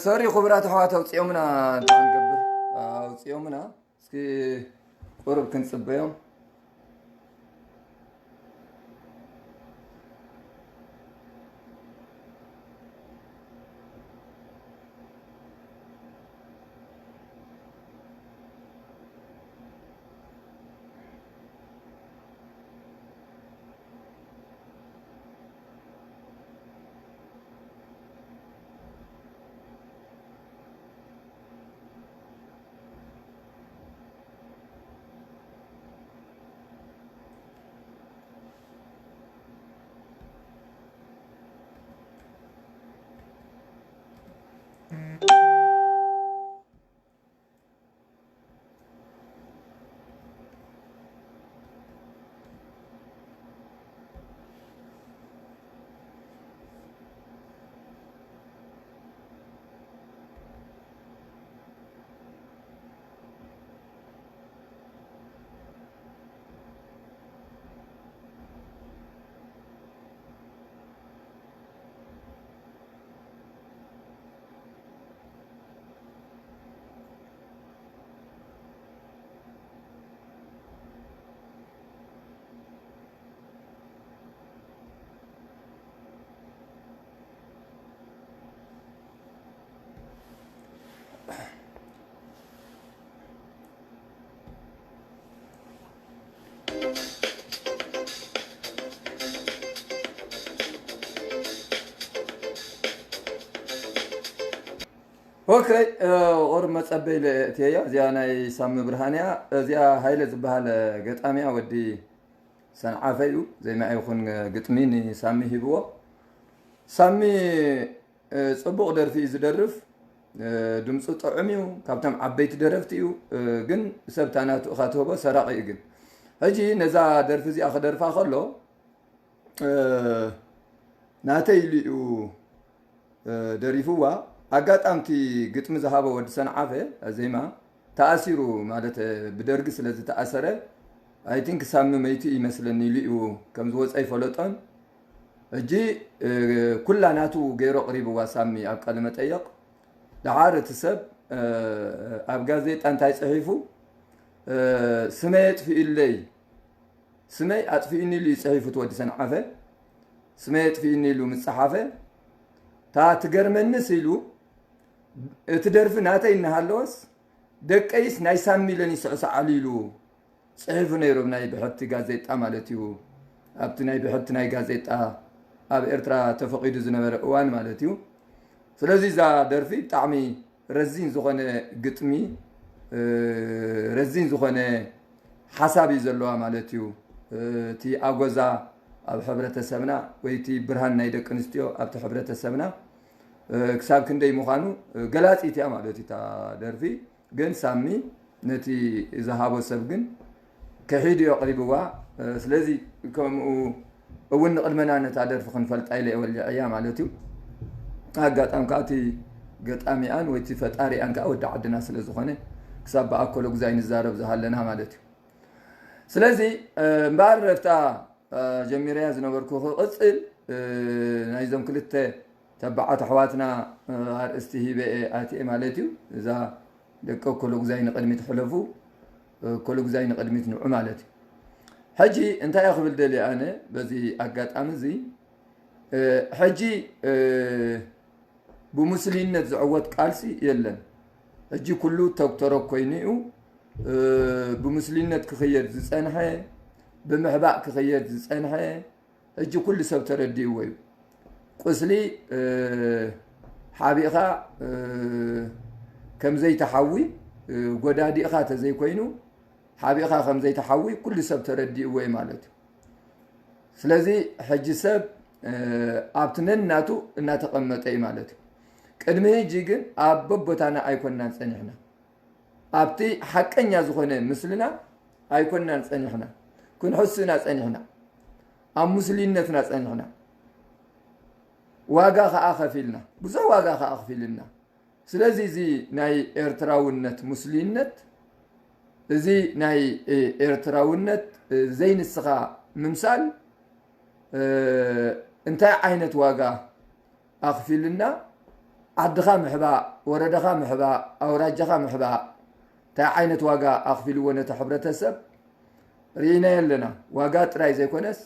ሶሪ ክቡራት ኣሕዋት፣ ኣውፅኦምና እንታይ ንገብር? ኣውፅኦምና። እስኪ ቁሩብ ክንፅበዮም። ኦኬ፣ ቁሩብ መጸበይ ኢለ እትየያ። እዚኣ ናይ ሳሚ ብርሃን እያ። እዚኣ ሃይለ ዝበሃል ገጣሚያ ወዲ ሰንዓፈ እዩ። ዜማ ይኹን ግጥሚ ንሳሚ ሂብዎ። ሳሚ ጽቡቕ ደርፊ እዩ ዝደርፍ። ድምፁ ጥዑም እዩ፣ ካብቶም ዓበይቲ ደረፍቲ እዩ። ግን ሰብ ታናቱ እኻ ትህቦ ሰራቂ እዩ። ግን ሕጂ ነዛ ደርፊ እዚኣ ክደርፋ ከሎ ናተይ ኢሉ እዩ ደሪፍዋ። ኣጋጣምቲ ግጥሚ ዝሃቦ ወዲ ሰንዓፈ ዜማ ተኣሲሩ ማለት ብደርጊ ስለ ዝተኣሰረ፣ ኣይ ቲንክ ሳሚ መይቲ ይመስለኒ ኢሉ እዩ ከም ዝወፀ ኣይፈለጦን። ሕጂ ኩላ ናቱ ገይሩ ኣቕሪብዋ ሳሚ ኣብ ቃለ መጠየቕ። ደሓር እቲ ሰብ ኣብ ጋዜጣ እንታይ ፅሒፉ? ስመይ ኣጥፊኡለይ፣ ስመይ ኣጥፊኡኒ ኢሉ እዩ ፅሒፉ፣ እቲ ወዲ ሰንዓፈ ስመይ ኣጥፊኡኒ ኢሉ ምፅሓፈ። እታ ትገርመንስ ኢሉ እቲ ደርፊ ናተይ እናሃለወስ ደቀይስ ናይ ሳሚ ኢለን ይስዕስዓሉ ኢሉ ፅሒፉ ነይሩ፣ ኣብ ናይ ብሕቲ ጋዜጣ ማለት እዩ። ኣብቲ ናይ ብሕቲ ናይ ጋዜጣ ኣብ ኤርትራ ተፈቒዱ ዝነበረ እዋን ማለት እዩ። ስለዚ እዛ ደርፊ ብጣዕሚ ረዚን ዝኾነ ግጥሚ፣ ረዚን ዝኾነ ሓሳብ እዩ ዘለዋ ማለት እዩ። እቲ ኣጎዛ ኣብ ሕብረተሰብና ወይ እቲ ብርሃን ናይ ደቂ ኣንስትዮ ኣብቲ ሕብረተሰብና ክሳብ ክንደይ ምዃኑ ገላፂት እያ ማለት እዩ እታ ደርፊ። ግን ሳሚ ነቲ ዝሃቦ ሰብ ግን ክሒዱ እዩ ኣቕሪብዋ። ስለዚ ከምኡ እውን ንቕድመና ነታ ደርፊ ክንፈልጣ ኢለ እየ ወሊዐያ ማለት እዩ። ኣጋጣሚ ከዓ እቲ ገጣሚኣን ወይ እቲ ፈጣሪኣን ከዓ ወዲ ዓድና ስለ ዝኾነ ክሳብ ብኣኮሎ ጉዛይ ንዛረብ ዝሃለና ማለት እዩ። ስለዚ እምበኣር ረፍታ ጀሚረያ ዝነበርኩ ክቕፅል ናይዞም ክልተ ተባዓት ኣሕዋትና ኣርእስቲ ሂበ እየ ኣትየ ማለት እዩ። እዛ ደቂ ኮሎጉዛይ ንቕድሚት ሕለፉ፣ ኮሎጉዛይ ንቕድሚት ንዑ ማለት እዩ። ሕጂ እንታይ እየ ክብል ደልየ ኣነ በዚ ኣጋጣሚ እዚ፣ ሕጂ ብሙስሊነት ዝዕወት ቃልሲ የለን። ሕጂ ኩሉ ቶክቶሮክ ኮይኑ እዩ። ብሙስሊነት ክኽየድ ዝጸንሐ፣ ብምሕባእ ክኽየድ ዝጸንሐ፣ ሕጂ ኩሉ ሰብ ተረዲእዎ እዩ። ቁስሊ ሓቢእኻ ከም ዘይተሓዊ፣ ጎዳዲእኻ ተዘይኮይኑ ሓቢእኻ ከም ዘይተሓዊ ኩሉ ሰብ ተረዲእዎ እዩ ማለት እዩ። ስለዚ ሕጂ ሰብ ኣብቲ ነናቱ እናተቐመጠ እዩ ማለት እዩ። ቅድሚ ሕጂ ግን ኣብ በቦታና ኣይኮንናን ጸኒሕና። ኣብቲ ሓቀኛ ዝኾነ ምስልና ኣይኮንናን ጸኒሕና። ክንሕሱ ኢና ጸኒሕና። ኣብ ሙስሊነትና ጸኒሕና። ዋጋ ኸኣ ከፊልና። ብዙሕ ዋጋ ኸኣ ኣኽፊልና። ስለዚ እዚ ናይ ኤርትራውነት ሙስሊነት፣ እዚ ናይ ኤርትራውነት ዘይንስኻ ምምሳል እንታይ ዓይነት ዋጋ ኣኽፊልና? ዓድኻ ምሕባእ፣ ወረዳኻ ምሕባእ፣ ኣውራጃኻ ምሕባእ እንታይ ዓይነት ዋጋ ኣኽፊልዎ ነቲ ሕብረተሰብ ርኢናዮ ኣለና። ዋጋ ጥራይ ዘይኮነስ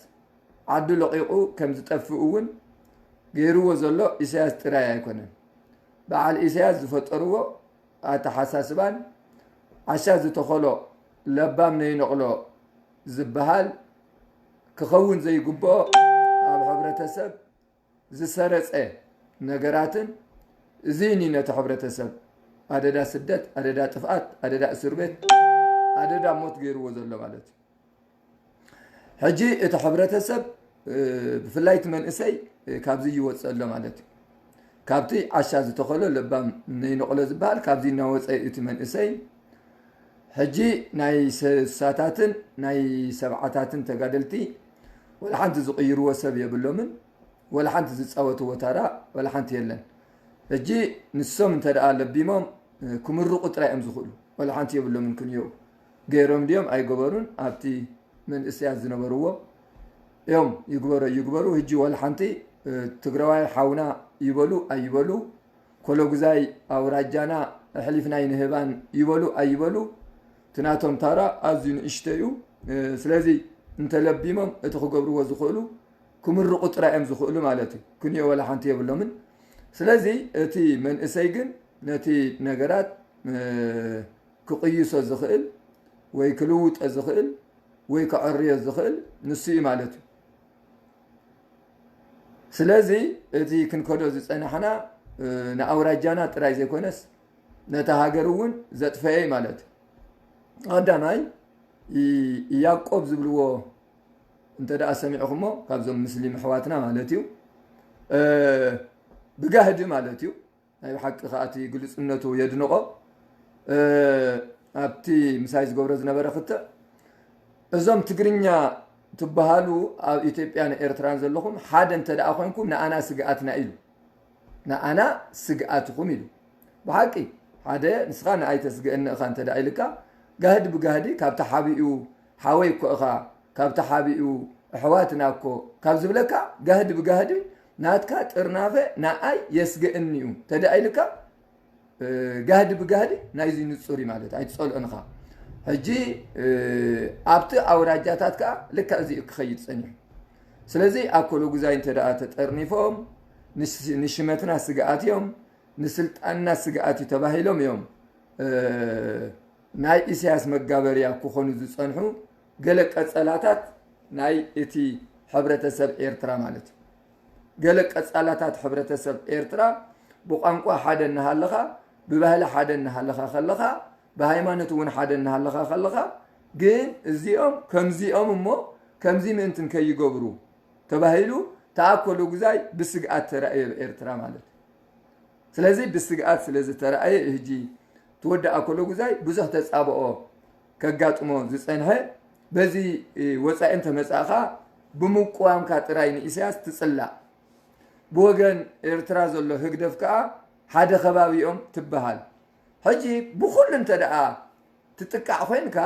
ዓዱ ለቒቑ ከም ዝጠፍእ እውን ገይርዎ ዘሎ ኢሳያስ ጥራይ ኣይኮነን። በዓል ኢሳያስ ዝፈጠርዎ ኣተሓሳስባን ዓሻ ዝተኸሎ ለባም ነይነቕሎ ዝበሃል ክኸውን ዘይግብኦ ኣብ ሕብረተሰብ ዝሰረጸ ነገራትን እዚ እዩ ነቲ ሕብረተሰብ ኣደዳ ስደት፣ ኣደዳ ጥፍኣት፣ ኣደዳ እስር ቤት፣ ኣደዳ ሞት ገይርዎ ዘሎ ማለት እዩ። ሕጂ እቲ ሕብረተሰብ ብፍላይ እቲ መንእሰይ ካብዚ ይወፅእ ኣሎ ማለት እዩ። ካብቲ ዓሻ ዝተኸሎ ለባም ነይነቕሎ ዝበሃል ካብዚ እናወፀ እዩ እቲ መንእሰይ። ሕጂ ናይ ስሳታትን ናይ ሰብዓታትን ተጋደልቲ ወላ ሓንቲ ዝቕይርዎ ሰብ የብሎምን። ወላ ሓንቲ ዝፃወትዎ ታራ ወላ ሓንቲ የለን። ሕጂ ንሶም እንተ ደኣ ለቢሞም ክምርቑ ጥራይ እዮም ዝኽእሉ። ወላ ሓንቲ የብሎምን ክንየኡ። ገይሮም ድዮም ኣይገበሩን ኣብቲ መንእሰያት ዝነበርዎ እዮም። ይግበሩ ይግበሩ ሕጂ ወላ ሓንቲ ትግራዋይ ሓውና ይበሉ ኣይበሉ ኮሎጉዛይ ኣውራጃና ኣሕሊፍና ኣይንህባን ይበሉ ኣይበሉ እቲ ናቶም ታራ ኣዝዩ ንእሽቶ እዩ። ስለዚ እንተለቢሞም እቲ ክገብርዎ ዝኽእሉ ክምርቑ ጥራይ እዮም ዝኽእሉ ማለት እዩ። ክንዮ ወላ ሓንቲ የብሎምን። ስለዚ እቲ መንእሰይ ግን ነቲ ነገራት ክቕይሶ ዝኽእል ወይ ክልውጦ ዝኽእል ወይ ከዐርዮ ዝኽእል ንሱ እዩ ማለት እዩ። ስለዚ እቲ ክንከዶ ዝጸናሕና ንኣውራጃና ጥራይ ዘይኮነስ ነታ ሃገር እውን ዘጥፈኤ ማለት እዩ። ቀዳማይ ያዕቆብ ዝብልዎ እንተ ደኣ ሰሚዕኹሞ ካብዞም ምስሊም ኣሕዋትና ማለት እዩ ብጋህዲ ማለት እዩ። ናይ ብሓቂ ከኣ እቲ ግልጽነቱ የድንቖ። ኣብቲ ምሳይ ዝገብሮ ዝነበረ ክትዕ እዞም ትግርኛ ትበሃሉ ኣብ ኢትዮጵያን ኤርትራን ዘለኹም ሓደ እንተ ደኣ ኮንኩም ንኣና ስግኣትና ኢሉ። ንኣና ስግኣትኹም ኢሉ። ብሓቂ ሓደ ንስኻ ንኣይ ተስግእኒ እኻ እንተ ደኣ ኢልካ ጋህዲ ብጋህዲ ካብ ተሓቢኡ ሓወይ እኮ እኻ ካብ ተሓቢኡ ኣሕዋትና እኮ ካብ ዝብለካ ጋህዲ ብጋህዲ ናትካ ጥርናፈ ንኣይ የስግእኒ እዩ እንተ ደኣ ኢልካ ጋህዲ ብጋህዲ ናይዚ ንጹር እዩ ማለት ኣይትጸልኦን ኢኻ። ሕጂ ኣብቲ ኣውራጃታት ከኣ ልክዕ እዚ እዩ ክኸይድ ጸኒሑ። ስለዚ ኣኮሎጉዛይ እንተ ደኣ ተጠርኒፎም ንሽመትና ስግኣት እዮም፣ ንስልጣንና ስግኣት እዩ ተባሂሎም እዮም ናይ ኢሳያስ መጋበርያ ክኾኑ ዝጸንሑ ገለ ቀጸላታት ናይ እቲ ሕብረተሰብ ኤርትራ ማለት እዩ። ገለ ቀጻላታት ሕብረተሰብ ኤርትራ ብቋንቋ ሓደ እናሃለኻ ብባህሊ ሓደ እናሃለኻ ከለኻ ብሃይማኖት እውን ሓደ እናሃለኻ ከለኻ ግን እዚኦም ከምዚኦም እሞ ከምዚ ምእንትን ከይገብሩ ተባሂሉ ተኣኮሎ ጉዛይ ብስግኣት ተራእየ ኤርትራ ማለት እዩ። ስለዚ ብስግኣት ስለ ዝተራእየ ህጂ ትወዲ ኣኮሎ ጉዛይ ብዙሕ ተጻብኦ ከጋጥሞ ዝጸንሐ በዚ ወጻኢ እንተመጻእኻ ብምቁዋምካ ጥራይ ንኢሳያስ ትጽላእ። ብወገን ኤርትራ ዘሎ ህግደፍ ከኣ ሓደ ከባቢኦም ትበሃል። ሕጂ ብኹሉ እንተ ደኣ ትጥቃዕ ኮይንካ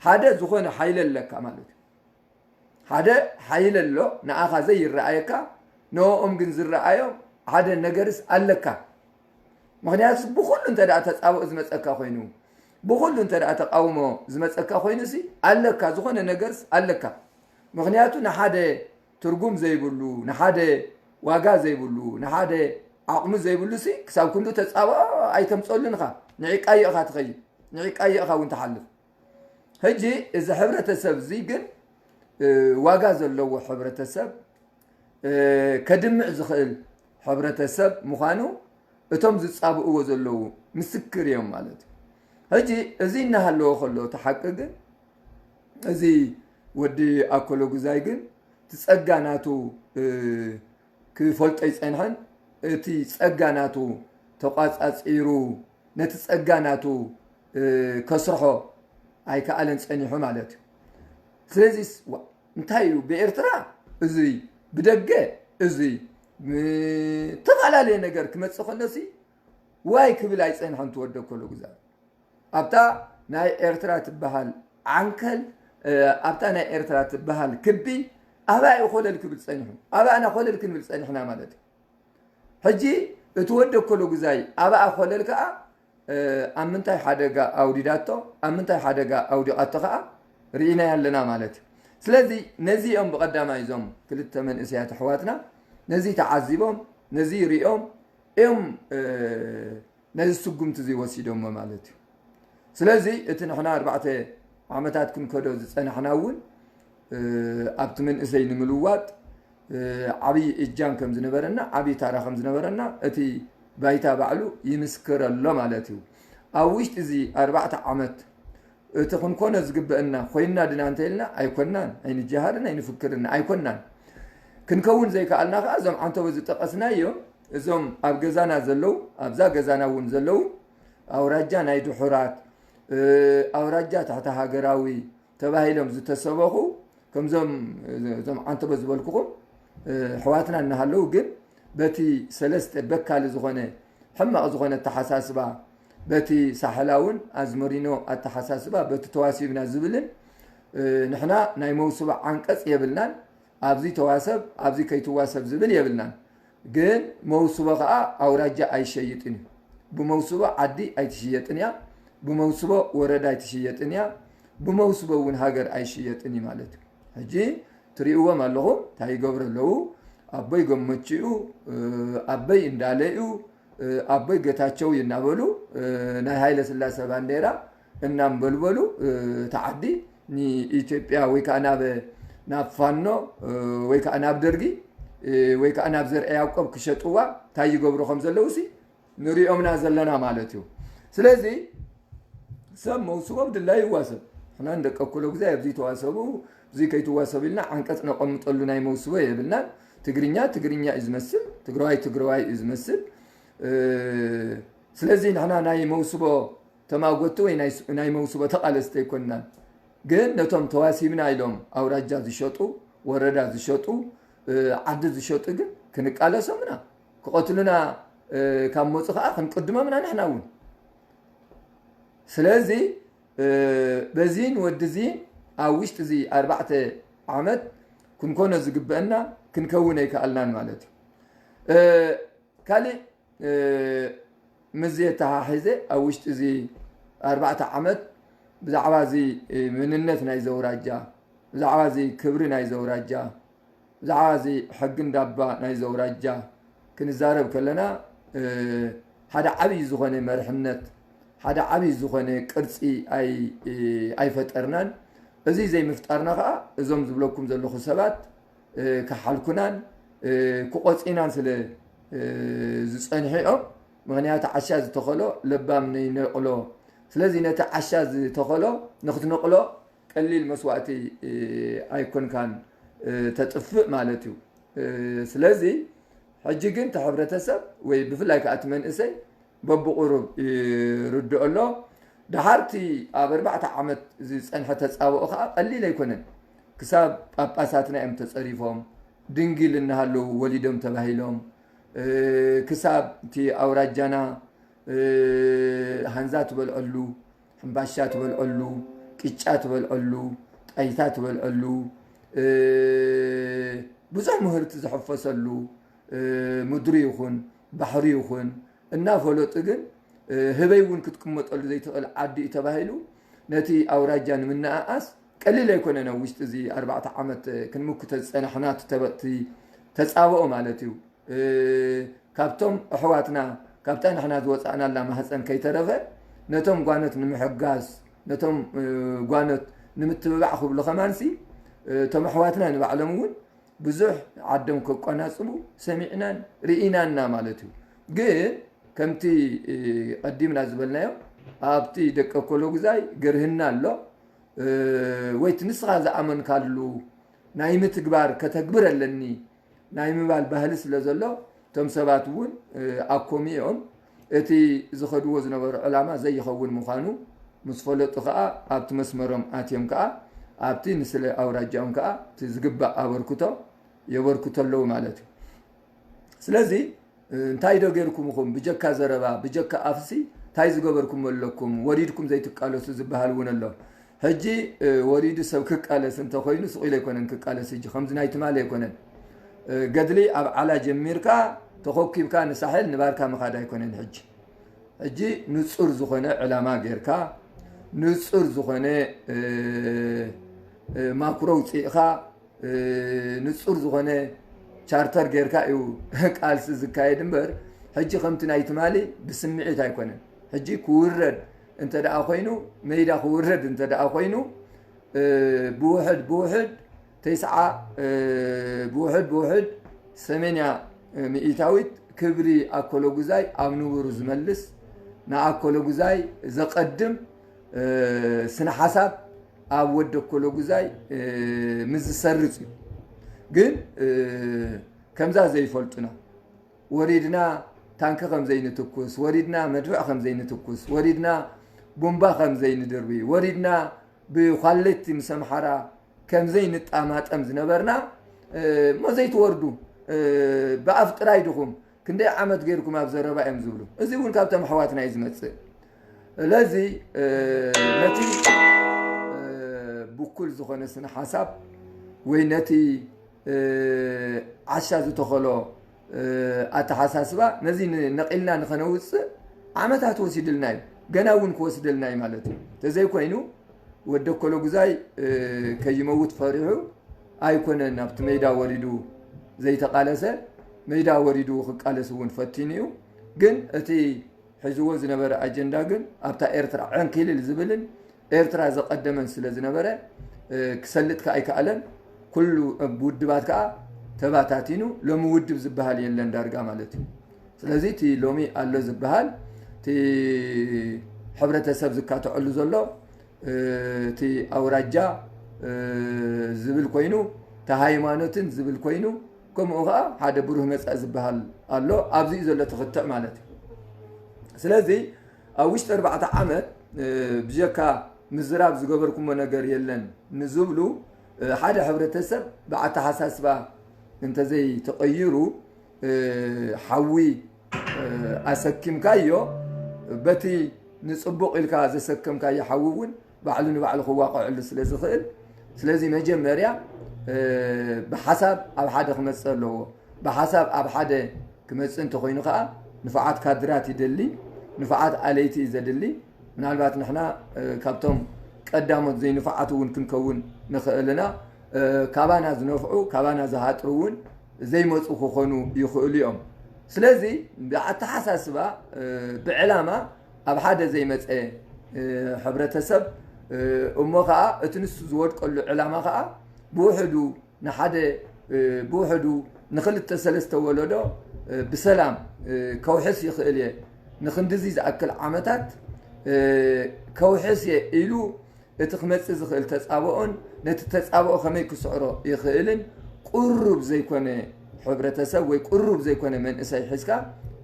ሓደ ዝኾነ ሓይሊ ኣለካ ማለት እዩ። ሓደ ሓይሊ ኣሎ ንኣኻ ዘይረኣየካ ንኦም ግን ዝረኣዮም ሓደ ነገርስ ኣለካ። ምክንያቱ ብኹሉ እንተ ደኣ ተጻብኦ ዝመጸካ ኮይኑ ብኹሉ እንተ ደኣ ተቃውሞ ዝመጸካ ኮይኑሲ ኣለካ ዝኾነ ነገርስ ኣለካ። ምክንያቱ ንሓደ ትርጉም ዘይብሉ ንሓደ ዋጋ ዘይብሉ ንሓደ ዓቕሚ ዘይብሉሲ ክሳብ ክንዱ ተጻብኦ ኣይተምጸሉን ኢኻ። ንዒቃዮ ኢኻ ትኸይድ ንዒቃዮ ኢኻ እውን ትሓልፍ። ሕጂ እዚ ሕብረተሰብ እዚ ግን ዋጋ ዘለዎ ሕብረተሰብ ከድምዕ ዝኽእል ሕብረተሰብ ምዃኑ እቶም ዝጻብእዎ ዘለዉ ምስክር እዮም ማለት እዩ። ሕጂ እዚ እናሃለዎ ከሎ እቲ ሓቂ ግን እዚ ወዲ ኣኮሎ ጉዛይ ግን እቲ ጸጋ ናቱ ክፈልጦ ይጸንሐን እቲ ጸጋ ናቱ ተቋጻጺሩ ነቲ ጸጋ ናቱ ከስርሖ ኣይከኣለን ጸኒሑ ማለት እዩ። ስለዚስ እንታይ እዩ ብኤርትራ እዚ ብደገ እዚ ዝተፈላለየ ነገር ክመጽእ ከሎሲ ዋይ ክብል ኣይጸንሐን ትወደ ኮሎ ግዛ ኣብታ ናይ ኤርትራ ትበሃል ዓንከል ኣብታ ናይ ኤርትራ ትበሃል ክቢ ኣባይ ኮለል ክብል ጸኒሑ ኣባና ኮለል ክንብል ጸኒሕና ማለት እዩ። ሕጂ እቲ ወዲ ኣኮሎጉዛይ ኣብኣ ኮለል ከኣ ኣብ ምንታይ ሓደጋ ኣውሪዳቶ፣ ኣብ ምንታይ ሓደጋ ኣውዲቓቶ ከኣ ርኢናዮ ኣለና ማለት እዩ። ስለዚ ነዚኦም ብቐዳማይ እዞም ክልተ መንእሰያት ኣሕዋትና ነዚ ተዓዚቦም ነዚ ሪኦም እዮም ነዚ ስጉምቲ እዚ ወሲዶሞ ማለት እዩ። ስለዚ እቲ ንሕና ኣርባዕተ ዓመታት ክንከዶ ዝጸናሕና እውን ኣብቲ መንእሰይ ንምልዋጥ ዓብዪ እጃም ከም ዝነበረና ዓብዪ ታራ ከም ዝነበረና እቲ ባይታ ባዕሉ ይምስክር ኣሎ ማለት እዩ። ኣብ ውሽጢ እዚ ኣርባዕተ ዓመት እቲ ክንኮኖ ዝግበአና ኮይንና ድና እንተኢልና ኣይኮናን፣ ኣይንጀሃርን ኣይንፍክርን ኣይኮናን። ክንከውን ዘይከኣልና ከዓ እዞም ዓንተቦ ዝጠቐስናዮም እዞም ኣብ ገዛና ዘለዉ ኣብዛ ገዛና እውን ዘለዉ ኣውራጃ ናይ ድሑራት ኣውራጃ ትሕቲ ሃገራዊ ተባሂሎም ዝተሰበኹ ከምዞም እዞም ዓንተቦ ዝበልኩኹም ኣሕዋትና እናሃለዉ ግን በቲ ሰለስተ በካሊ ዝኾነ ሕማቕ ዝኾነ ኣተሓሳስባ በቲ ሳሕላውን ኣዝመሪኖ ኣተሓሳስባ በቲ ተዋሲብና ዝብልን ንሕና ናይ መውስቦ ዓንቀፅ የብልናን። ኣብዚ ተዋሰብ ኣብዚ ከይትዋሰብ ዝብል የብልናን። ግን መውስቦ ከዓ ኣውራጃ ኣይሸይጥን እዩ። ብመውስቦ ዓዲ ኣይትሽየጥን እያ። ብመውስቦ ወረዳ ኣይትሽየጥን እያ። ብመውስቦ እውን ሃገር ኣይሽየጥን እዩ ማለት እዩ። ሕጂ ትሪእዎም ኣለኹም እንታይ ይገብሩ ኣለዉ። ኣቦይ ገመቹ እዩ፣ ኣቦይ እንዳለ እዩ፣ ኣቦይ ገታቸው እዩ እናበሉ ናይ ሃይለ ስላሰ ባንዴራ እናንበልበሉ እቲ ዓዲ ንኢትዮጵያ ወይ ከዓ ናብ ናብ ፋኖ ወይ ከዓ ናብ ደርጊ ወይ ከዓ ናብ ዘርአ ያዕቆብ ክሸጥዋ እንታይ ይገብሩ ከም ዘለዉ ሲ ንሪኦምና ዘለና ማለት እዩ። ስለዚ ሰብ መውስቦ ብድላዩ ይዋሰብ። ንሕና ንደቂ ኣኮሎጉዛይ ኣብዚ ተዋሰቡ እዚ ከይትዋሰቡ ኢልና ዓንቀፅ ነቐምጠሉ ናይ መውስቦ የብልናን። ትግርኛ ትግርኛ እዩ ዝመስል፣ ትግራዋይ ትግራዋይ እዩ ዝመስል። ስለዚ ንሕና ናይ መውስቦ ተማጎቲ ወይ ናይ መውስቦ ተቓለስቲ ኣይኮንናን። ግን ነቶም ተዋሲብና ኢሎም ኣውራጃ ዝሸጡ ወረዳ ዝሸጡ ዓዲ ዝሸጡ ግን ክንቃለሶም ኢና። ክቐትሉና ካብ መፁ ከዓ ክንቅድሞም ኢና ንሕና እውን። ስለዚ በዚን ወዲ እዚን ኣብ ውሽጢ እዚ ኣርባዕተ ዓመት ክንኮኖ ዝግበአና ክንከውን ኣይከኣልናን ማለት እዩ። ካልእ ምዚ የተሓሒዘ ኣብ ውሽጢ እዚ ኣርባዕተ ዓመት ብዛዕባ እዚ ምንነት ናይ ዘውራጃ ብዛዕባ እዚ ክብሪ ናይ ዘውራጃ ብዛዕባ እዚ ሕጊ እንዳባ ናይ ዘውራጃ ክንዛረብ ከለና ሓደ ዓብዪ ዝኾነ መርሕነት ሓደ ዓብዪ ዝኾነ ቅርፂ ኣይፈጠርናን። እዚ ዘይምፍጣርና ከዓ እዞም ዝብለኩም ዘለኹ ሰባት ክሓልኩናን ክቆፂናን ስለ ዝፀንሑ እዮም። ምክንያቱ ዓሻ ዝተኸሎ ለባም ነይነቕሎ። ስለዚ ነቲ ዓሻ ዝተኸሎ ንክትነቕሎ ቀሊል መስዋእቲ ኣይኮንካን ተጥፍእ ማለት እዩ። ስለዚ ሕጂ ግን እቲ ሕብረተሰብ ወይ ብፍላይ ከዓ እቲ መንእሰይ በብቁሩብ ይርድኦ ኣሎ። ደሓርቲ ኣብ ኣርባዕተ ዓመት ዝፀንሐ ተፃብኦ ከዓ ቀሊል ኣይኮነን። ክሳብ ጳጳሳትና እዮም ተፀሪፎም ድንግል እናሃለዉ ወሊዶም ተባሂሎም ክሳብ እቲ ኣውራጃና ሃንዛ ትበልዐሉ ሕምባሻ ትበልዐሉ፣ ቅጫ ትበልዐሉ፣ ጣይታ ትበልዐሉ፣ ብዙሕ ምህርቲ ዝሕፈሰሉ ምድሪ ይኹን ባሕሪ ይኹን እናፈለጡ ግን ህበይ እውን ክትቅመጠሉ ዘይትኽእል ዓዲ እዩ ተባሂሉ ነቲ ኣውራጃ ንምንኣኣስ ቀሊል ኣይኮነን። ኣብ ውሽጢ እዚ ኣርባዕተ ዓመት ክንምክቶ ዝፀናሕና ተፃብኦ ማለት እዩ። ካብቶም ኣሕዋትና ካብታ ንሕና ዝወፃእናላ ማህፀን ከይተረፈ ነቶም ጓኖት ንምሕጋዝ ነቶም ጓኖት ንምትብባዕ ክብሉ ከማንሲ እቶም ኣሕዋትና ንባዕሎም እውን ብዙሕ ዓዶም ከቋናፅቡ ሰሚዕናን ርኢናና ማለት እዩ። ግን ከምቲ ቀዲምና ዝበልናዮ ኣብቲ ደቂ ኮሎጉዛይ ግርህና ኣሎ ወይ እቲ ንስኻ ዝኣመንካሉ ናይ ምትግባር ከተግብር ኣለኒ ናይ ምባል ባህሊ ስለ ዘሎ እቶም ሰባት እውን ኣኮሚኦም እቲ ዝኸድዎ ዝነበሩ ዕላማ ዘይኸውን ምዃኑ ምስ ፈለጡ ከዓ ኣብቲ መስመሮም ኣትዮም ከዓ ኣብቲ ንስለ ኣውራጃኦም ከዓ እቲ ዝግባእ ኣበርክቶ የበርክቶ ኣለዉ ማለት እዩ። ስለዚ እንታይ ዶ ገይርኩም ኢኹም ብጀካ ዘረባ ብጀካ ኣፍሲ እንታይ ዝገበርኩም ኣለኩም ወሪድኩም ዘይትቃለሱ ዝበሃል እውን ኣሎ። ሕጂ ወሪዱ ሰብ ክቃለስ እንተኮይኑ ስቕ ኢሉ ኣይኮነን ክቃለስ ሕጂ ከምዚ ናይ ትማሊ ኣይኮነን። ገድሊ ኣብ ዓላ ጀሚርካ ተኾኪብካ ንሳሕል ንባርካ ምኻድ ኣይኮነን። ሕጂ ሕጂ ንጹር ዝኾነ ዕላማ ጌርካ፣ ንጹር ዝኾነ ማክሮ ውፅኢኻ፣ ንጹር ዝኾነ ቻርተር ጌርካ እዩ ቃልሲ ዝካየድ እምበር፣ ሕጂ ከምቲ ናይ ትማሊ ብስምዒት ኣይኮነን። ሕጂ ክውረድ እንተ ደኣ ኮይኑ፣ መይዳ ክውረድ እንተ ደኣ ኮይኑ፣ ብውሕድ ብውሕድ ተስዓ ብውሕድ ብውሕድ ሰሜንያ ሚኢታዊት ክብሪ ኣኮለጉዛይ ኣብ ንቡሩ ዝመልስ፣ ንኣኮለጉዛይ ዘቐድም ስነ ሓሳብ ኣብ ወዲ ኣኮለጉዛይ ምስ ዝሰርጽ እዩ። ግን ከምዛ ዘይፈልጡና፣ ወሪድና ታንኪ ከም ዘይንትኩስ፣ ወሪድና መድፍዕ ከም ዘይንትኩስ፣ ወሪድና ቡምባ ከም ዘይንድርቢ፣ ወሪድና ብኳሌቲ ምስ ኣምሓራ ከም ዘይንጣማጠም ዝነበርና፣ እሞ ዘይትወርዱ፣ ብኣፍ ጥራይ ድኹም፣ ክንደይ ዓመት ጌርኩም ኣብ ዘረባ እዮም ዝብሉ። እዚ እውን ካብቶም ኣሕዋትና እዩ ዝመጽእ። ስለዚ ነቲ ብኩል ዝኾነ ስነ ሓሳብ ወይ ነቲ ዓሻ ዝተኸሎ ኣተሓሳስባ፣ ነዚ ነቒልና ንኸነውፅእ ዓመታት ወሲድልና እዩ። ገና እውን ክወስደልና እዩ ማለት እዩ። ተዘይኮይኑ ወዲ ኣኮለጉዛይ ከይመውት ፈሪሑ ኣይኮነን ኣብቲ ሜዳ ወሪዱ ዘይተቃለሰ፣ ሜዳ ወሪዱ ክቃለስ እውን ፈቲኑ እዩ። ግን እቲ ሒዝዎ ዝነበረ ኣጀንዳ ግን ኣብታ ኤርትራ ዕንኪልል ዝብልን ኤርትራ ዘቐደመን ስለ ዝነበረ ክሰልጥ ከኣ ኣይከኣለን። ኩሉ ውድባት ከኣ ተባታቲኑ፣ ሎሚ ውድብ ዝበሃል የለን ዳርጋ ማለት እዩ። ስለዚ እቲ ሎሚ ኣሎ ዝበሃል እቲ ሕብረተሰብ ዝካተዐሉ ዘሎ እቲ ኣውራጃ ዝብል ኮይኑ፣ እቲ ሃይማኖትን ዝብል ኮይኑ፣ ከምኡ ከዓ ሓደ ብሩህ መጻኢ ዝበሃል ኣሎ። ኣብዚ እዩ ዘሎ ትኽትዕ ማለት እዩ። ስለዚ ኣብ ውሽጢ ኣርባዕተ ዓመት ብጀካ ምዝራብ ዝገበርኩሞ ነገር የለን ንዝብሉ፣ ሓደ ሕብረተሰብ ብኣተሓሳስባ እንተዘይተቐይሩ፣ ሓዊ ኣሰኪምካዮ፣ በቲ ንጽቡቕ ኢልካ ዘሰከምካዮ ሓዊ እውን ባዕሉ ንባዕሉ ክዋቐዐሉ ስለ ዝኽእል፣ ስለዚ መጀመርያ ብሓሳብ ኣብ ሓደ ክመጽእ ኣለዎ። ብሓሳብ ኣብ ሓደ ክመጽእ እንተኾይኑ ከኣ ንፉዓት ካድራት ይደሊ፣ ንፉዓት ኣለይቲ እዩ ዘድሊ። ምናልባት ንሕና ካብቶም ቀዳሞት ዘይንፉዓት እውን ክንከውን ንኽእል ኢና። ካባና ዝነፍዑ፣ ካባና ዝሃጥሩ እውን ዘይመጹ ክኾኑ ይኽእሉ እዮም። ስለዚ ብኣተሓሳስባ፣ ብዕላማ ኣብ ሓደ ዘይመጸ ሕብረተሰብ፣ እሞ ኸኣ እቲ ንሱ ዝወድቀሉ ዕላማ ኸኣ ብውሕዱ ንሓደ ብውሕዱ ንኽልተ ሰለስተ ወለዶ ብሰላም ከውሕስ ይኽእል እየ፣ ንኽንድዚ ዝኣክል ዓመታት ከውሕስ እየ ኢሉ እቲ ክመጽእ ዝኽእል ተጻብኦን ነቲ ተጻብኦ ከመይ ክስዕሮ ይኽእልን ቁሩብ ዘይኮነ ሕብረተሰብ ወይ ቁሩብ ዘይኮነ መንእሰይ ሒዝካ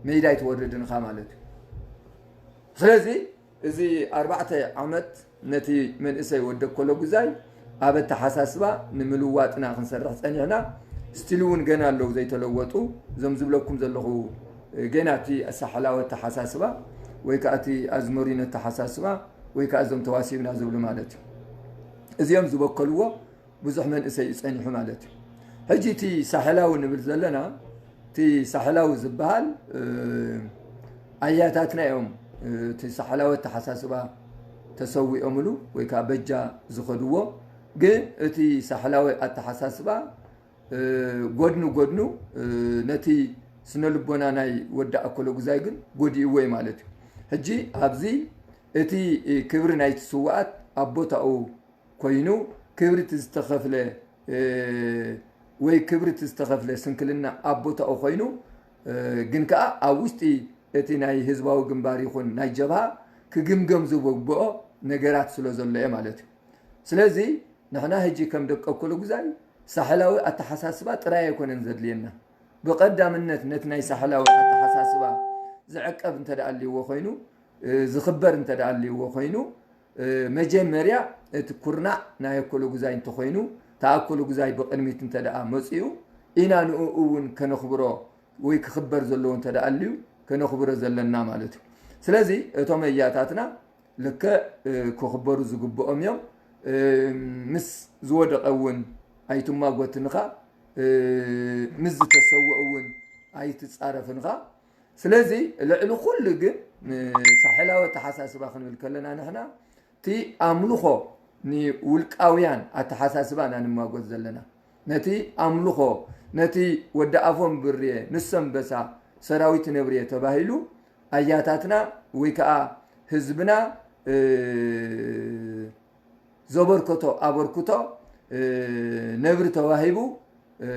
ሜዳ ኣይትወርድን ኢኻ ማለት እዩ። ስለዚ እዚ ኣርባዕተ ዓመት ነቲ መንእሰይ ወዲ ኣኮለጉዛይ ኣብ ኣተሓሳስባ ንምልዋጥና ክንሰርሕ ጸኒሕና። ስቲል እውን ገና ኣለዉ ዘይተለወጡ፣ እዞም ዝብለኩም ዘለኹ ገና እቲ ሳሕላዊ ኣተሓሳስባ ወይ ከዓ እቲ ኣዝመሪኖ ኣተሓሳስባ ወይ ከዓ እዞም ተዋሲብና ዝብሉ ማለት እዩ። እዚኦም ዝበከልዎ ብዙሕ መንእሰይ እዩ ጸኒሑ ማለት እዩ። ሕጂ እቲ ሳሕላዊ ንብል ዘለና፣ እቲ ሳሕላዊ ዝበሃል ኣያታትና እዮም እቲ ሳሕላዊ ኣተሓሳስባ ተሰዊኦምሉ ወይ ከዓ በጃ ዝኸድዎ። ግን እቲ ሳሕላዊ ኣተሓሳስባ ጎድኑ ጎድኑ ነቲ ስነ ልቦና ናይ ወዲ ኣኮለጉዛይ ግን ጎዲእዎ እዩ ማለት እዩ። ሕጂ ኣብዚ እቲ ክብሪ ናይቲ ስውኣት ኣብ ቦታኡ ኮይኑ፣ ክብሪ እቲ ዝተኸፍለ ወይ ክብሪ እቲ ዝተኸፍለ ስንክልና ኣብ ቦታኡ ኮይኑ፣ ግን ከኣ ኣብ ውሽጢ እቲ ናይ ህዝባዊ ግንባር ይኹን ናይ ጀብሃ ክግምገም ዝግብኦ ነገራት ስለ ዘሎ እየ ማለት እዩ። ስለዚ ንሕና ሕጂ ከም ደቂ ኣኮለጉዛይ ሳሕላዊ ኣተሓሳስባ ጥራይ ኣይኮነን ዘድልየና። ብቐዳምነት ነቲ ናይ ሳሕላዊ ኣተሓሳስባ ዝዕቀብ እንተ ደኣ ኣልይዎ ኮይኑ፣ ዝኽበር እንተ ደኣ ኣልይዎ ኮይኑ፣ መጀመርያ እቲ ኩርናዕ ናይ ኣኮለጉዛይ እንተኾይኑ፣ እቲ ኣኮለጉዛይ ብቕድሚት እንተ ደኣ መጺኡ ኢና ንኡ እውን ከነኽብሮ ወይ ክኽበር ዘለዎ እንተ ደኣ ኣልዩ ከነኽብሮ ዘለና ማለት እዩ። ስለዚ እቶም ኣያታትና ልክዕ ክኽበሩ ዝግብኦም እዮም። ምስ ዝወደቐ እውን ኣይትማጎትንኻ እ፣ ምስ ዝተሰውኡ እውን ኣይትጻረፍንኻ። ስለዚ ልዕሊ ኩሉ ግን ንሳሕላዊ ኣተሓሳስባ ክንብል ከለና ንሕና እቲ ኣምልኾ ንውልቃውያን ኣተሓሳስባ ኢና ንማጎት ዘለና። ነቲ ኣምልኾ፣ ነቲ ወዲ ኣፎም ብርየ፣ ንሰንበሳ ሰራዊት ነብርየ ተባሂሉ ኣያታትና ወይ ከዓ ህዝብና፣ እ፣ ዘበርከቶ ኣበርክቶ፣ እ፣ ነብሪ ተዋሂቡ፣ እ፣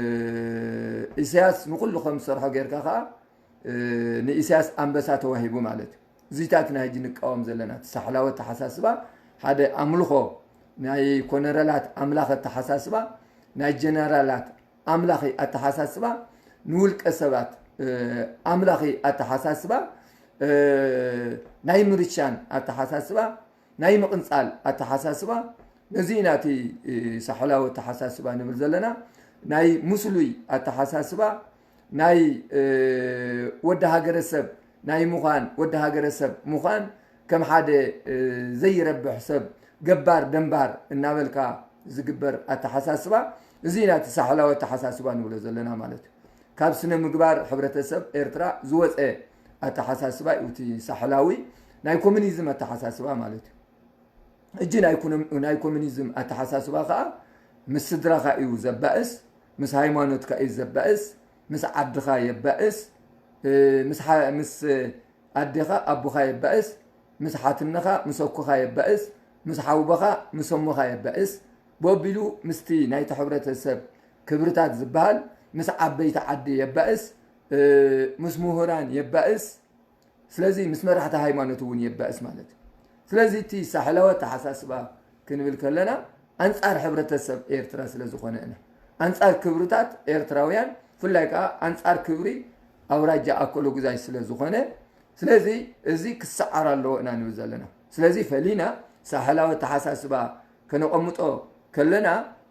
ኢሳያስ ንኹሉ ከም ዝሰርሖ ጌርካ ከዓ፣ እ፣ ንኢሳያስ ኣንበሳ ተዋሂቡ ማለት እዩ። እዚታት ናይ ሕጂ ንቃወም ዘለና፣ እቲ ሳሕላዊ ኣተሓሳስባ፣ ሓደ ኣምልኾ ናይ ኮነረላት ኣምላኽ ኣተሓሳስባ፣ ናይ ጀነራላት ኣምላኺ ኣተሓሳስባ፣ ንውልቀ ሰባት፣ እ፣ ኣምላኺ ኣተሓሳስባ፣ እ፣ ናይ ምርቻን ኣተሓሳስባ፣ ናይ ምቕንጻል ኣተሓሳስባ፣ ነዚ ኢና እቲ፣ እ፣ ሳሕላዊ ኣተሓሳስባ ንብል ዘለና። ናይ ምስሉይ ኣተሓሳስባ፣ ናይ፣ እ፣ ወዲ ሃገረሰብ ናይ ምዃን፣ ወዲ ሃገረሰብ ምዃን፣ ከም ሓደ፣ እ፣ ዘይረብሕ ሰብ፣ ገባር ደንባር እናበልካ ዝግበር ኣተሓሳስባ፣ እዚ ኢና እቲ ሳሕላዊ ኣተሓሳስባ ንብሎ ዘለና ማለት እዩ። ካብ ስነ ምግባር ሕብረተሰብ ኤርትራ ዝወፀ ኣተሓሳስባ እዩ እቲ ሳሕላዊ ናይ ኮሚኒዝም ኣተሓሳስባ ማለት እዩ። እጂ ናይ ኩነ-፣ ናይ ኮሚኒዝም ኣተሓሳስባ ኸዓ ምስ ስድራኻ እዩ ዘባእስ፣ ምስ ሃይማኖትካ እዩ ዘባእስ፣ ምስ ዓድኻ የባእስ፣ እ፣ ምስ ሓ-፣ ምስ ኣዴኻ ኣቦኻ የባእስ፣ ምስ ሓትነኻ ምስ ኣኮኻ የባእስ፣ ምስ ሓውቦኻ ምስ ኣሞኻ የባእስ፣ ብኣቢሉ ምስቲ ናይቲ ሕብረተሰብ ክብርታት ዝበሃል ምስ ዓበይቲ ዓዲ የባእስ፣ እ፣ ምስ ምሁራን የባእስ፣ ስለዚ ምስ መራሕቲ ሃይማኖት እውን የባእስ ማለት እዩ። ስለዚ እቲ ሳሕላዊ ኣተሓሳስባ ክንብል ከለና ኣንጻር ሕብረተሰብ ኤርትራ ስለ ዝኾነ ኢና። ኣንጻር ክብርታት ኤርትራውያን፣ ብፍላይ ከኣ ኣንጻር ክብሪ ኣውራጃ ኣኮሎ ጉዛይ ስለ ዝኾነ፣ ስለዚ እዚ ክሰዓር ኣለዎ ኢና ንብል ዘለና። ስለዚ ፈሊና ሳሕላዊ ኣተሓሳስባ ከነቐምጦ ከለና፣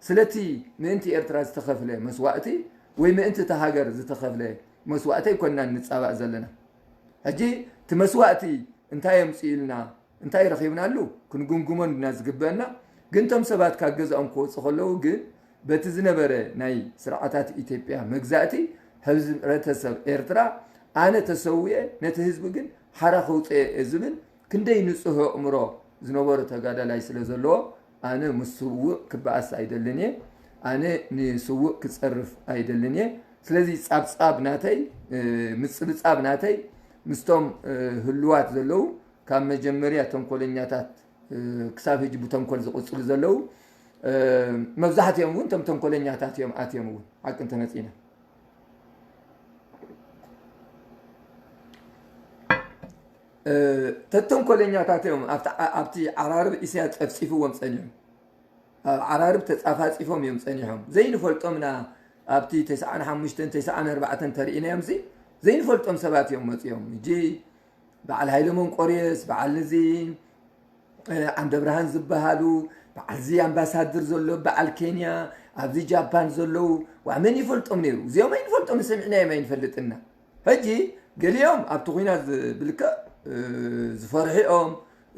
ስለቲ ምእንቲ ኤርትራ ዝተኸፍለ መስዋእቲ ወይ ምእንቲ እታ ሃገር ዝተኸፍለ መስዋእቲ ኣይኮንናን ንጻባእ ዘለና። ሕጂ እቲ መስዋእቲ እንታይ የምጽእልና፣ እንታይ ረኺብናሉ ክንግምግሞ እንድና ዝግበአና። ግን እቶም ሰባት ካብ ገዛኦም ክወጹ ከለዉ ግን በቲ ዝነበረ ናይ ስርዓታት ኢትዮጵያ መግዛእቲ፣ ህዝቢ፣ ሕብረተሰብ ኤርትራ ኣነ ተሰዊኤ ነቲ ህዝቢ ግን ሓራ ከውፅኤ እየ ዝብል ክንደይ ንጹህ ኣእምሮ ዝነበሮ ተጋዳላይ ስለ ዘለዎ፣ ኣነ ምስ ስዉእ ክበኣስ ኣይደልን እየ። ኣነ ንስዉእ ክጸርፍ ኣይደልን እየ። ስለዚ ጻብጻብ ናተይ፣ እ፣ ምጽብጻብ ናተይ ምስቶም፣ እ፣ ህሉዋት ዘለዉ፣ ካብ መጀመርያ ተንኮለኛታት፣ እ፣ ክሳብ ሕጂ ብተንኮል ዝቕጽሉ ዘለዉ፣ እ፣ መብዛሕትኦም እውን እቶም ተንኮለኛታት እዮም ኣትዮም እውን። ሓቂ እንተመጺና፣ እ፣ ተተንኮለኛታት እዮም ኣብቲ ዓ-፣ ኣብቲ ዓራርብ ኢሳያስ ጸፍጺፍዎም ጸኒሑ። ኣብ ዓራርብ ተጻፋጺፎም እዮም ጸኒሖም። ዘይንፈልጦምና ኣብቲ ተስዓን ሓሙሽተን ተስዓን ኣርባዕተን ተርኢናዮም፣ እዚ ዘይንፈልጦም ሰባት እዮም መጺኦም። ሕጂ በዓል ሃይለ መንቆርዮስ፣ በዓል እዚ፣ እ፣ ዓንደ ብርሃን ዝበሃሉ፣ በዓል እዚ ኣምባሳደር ዘሎ፣ በዓል ኬንያ፣ ኣብዚ ጃፓን ዘለዉ፣ ዋ፣ መን ይፈልጦም ነይሩ? እዚኦም ኣይንፈልጦም፣ ሰሚዕናዮም ኣይንፈልጥና። ሕጂ ገሊኦም ኣብቲ ኲናት ዝብልከ፣ እ፣ ዝፈርሑ እዮም።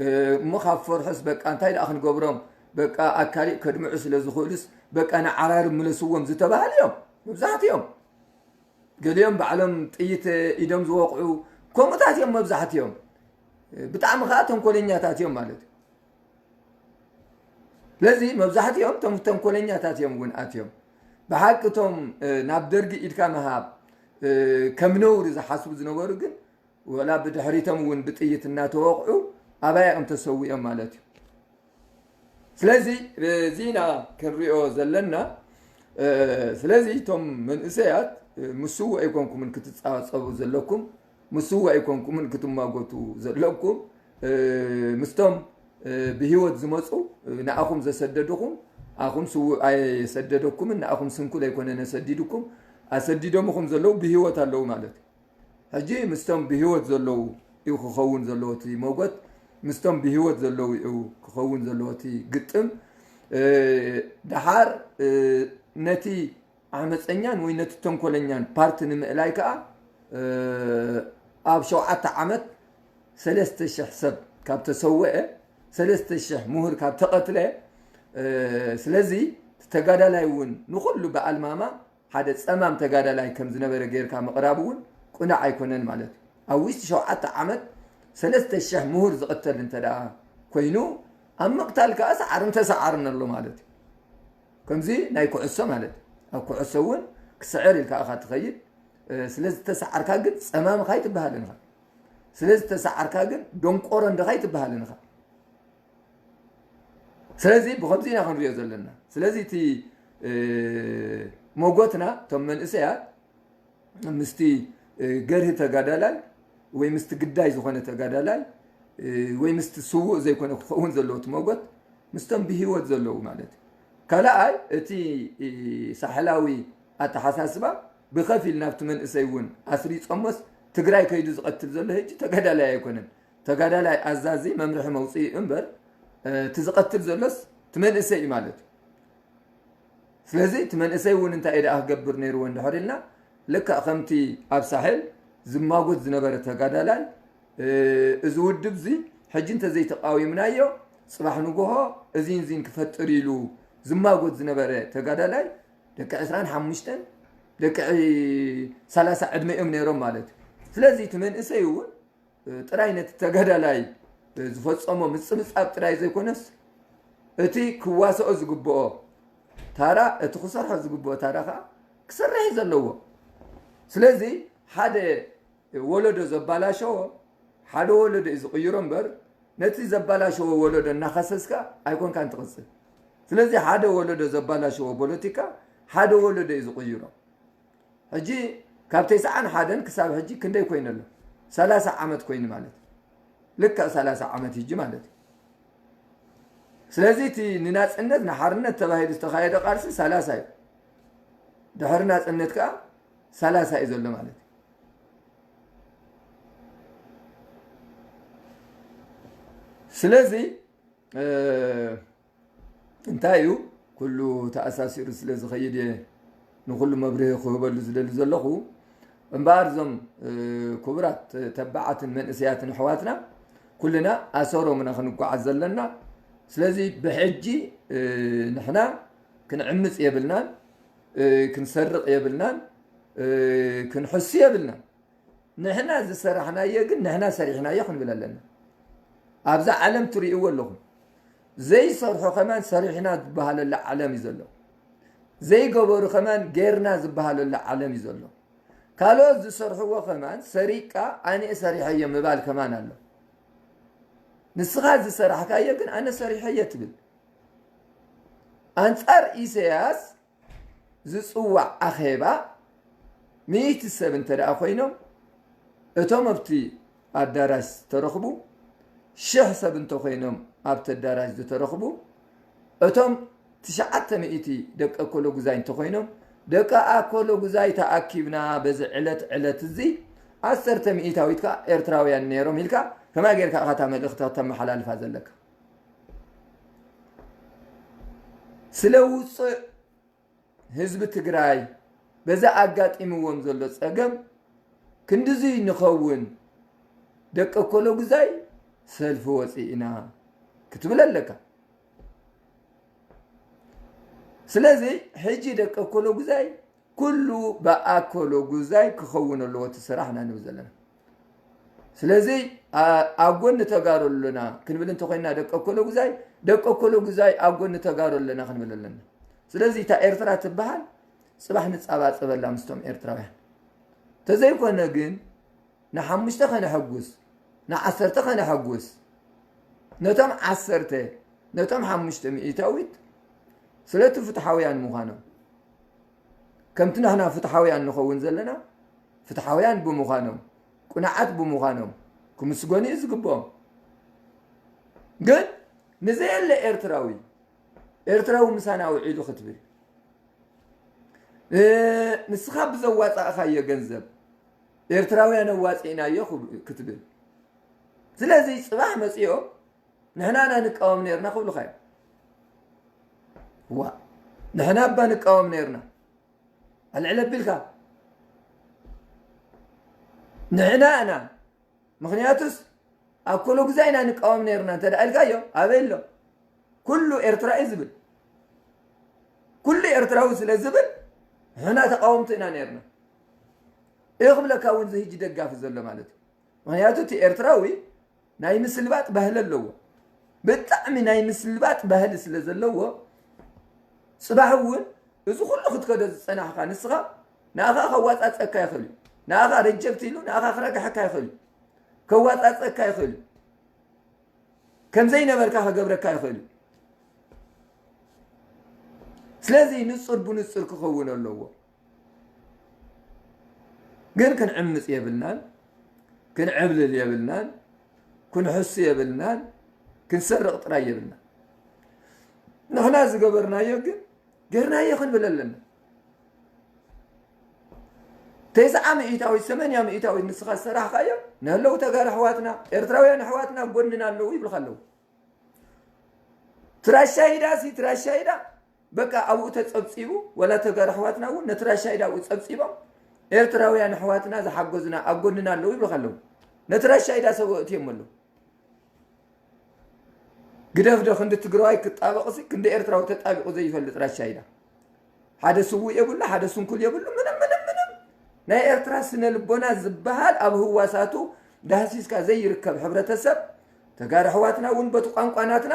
እ፣ እሞ ካብ ፈርሑስ በቃ እንታይ ደኣ ክንገብሮም? በቃ ኣብ ካሊእ ከድምዑ ስለ ዝኽእሉስ በቃ ንዓራርብ ምለስዎም ዝተባህሉ እዮም መብዛሕትኦም። ገሊኦም ባዕሎም ጥይት ኢዶም ዝወቕዑ ከምኡታት እዮም መብዛሕትኦም። ብጣዕሚ ከዓ ተንኮለኛታት እዮም ማለት እዩ። ስለዚ መብዛሕትኦም እቶም ተንኮለኛታት እዮም እውን ኣትዮም። ብሓቂ እቶም፣ እ፣ ናብ ደርጊ ኢድካ ምሃብ፣ እ፣ ከም ነውሪ ዝሓስቡ ዝነበሩ ግን ወላ ብድሕሪቶም እውን ብጥይት እናተወቕዑ ኣባያ እዮም ተሰዊኦም ማለት እዩ። ስለዚ እዚ ኢና ክንሪኦ ዘለና። እ፣ ስለዚ እቶም መንእሰያት፣ እ፣ ምስ ስዉእ ኣይኮንኩምን ክትጻጸቡ ዘለኩም፣ ምስ ስዉእ ኣይኮንኩምን ክትማጎቱ ዘለኩም። እ፣ ምስቶም፣ እ፣ ብህይወት ዝመጹ፣ እ፣ ንኣኹም ዘሰደድኹም፣ ኣኹም ስዉእ ኣየሰደደኩምን፣ ንኣኹም ስንኩል ኣይኮነን ኣሰዲድኩም፣ ኣሰዲዶምኹም ዘለዉ ብህይወት ኣለዉ ማለት እዩ። ሕጂ ምስቶም ብህይወት ዘለዉ እዩ ክኸውን ዘለዎ እቲ መጎት፣ ምስቶም ብህይወት ዘለዉ እዩ ክኸውን ዘለዎ እቲ ግጥም። እ፣ ደሓር፣ እ፣ ነቲ ዓመፀኛን ወይ ነቲ ተንኮለኛን ፓርቲ ንምእላይ ከዓ፣ እ፣ ኣብ ሸውዓተ ዓመት ሰለስተ ሽሕ ሰብ ካብ ተሰወአ፣ ሰለስተ ሽሕ ምሁር ካብ ተቐትለ፣ እ፣ ስለዚ እቲ ተጋዳላይ እውን ንኹሉ ብኣልማማ ሓደ ጸማም ተጋዳላይ ከም ዝነበረ ጌርካ ምቕራብ እውን ቅኑዕ ኣይኮነን ማለት እዩ። ኣብ ውሽጢ ሸውዓተ ዓመት ሰለስተ ሽሕ ምሁር ዝቕተል እንተ ደኣ ኮይኑ፣ ኣብ ምቕታል ከኣ ሰዓርን ተሰዓርን ኣሎ ማለት እዩ። ከምዚ ናይ ኩዕሶ ማለት እዩ። ኣብ ኩዕሶ እውን ክስዕር ኢልካ ኢኻ ትኸይድ። ስለ ዝተሰዓርካ ግን ጸማምኻ ኣይትበሃልን ኢኻ። ስለ ዝተሰዓርካ ግን ደንቆሮ እንዲኻ ኣይትበሃልን ኢኻ። ስለዚ ብኸምዚ ኢና ክንሪኦ ዘለና። ስለዚ እቲ ሞጎትና እቶም መንእሰያት ምስቲ ገርሂ ተጋዳላይ ወይ ምስቲ ግዳይ ዝኾነ ተጋዳላይ ወይ ምስቲ ስዉእ ዘይኮነ ክኸውን ዘለዎ እቲ ሞጎት ምስቶም ብህይወት ዘለዉ ማለት እዩ። ካልኣይ እቲ ሳሕላዊ ኣተሓሳስባ ብኸፊል ናብቲ መንእሰይ እውን ኣስሪጾሞስ ትግራይ ከይዱ ዝቐትል ዘሎ ሕጂ ተጋዳላይ ኣይኮነን። ተጋዳላይ ኣዛዚ መምርሒ መውፅኢ እምበር እቲ ዝቐትል ዘሎስ እቲ መንእሰይ እዩ ማለት እዩ። ስለዚ እቲ መንእሰይ እውን እንታይ ደኣ ክገብር ነይርዎ እንድሕር ኢልና ልክዕ ከምቲ ኣብ ሳሕል ዝማጎት ዝነበረ ተጋዳላይ እዚ ውድብ እዚ ሕጂ እንተዘይተቃዊምናዮ ፅባሕ ንጎሆ እዚን እዚን ክፈጥር ኢሉ ዝማጎት ዝነበረ ተጋዳላይ ደቂ ዕስራን ሓሙሽተን ደቂ ሰላሳ ዕድመ እዮም ነይሮም ማለት እዩ። ስለዚ እቲ መንእሰይ እውን ጥራይ ነቲ ተጋዳላይ ዝፈጸሞ ምጽብጻብ ጥራይ ዘይኮነስ እቲ ክዋስኦ ዝግብኦ ታራ እቲ ክሰርሖ ዝግብኦ ታራ ከዓ ክሰርሕ እዩ ዘለዎ። ስለዚ ሓደ ወለዶ ዘባላሸዎ ሓደ ወለዶ እዩ ዝቕይሮ እምበር ነቲ ዘባላሸዎ ወለዶ እናኸሰስካ ኣይኮንካን ትቕጽል። ስለዚ ሓደ ወለዶ ዘባላሸዎ ፖለቲካ ሓደ ወለዶ እዩ ዝቕይሮ። ሕጂ ካብ ተስዓን ሓደን ክሳብ ሕጂ ክንደይ ኮይኑ ኣሎ? ሰላሳ ዓመት ኮይኑ ማለት እዩ። ልክዕ ሰላሳ ዓመት ሕጂ ማለት እዩ። ስለዚ እቲ ንናፅነት ንሓርነት ተባሂሉ ዝተኻየደ ቃልሲ ሰላሳ እዩ። ድሕሪ ናፅነት ከዓ ሰላሳ እዩ ዘሎ ማለት እዩ። ስለዚ እንታይ እዩ ኩሉ ተኣሳሲሩ ስለ ዝኸይድ እየ ንኩሉ መብርሂ ክህበሉ ዝደሊ ዘለኹ። እምበኣር እዞም ክቡራት ተባዓትን መንእሰያትን ኣሕዋትና ኩልና ኣሰሮም ኢና ክንጓዓዝ ዘለና። ስለዚ ብሕጂ ንሕና ክንዕምፅ የብልናን፣ ክንሰርቕ የብልናን፣ ክንሕሱ የብልናን። ንሕና ዝሰራሕናዮ ግን ንሕና ሰሪሕናዮ ክንብል ኣለና። ኣብዛ ዓለም ትርእይዎ ኣለኹም። ዘይሰርሑ ከማን ሰሪሕና ዝበሃለላ ዓለም እዩ ዘሎ። ዘይገበሩ ከማን ጌርና ዝበሃለላ ዓለም እዩ ዘሎ። ካልኦት ዝሰርሕዎ ከማን ሰሪቅካ ኣነ ሰሪሐዮ ምባል ከማን ኣሎ። ንስኻ ዝሰራሕካዮ ግን ኣነ ሰሪሐዮ ትብል። ኣንጻር ኢሰያስ ዝጽዋዕ ኣኼባ ሚእቲ ሰብ እንተ ደኣ ኮይኖም እቶም ኣብቲ ኣዳራሽ ዝተረኽቡ ሽሕ ሰብ እንተኮይኖም ኣብቲ ኣዳራሽ ዝተረኽቡ እቶም ትሽዓተ ሚእቲ ደቂ ኣኮሎ ጉዛይ እንተኮይኖም ደቂ ኣኮሎ ጉዛይ ተኣኪብና በዚ ዕለት ዕለት እዚ ዓሰርተ ሚእታዊት ከኣ ኤርትራውያን ነይሮም ኢልካ ከመይ ጌርካ ኢኻ እታ መልእኽቲ ከተመሓላልፋ ዘለካ? ስለ ውፅዕ ህዝቢ ትግራይ በዚ ኣጋጢምዎም ዘሎ ፀገም ክንድዙይ ንኸውን ደቂ ኮሎጉዛይ ሰልፊ ወፂእና ክትብል ኣለካ። ስለዚ ሕጂ ደቂ ኮሎጉዛይ ኩሉ ብኣኮሎጉዛይ ክኸውን ኣለዎ እቲ ስራሕ ኢና ንብል ዘለና። ስለዚ ኣብ ጎኒ ተጋሩ ኣለና ክንብል እንተኮይና ደቂ ኮሎጉዛይ ደቂ ኮሎጉዛይ ኣብ ጎኒ ተጋሩ ኣለና ክንብል ኣለና። ስለዚ እታ ኤርትራ ትበሃል ፅባሕ ንፃባፀበላ ምስቶም ኤርትራውያን ተዘይኮነ ግን ንሓሙሽተ ከነሐጉስ ንዓሰርተ ከነሐጉስ ነቶም ዓሰርተ ነቶም ሓሙሽተ ሚእታዊት ስለቲ ፍትሓውያን ምዃኖም ከምቲ ንሕና ፍትሓውያን ንኸውን ዘለና ፍትሓውያን ብምዃኖም ቁናዓት ብምዃኖም ክምስገኑ እዩ ዝግብኦም። ግን ንዘየለ ኤርትራዊ ኤርትራዊ ምሳና ውዒሉ ክትብል ንስኻ ብዘዋፃእኻዮ ገንዘብ ኤርትራውያን ኣዋፂእናዮ ክትብል ስለዚ ፅባሕ መፂኦም ንሕና ኢና ንቃወም ነርና ክብሉኻ እዮም። ዋ ንሕና እባ ንቃወም ነርና ኣልዕል ኣቢልካ ንሕና ኢና ምኽንያቱስ ኣኮሎጉዛይ ኢና ንቃወም ነርና እንተ ኢልካዮ ኣበይ ኣሎ? ኩሉ ኤርትራ እዩ ዝብል ኩሉ ኤርትራዊ ስለ ዝብል ንሕና ተቃወምቲ ኢና ነርና። እየ ክብለካ እውን ዝህጂ ደጋፊ ዘሎ ማለት እዩ። ምክንያቱ እቲ ኤርትራዊ ናይ ምስልባጥ ባህሊ ኣለዎ። ብጣዕሚ ናይ ምስልባጥ ባህሊ ስለ ዘለዎ፣ ጽባሕ እውን እዚ ኩሉ ክትከዶ ዝጸናሕካ ንስኻ፣ ንኣኻ ከዋጻጸካ ይኽእል እዩ። ንኣኻ ረጀክት ኢሉ ንኣኻ ክረግሐካ ይኽእል እዩ። ከዋጻጸካ ይኽእል እዩ። ከም ዘይነበርካ ክገብረካ ይኽእል እዩ። ስለዚ ንጹር ብንጹር ክኸውን ኣለዎ። ግን ክንዕምጽ የብልናን፣ ክንዕብልል የብልናን፣ ክንሕሱ የብልናን፣ ክንሰርቕ ጥራይ የብልናን። ንሕና ዝገበርናዮ ግን ጌርናዮ ክንብል ኣለና። ተስዓ ሚእታዊት፣ ሰማንያ ሚእታዊት ንስኻ ዝሰራሕካዮ፣ ንህለው ተጋሩ ኣሕዋትና፣ ኤርትራውያን ኣሕዋትና ጎንና ኣለዉ ይብልካ ኣለዉ። ትራሻይዳ ሲ ትራሻይዳ፣ በቃ ኣብኡ ተጸብጺቡ፣ ወላ ተጋሩ ኣሕዋትና እውን ነቲ ራሻይዳ ኣብኡ ጸብጺቦም፣ ኤርትራውያን ኣሕዋትና ዝሓገዙና ኣብ ጎንና ኣለዉ ይብልካ ኣለዉ። ነቲ ራሻይዳ ሰብ ኣእትዮም ኣለዉ። ግደፍ ዶ ክንዲ ትግራዋይ ክጣበቕ ሲ ክንዲ ኤርትራዊ ተጣቢቑ ዘይፈልጥ ራሻይዳ። ሓደ ስዉእ የብሉ፣ ሓደ ስንኩል የብሉ፣ ምንም፣ ምንም፣ ምንም። ናይ ኤርትራ ስነ ልቦና ዝበሃል ኣብ ህዋሳቱ ዳህሲስካ ዘይርከብ ሕብረተሰብ፣ ተጋሩ ኣሕዋትና እውን በቲ ቋንቋ ናትና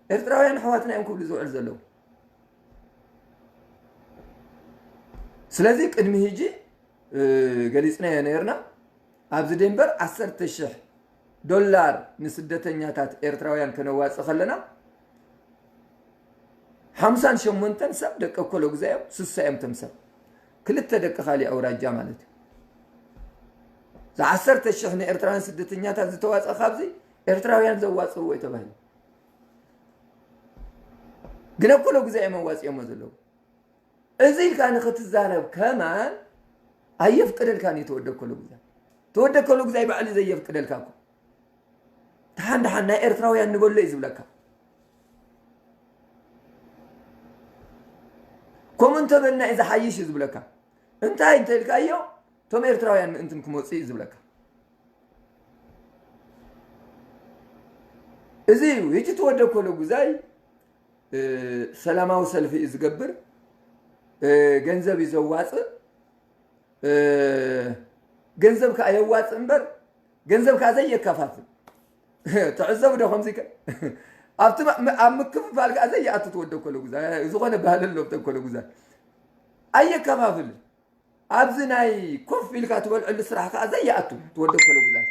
ኤርትራውያን ኣሕዋትና እዮም ክብሉ ዝውዕል ዘለዉ። ስለዚ ቅድሚ ሕጂ፣ እ፣ ገሊጽናዮ ነርና። ኣብዚ ደንበር ዓሰርተ ሽሕ ዶላር ንስደተኛታት ኤርትራውያን ከነዋጽእ ከለና፣ ሓምሳን ሸሞንተን ሰብ ደቂ ኮሎጉዛ እዮም፣ ስሳ እዮም እቶም ሰብ። ክልተ ደቂ ካሊእ ኣውራጃ ማለት እዩ። እዚ ዓሰርተ ሽሕ ንኤርትራውያን ስደተኛታት ዝተዋጽአ ካብዚ ኤርትራውያን ዘዋጽእዎ እዩ ተባሂሉ። ግን ኮሎጉዛ እዮም ኣዋጺኦሞ ዘለዉ። እዚ ኢልካ ንኽትዛረብ ከማን ኣየፍቅደልካን እዩ ተወደ ኮሎጉዛይ። ተወደ ኮሎጉዛይ ባዕሉ ዘየፍቅደልካ እኮ። ደሓን ደሓን ናይ ኤርትራውያን ንበሎ እዩ ዝብለካ። ከምኡ እንተበልና እዩ ዝሓይሽ እዩ ዝብለካ። እንታይ እንተኢልካዮ፣ እቶም ኤርትራውያን ምእንትን ክመጹ እዩ ዝብለካ። እዚ እዩ። ሕጂ ተወደ ኮሎጉዛይ፣ እ፣ ሰላማዊ ሰልፊ እዩ ዝገብር፣ እ፣ ገንዘብ እዩ ዘዋጽእ፣ እ፣ ገንዘብ ከኣ የዋጽእ እምበር፣ ገንዘብ ከኣ ዘየከፋፍል። ትዕዘቡ ዶ ከምዚ ከ? ኣብቲ ማ-፣ ም-፣ ኣብ ምክፍፋል ከኣ ዘየኣቱ ተወደ ኮሎጉዛይ። ዝኾነ ባህሊ ኣሎ ተኮሎጉዛይ። ኣየከፋፍልን። ኣብዚ ናይ ኮፍ ኢልካ ትበልዐሉ ስራሕ ከኣ ዘይኣቱ ትወደ ኮሎጉዛይ።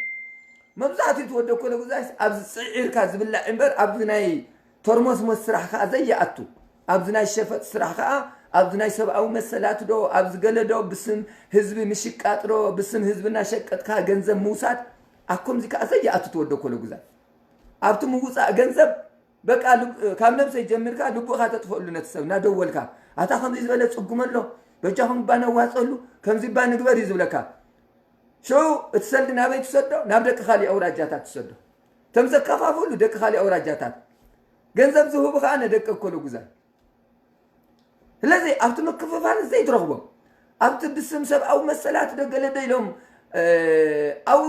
መብዛሕትኡ ትወደ ኮሎጉዛይ ኣብዚ ጽዒርካ ዝብላዕ እምበር ኣብዚ ናይ ተርሞስሞስ ስራሕ ከኣ ዘይኣቱ። ኣብዚ ናይ ሸፈጥ ስራሕ ከኣ፣ ኣብዚ ናይ ሰብኣዊ መሰላት ዶ፣ ኣብዚ ገለ ዶ፣ ብስም ህዝቢ ምሽቃጥ ዶ፣ ብስም ህዝቢ እናሸቀጥካ ገንዘብ ምውሳድ፣ ኣብ ከምዚ ከኣ ዘይኣቱ ትወደ ኮሎጉዛይ። ኣብቲ ምውጻእ ገንዘብ በቃ ልብ-፣ ካብ ነብሰይ ጀሚርካ ልቡእኻ ተጥፍአሉ ነቲ ሰብ እናደወልካ፣ ኣታ ከምዚ ዝበለ ጽጉም ኣሎ፣ በጃኹም እባ ነዋጸሉ፣ ከምዚ እባ ንግበር እዩ ዝብለካ። ሽዑ እቲ ሰልዲ ናበይ ትሰዶ? ናብ ደቂ ካሊእ ኣውራጃታት ትሰዶ። እቶም ዘከፋፍሉ ደቂ ካሊእ ኣውራጃታት። ገንዘብ ዝህቡ ከኣ ነደቂ ኮሎጉዛይ። ስለዚ ኣብቲ ምክፍፋል ዘይትረኽቦም። ኣብቲ ብስም ሰብኣዊ መሰላት ዶ ገለ ዶ ኢሎም፣ እ፣ ኣብኡ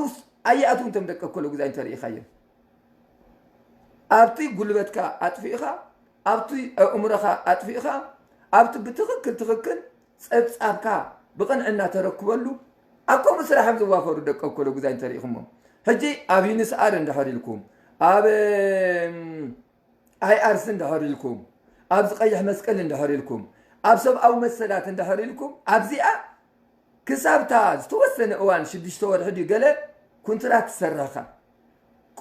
ኣይኣትዉን እቶም ደቂ ኮሎጉዛይ እንተርኢኻዮም። ኣብቲ ጉልበትካ ኣጥፊእኻ፣ ኣብቲ ኣእምሮኻ ኣጥፊእኻ፣ ኣብቲ ብትኽክል ትኽክል ጸብጻብካ ብቕንዕና ተረክበሉ፣ ኣብ ከምኡ ስራሕ እዮም ዝዋፈሩ ደቂ ኮሎጉዛይ እንተርኢኹሞም። ሕጂ ኣብ ዩኒስኣር እንድሕር ኢልኩም፣ ኣብ፣ እም፣ ኣይኣርሲ እንድሕር ኢልኩም፣ ኣብዚ ቀይሕ መስቀል እንድሕር ኢልኩም፣ ኣብ ሰብኣዊ መሰላት እንድሕር ኢልኩም፣ ኣብዚኣ ክሳብታ ዝተወሰነ እዋን ሽዱሽተ ወርሒ ድዩ ገለ ኩንትራት ትሰርሕካ።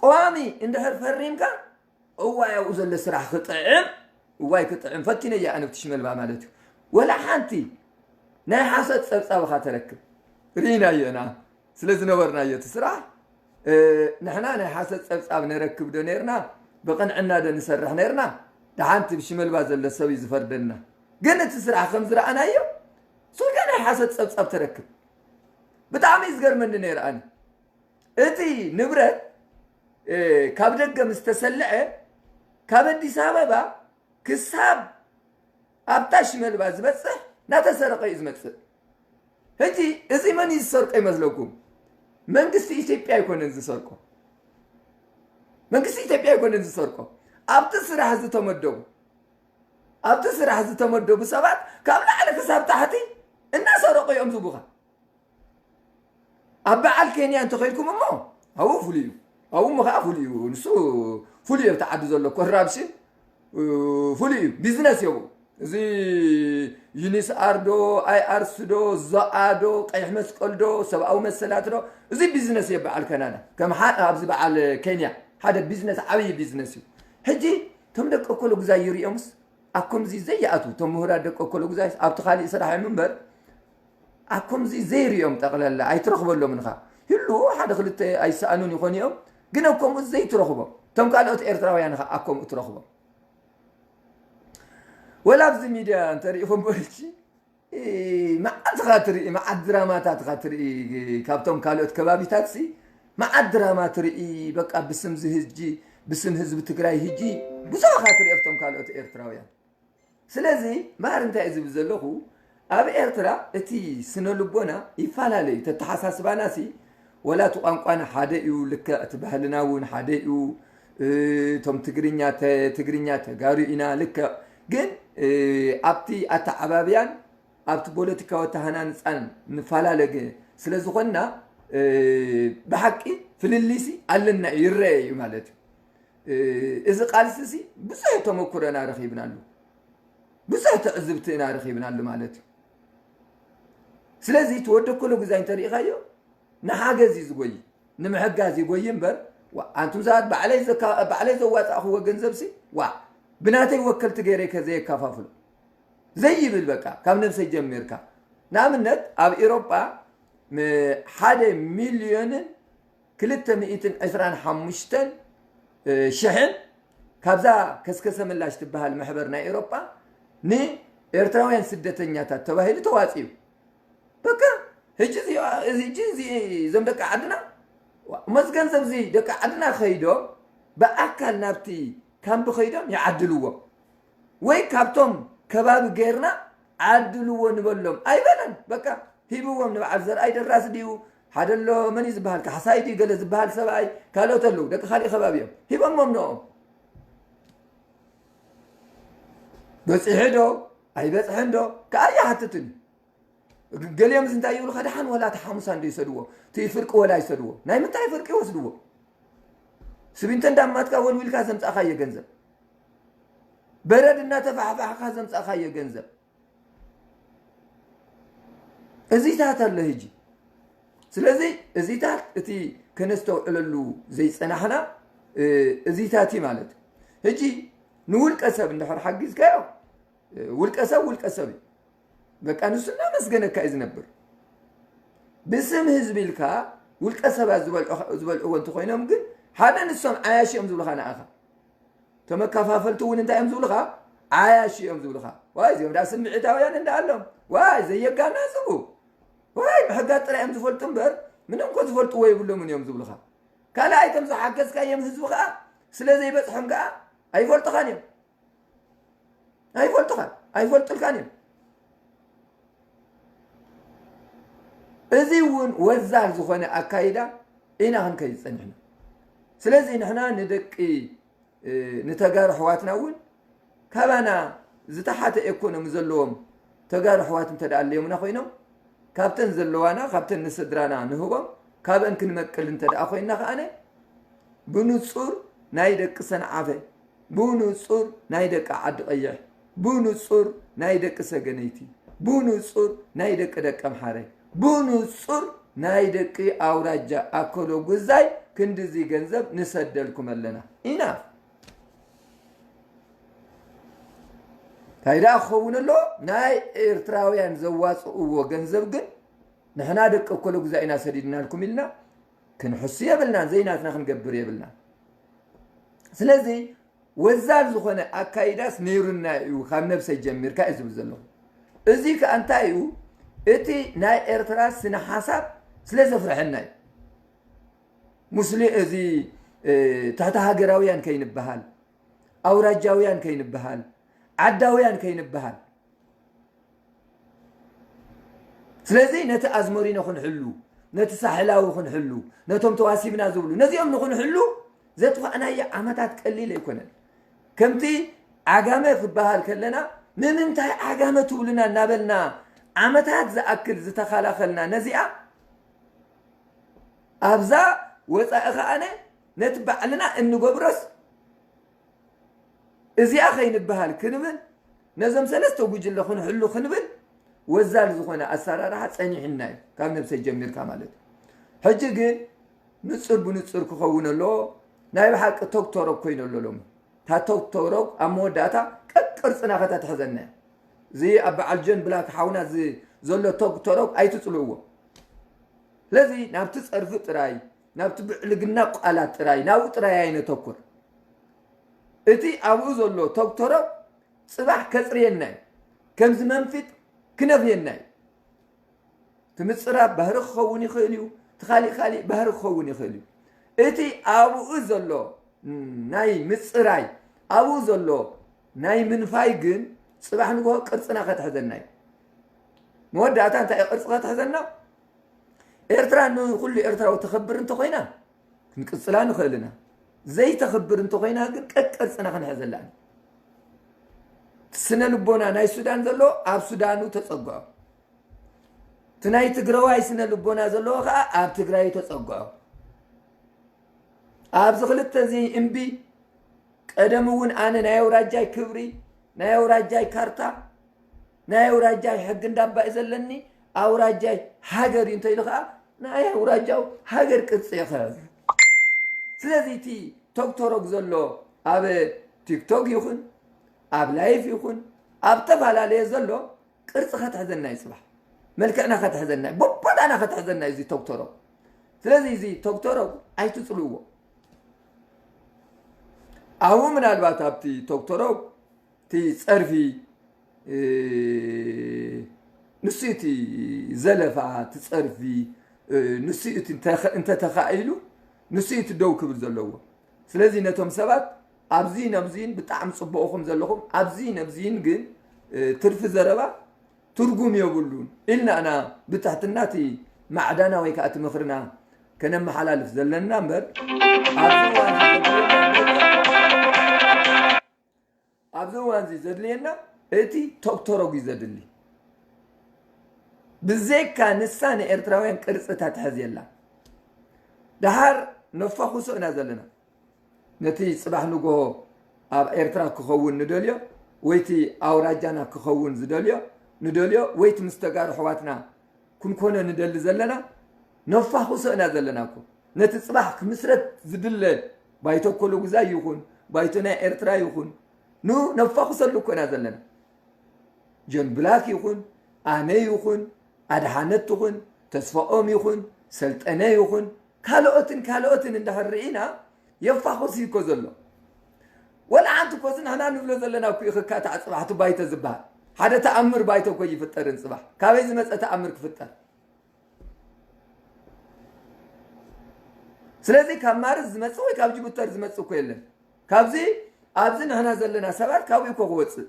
ቀዋሚ እንድሕር ፈሪምካ፣ እዋይ ኣብኡ ዘሎ ስራሕ ክጥዕም፣ እዋይ ክጥዕም፣ ፈቲነያ ኣነ ብቲ ሽመልባ ማለት እዩ። ወላ ሓንቲ ናይ ሓሶት ጸብጻብ ኢኻ ተረክብ። ርኢናዮ ኢና። ስለ ዝነበርናዮ እቲ ስራሕ፣ እ፣ ንሕና ናይ ሓሶት ጸብጻብ ነረክብ ዶ ነርና? ብቕንዕና ዶ ንሰርሕ ነርና? ደሓንቲ ብሽመልባ ዘሎ ሰብ እዩ ዝፈርደና። ግን እቲ ስራሕ ከም ዝረኣናዮ፣ ሱልካ ናይ ሓሶት ጸብጻብ ተረክብ። ብጣዕሚ እዩ ዝገርመኒ ነይሩ ኣነ። እቲ ንብረት፣ እ፣ ካብ ደገ ምስ ተሰልዐ፣ ካብ ኣዲስ ኣበባ ክሳብ ኣብታ ሽመልባ ዝበጽሕ እናተሰረቐ እዩ ዝመጽእ። ሕጂ እዚ መን እዩ ዝሰርቆ ይመስለኩም? መንግስቲ ኢትዮጵያ ኣይኮነን ዝሰርቆ። መንግስቲ ኢትዮጵያ ኣይኮነን ዝሰርቆ። ኣብቲ ስራሕ ዝተመደቡ፣ ኣብቲ ስራሕ ዝተመደቡ ሰባት ካብ ላዕሊ ክሳብ ታሕቲ እዮም ዝቡኻ። ኣብ በዓል ኬንያ እንተኸይድኩም እሞ ኣብኡ ፍሉይ እዩ። ኣብኡ እሞ ከዓ ፍሉይ እዩ። ንሱ ፍሉይ እዩ። ኣብቲ ዓዲ ዘሎ ኮራፕሽን ፍሉይ እዩ። ቢዝነስ እዩ። እዚ ዩኒስኣር ዶ ኣይኣርስ ዶ ዞኣ ዶ ቀይሕ መስቀል ዶ ሰብኣዊ መሰላት ዶ፣ እዚ ቢዝነስ እዩ። በዓል ከናዳ ከም ሓደ ኣብዚ በዓል ኬንያ ሓደ ቢዝነስ፣ ዓብዪ ቢዝነስ እዩ። ሕጂ እቶም ደቂ ኮሎጉዛይ ይሪኦምስ ኣብ ከምዚ ዘይኣትዉ፣ እቶም ምሁራት ደቂ ኮሎጉዛይስ ኣብቲ ካሊእ ስራሕ እዮም እምበር ኣብ ከምዚ ዘይሪኦም ጠቕለላ ኣይትረኽበሎም ንኻ። ህሉ ሓደ ክልተ ኣይሰኣኑን ይኾኑ እዮም፣ ግን ኣብ ከምኡ ዘይትረኽቦም። እቶም ካልኦት ኤርትራውያን ኻ ኣብ ከምኡ ትረኽቦም። ወላ ኣብዚ ሚድያ እንተሪኢኹም በልቺ፣ እ፣ መዓት ኻ ትርኢ፣ መዓት ድራማታት ኻ ትርኢ፣ ካብቶም ካልኦት ከባቢታት ሲ መዓት ድራማ ትርኢ። በቃ ብስም ዝህጂ፣ ብስም ህዝቢ ትግራይ ህጂ ብዙሕ ኻ ትርኢ ኣብቶም ካልኦት ኤርትራውያን። ስለዚ እምበኣር እንታይ ዝብል ዘለኹ፣ ኣብ ኤርትራ እቲ ስነ ልቦና ይፈላለ እዩ። ተተሓሳስባና ሲ ወላ እቲ ቋንቋና ሓደ እዩ፣ ልክዕ እቲ ባህልና እውን ሓደ እዩ። እ፣ እቶም ትግርኛ ተ-፣ ትግርኛ ተጋሩ ኢና ልክዕ፣ ግን እ፣ ኣብቲ ኣተዓባብያን ኣብቲ ፖለቲካዊ ኣተሃናንፃን ንፈላለ ግ-፣ ስለ ዝኾንና እ፣ ብሓቂ ፍልልይሲ ኣለና እዩ፣ ይረአ እዩ ማለት እዩ። እ፣ እዚ ቃልሲ ሲ ብዙሕ ተመኩሮና ረኺብናሉ፣ ብዙሕ ትዕዝብቲ ኢና ረኺብናሉ ማለት እዩ። ስለዚ እቲ ወዲ ኮሎጉዛይ እንተሪኢኻዮ ንሓገዝ እዩ ዝጎይ፣ ንምሕጋዝ ይጎይ እምበር፣ ዋ፣ ኣንቱም ሰባት ባዕለይ ዘካ-፣ ባዕለይ ዘዋፃእኽዎ ገንዘብ ሲ ዋ ብናተይ ወከልቲ ገይረ ከ ዘየካፋፍሎ ዘይብል በቃ ካብ ነብሰይ ጀሚርካ። ንኣብነት ኣብ ኤሮጳ ም-፣ ሓደ ሚልዮንን ክልተ ሚእትን ዕስራን ሓሙሽተን ሽሕን ካብዛ ከስከሰ ምላሽ ትበሃል ማሕበር ናይ ኤሮጳ ንኤርትራውያን ስደተኛታት ተባሂሉ ተዋጺኡ። በቃ ሕጂ እዚ፣ እዚ፣ ሕጂ እዚ፣ እዞም ደቂ ዓድና ዋ-፣ መዚ ገንዘብ እዚ ደቂ ዓድና ከይዶም ብኣካል ናብቲ ካምቢ ከይዶም ይዓድልዎ ወይ ካብቶም ከባቢ ጌርና ዓድልዎ ንበሎም ኣይበለን። በቃ ሂብዎም ንበዓል ዘርኣይ ደራሲ ድዩ ሓደ ኣሎ መን እዩ ዝበሃል ካሕሳይ ድዩ ገለ ዝበሃል ሰብኣይ ካልኦት ኣለዉ ደቂ ካሊእ ከባቢ እዮም ሂቦሞም ንኦም። በፂሑ ዶ ኣይበፅሐን ዶ ከዓ ይሓትትን እዩ። ገሊኦም እዚ እንታይ ይብሉ ከደሓን ወላ እቲ ሓሙሳ እንዶ ይሰድዎ እቲ ፍርቂ ወላ ይሰድዎ ናይ ምንታይ ፍርቂ ይወስድዎ። ስቢንቶ እንዳማትካ ወልዊልካ ዘምፃእካዮ ገንዘብ በረድ እናተፋሕፋሕካ ዘምፃእካዮ ገንዘብ እዚታት ኣሎ ህጂ። ስለዚ እዚታት እቲ ከነስተውዕለሉ ዘይፀናሕና እዚታት እዩ ማለት እዩ። ህጂ ንውልቀ ሰብ እንድሕር ሓጊዝካዮ ውልቀ ሰብ ውልቀ ሰብ እዩ። በቃ ንሱ እናመስገነካ እዩ ዝነብር። ብስም ህዝቢ ኢልካ ውልቀ ሰባት ዝበልዑ-፣ ዝበልዕዎ እንተኮይኖም ግን ሓደ ንሶም ዓያሽ እዮም ዝብልካ ንኣኻ። ተመከፋፈልቲ እውን እንታይ እዮም ዝብልኻ? ዓያሽ እዮም ዝብልኻ። ዋይ እዚኦም ዳ ስምዒታውያን እንዳ ኣሎም ዋይ ዘየጋናዝቡ ዋይ ምሕጋጥ ጥራይ እዮም ዝፈልጡ እምበር ምንም ኮ ዝፈልጥዎ የብሎምን እዮም ዝብልኻ። ካልኣይ እቶም ዝሓገዝካዮም ህዝቢ ከዓ ስለ ዘይበፅሖም ከዓ ኣይፈልጡኻን እዮም። ኣይፈልጡኻን ኣይፈልጡልካን እዮም። እዚ እውን ወዛል ዝኾነ ኣካይዳ ኢና ክንከይድ ፀኒሕና። ስለዚ ንሕና ንደቂ ንተጋሩ ኣሕዋትና እውን ካባና ዝተሓተ ኤኮኖሚ ዘለዎም ተጋሩ ኣሕዋት እንተ ደኣ ኣለዮምና ኮይኖም ካብተን ዘለዋና ካብተን ንስድራና ንህቦም ካብአን ክንመቅል እንተ ደኣ ኮይንና ከኣነ ብንጹር ናይ ደቂ ሰንዓፈ ብንጹር ናይ ደቂ ዓዲ ቀይሕ ብንጹር ናይ ደቂ ሰገነይቲ ብንጹር ናይ ደቂ ደቀምሓረ ብንጹር ናይ ደቂ ኣውራጃ ኣከሎ ጉዛይ ክንድዚ ገንዘብ ንሰደልኩም ኣለና ኢና። እንታይ ደኣ ክኸውን ኣሎ ናይ ኤርትራውያን ዘዋፅእዎ ገንዘብ ግን ንሕና ደቂ ኣከሎ ጉዛይ ኢና ሰዲድናልኩም ኢልና ክንሕሱ የብልናን ዘይናትና ክንገብር የብልናን። ስለዚ ወዛል ዝኾነ ኣካይዳስ ነይሩና እዩ ካብ ነብሰይ ጀሚርካ እዩ ዝብል ዘለኹ። እዚ ከኣ እንታይ እዩ እቲ ናይ ኤርትራ ስነ ሓሳብ ስለ ዘፍርሐና እዩ። ሙስሊ እዚ ትሕቲ ሃገራውያን ከይንበሃል ኣውራጃውያን ከይንበሃል ዓዳውያን ከይንበሃል ስለዚ ነቲ ኣዝመሪኖ ክንሕሉ ነቲ ሳሕላዊ ክንሕሉ ነቶም ተዋሲብና ዝብሉ ነዚኦም ንክንሕሉ ዘጥፋእናዮ ዓመታት ቀሊል ኣይኮነን። ከምቲ ዓጋመ ክበሃል ከለና ንምንታይ ዓጋመ ትብሉና እናበልና ዓመታት ዝኣክል ዝተኸላኸልና ነዚኣ ኣብዛ ወፃኢ ከኣነ ነቲ ባዕልና እንገብሮስ እዚኣ ከይንበሃል ክንብል ነዞም ሰለስተ ጉጅለ ክንሕሉ ክንብል ወዛል ዝኾነ ኣሰራርሓ ፀኒሕና እዩ ካብ ነብሰይ ጀሚርካ ማለት እዩ። ሕጂ ግን ንፁር ብንፁር ክኸውን ኣለዎ። ናይ ብሓቂ ቶክቶሮክ ኮይኑ ኣሎ ሎሚ። እታ ቶክቶሮክ ኣብ መወዳእታ ቀቅርፅና ከተትሕዘና እያ። እዚ ኣብ በዓል ጆን ብላክ ሓውና እዚ ዘሎ ቶክቶሮክ ኣይትፅልእዎ። ስለዚ ናብቲ ፀርፊ ጥራይ ናብቲ ብዕልግና ቃላት ጥራይ ናብኡ ጥራይ ኣይነተኩር። እቲ ኣብኡ ዘሎ ቶክቶሮክ ፅባሕ ከፅርየና እዩ። ከምዚ መንፊት ክነፍየና እዩ። እቲ ምፅራብ ባህሪ ክኸውን ይኽእል እዩ። እቲ ካሊእ ካሊእ ባህሪ ክኸውን ይኽእል እዩ። እቲ ኣብኡ ዘሎ ናይ ምፅራይ ኣብኡ ዘሎ ናይ ምንፋይ ግን ፅባሕ ንግሆ ቅርፅና ከትሕዘና እዩ። መወዳእታ እንታይ እዩ ቅርፂ ከትሕዘና? ኤርትራ ንኩሉ ኤርትራዊ ተኸብር እንተኾይና ክንቅፅላ ንኽእል ኢና። ዘይተኽብር እንተኾይና ግን ቀቅርፅና ክንሕዘላ ኢና። ስነ ልቦና ናይ ሱዳን ዘሎ ኣብ ሱዳኑ ተፀግዖ። እቲ ናይ ትግራዋይ ስነ ልቦና ዘለዎ ከዓ ኣብ ትግራይ ተፀግዖ። ኣብዚ ክልተ እዚ እምቢ ቀደም እውን ኣነ ናይ ኣውራጃይ ክብሪ ናይ ኣውራጃይ ካርታ ናይ ኣውራጃይ ሕጊ እንዳባእ ዘለኒ ኣውራጃይ ሃገር እዩ እንተኢሉ ከዓ ናይ ኣውራጃው ሃገር ቅርፂ ይኸዝ። ስለዚ እቲ ቶክቶሮክ ዘሎ ኣብ ቲክቶክ ይኹን ኣብ ላይፍ ይኹን ኣብ ተፈላለየ ዘሎ ቅርፂ ከትሕዘና እዩ ፅባሕ። መልክዕና ከትሕዘና እዩ። ቦቦታና ከትሕዘና እዩ እዚ ቶክቶሮክ። ስለዚ እዚ ቶክቶሮክ ኣይትፅልእዎ። ኣብኡ ምናልባት ኣብቲ ቶክቶሮክ እቲ ፀርፊ ንሱ እቲ ዘለፋ እቲ ፀርፊ ንሱ እቲ እንተተኻኢሉ ንሱ እቲ ደው ክብል ዘለዎ። ስለዚ ነቶም ሰባት ኣብዚ ነብዚን ብጣዕሚ ፅቡቕኹም ዘለኹም ኣብዚ ነብዚን ግን ትርፊ ዘረባ ትርጉም የብሉን ኢልና ኢና ብትሕትና እቲ ማዕዳና ወይ ከዓ እቲ ምኽርና ከነመሓላልፍ ዘለና እምበር ኣብዚ እዋን እዚ ዘድልየና እቲ ቶክቶሮግ እዩ ዘድሊ። ብዘይካ ንሳ ንኤርትራውያን ቅርፂ ተትሕዝ የላ። ደሓር ነፋኹሶ ኢና ዘለና። ነቲ ፅባሕ ንግሆ ኣብ ኤርትራ ክኸውን ንደልዮ ወይቲ ኣውራጃና ክኸውን ዝደልዮ ንደልዮ ወይቲ ምስ ተጋሩ ኣሕዋትና ክንኮነ ንደሊ ዘለና ነፋኹሶ ኢና ዘለና እኮ። ነቲ ፅባሕ ክምስረት ዝድለ ባይቶ ኮሎጉዛይ ይኹን ባይቶ ናይ ኤርትራ ይኹን ን ነፋኹሰሉ እኮ ኢና ዘለና። ጆን ብላክ ይኹን ኣነ ይኹን ኣድሓነት ትኹን ተስፋኦም ይኹን ሰልጠነ ይኹን ካልኦትን ካልኦትን እንድሕር ርኢና የፋኹስ እዩ እኮ ዘሎ። ወላ ሓንቲ እኮ እዚ ንሕና ንብሎ ዘለና እኮ እዩ ክካታዕ ፅባሕ እቲ ባይቶ ዝበሃል ሓደ ተኣምር ባይቶ እኮ ይፍጠርን ፅባሕ ካበይ ዝመፀ ተኣምር ክፍጠር? ስለዚ ካብ ማርስ ዝመፅእ ወይ ካብ ጅቡተር ዝመፅእ እኮ የለን። ካብዚ ኣብዚ ንሕና ዘለና ሰባት ካብኡ እኮ ክወፅእ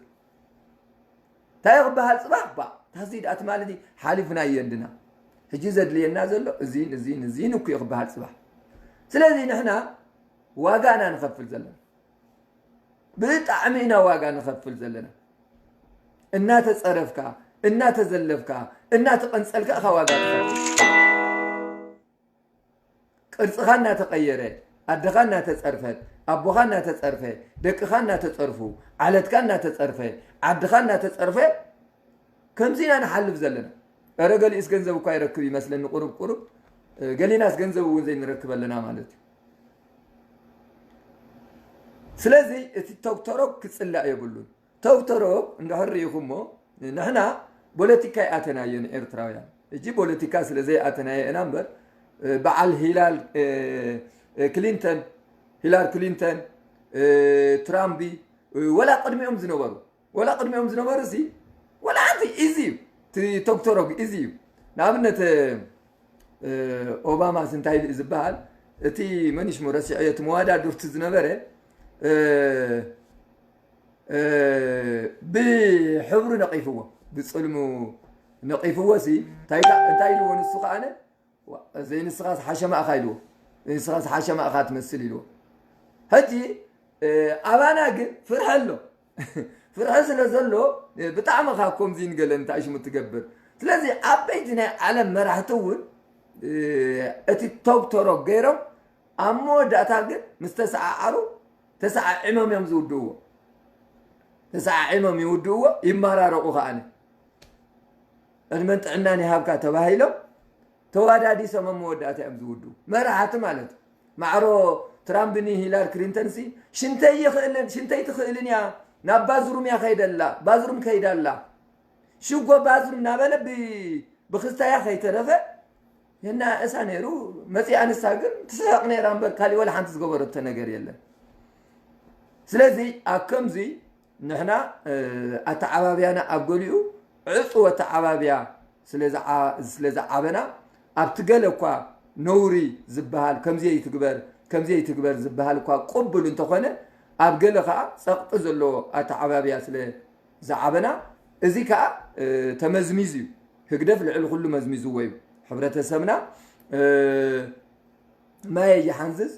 እንታይ ክበሃል ፅባሕ ባ ታዚ ደኣ ትማሊ ሓሊፍናዮ እንድና። ሕጂ ዘድልየና ዘሎ እዚን እዚን እዚን እኮ እዩ ክበሃል ፅባሕ። ስለዚ ንሕና ዋጋ ኢና ንኸፍል ዘለና። ብጣዕሚ ኢና ዋጋ ንኸፍል ዘለና። እናተፀረፍካ፣ እናተዘለፍካ፣ እናተቐንፀልካ ኢኻ ዋጋ ትኸፍል። ቅርፅኻ እናተቐየረ፣ ኣደኻ እናተፀርፈት፣ ኣቦኻ እናተፀርፈ፣ ደቅኻ እናተፀርፉ፣ ዓለትካ እናተፀርፈ፣ ዓድኻ እናተፀርፈ ከምዚ ኢና ንሓልፍ ዘለና። እረ ገሊኡስ ገንዘብ እኳ ይረክብ ይመስለኒ ቁሩብ ቁሩብ ገሊናስ ገንዘብ እውን ዘይንረክብ ኣለና ማለት እዩ። ስለዚ እቲ ቶክቶሮክ ክፅላእ የብሉን። ቶክቶሮክ እንድሕር ርኢኹሞ ንሕና ፖለቲካ ይኣተናዮ ንኤርትራውያን እጂ ፖለቲካ ስለ ዘይኣተናዮ ኢና እምበር በዓል ሂላል ክሊንተን ሂላር ክሊንተን ትራምቢ ወላ ቅድሚኦም ዝነበሩ ወላ ቅድሚኦም ዝነበሩ ሲ ወላ ሓንቲ ኢዚ እዩ እቲ ቶክቶሮግ ኢዚ እዩ ንኣብነት ኦባማስ እንታይ ኢሉ ዝበሃል እቲ መን ሽሙ ረሲዐዮ እቲ መዋዳድርቲ ዝነበረ ብሕብሩ ነቒፍዎ ብፅልሙ ነቒፍዎ ሲ እንታይ ኢልዎ ንሱ ከዓነ ዘይንስኻስ ሓሸማእኻ ኢልዎ ንስኻስ ሓሸማእኻ ትመስል ኢልዎ ሕጂ ኣባና ግን ፍርሒ ኣሎ ፍርሒ ስለ ዘሎ ብጣዕሚ ኻ ከምዚ ንገለ እንታይ ሽሙ ትገብር ስለዚ ዓበይቲ ናይ ዓለም መራሕቲ እውን እቲ ቶግ ቶሮግ ገይሮም ኣብ መወዳእታ ግን ምስ ተሰዓዓሩ ተሰዓዒሞም እዮም ዝውድእዎ። ተሰዓዒሞም ይውድእዎ፣ ይመራረቑ ከዓኒ። ዕድመን ጥዕናን ይሃብካ ተባሂሎም ተዋዳዲሶም ኣብ መወዳእታ እዮም ዝውድኡ። መራሕቲ ማለት እዩ። ማዕሮ ትራምፕን ሂላር ክሊንተንሲ ሽንተይ ይኽእልን ሽንተይ ትኽእልን እያ፣ ናብ ባዝሩም እያ ከይደላ፣ ባዝሩም ከይዳላ ሽጎ ባዝሩም እናበለ ብ- ብክስታያ ከይተረፈ የናእሳ ነይሩ። መፂኣ ንሳ ግን ትስሕቕ ነይራ እምበር ካሊእ ወላ ሓንቲ ዝገበረቶ ነገር የለን። ስለዚ ኣብ ከምዚ ንሕና ኣተዓባብያና ኣብ ገሊኡ ዕፁ ኣተዓባብያ ስለ ዝዓበና ኣብቲ ገለ እኳ ነውሪ ዝበሃል ከምዚ ይትግበር ከምዚ ይትግበር ዝበሃል እኳ ቅቡል እንተኾነ ኣብ ገለ ከዓ ፀቕጢ ዘለዎ ኣተዓባብያ ስለ ዝዓበና እዚ ከዓ ተመዝሚዙ እዩ። ህግደፍ ልዕሊ ኩሉ መዝሚዝዎ እዩ። ሕብረተሰብና ማየ ይሓንዝዝ፣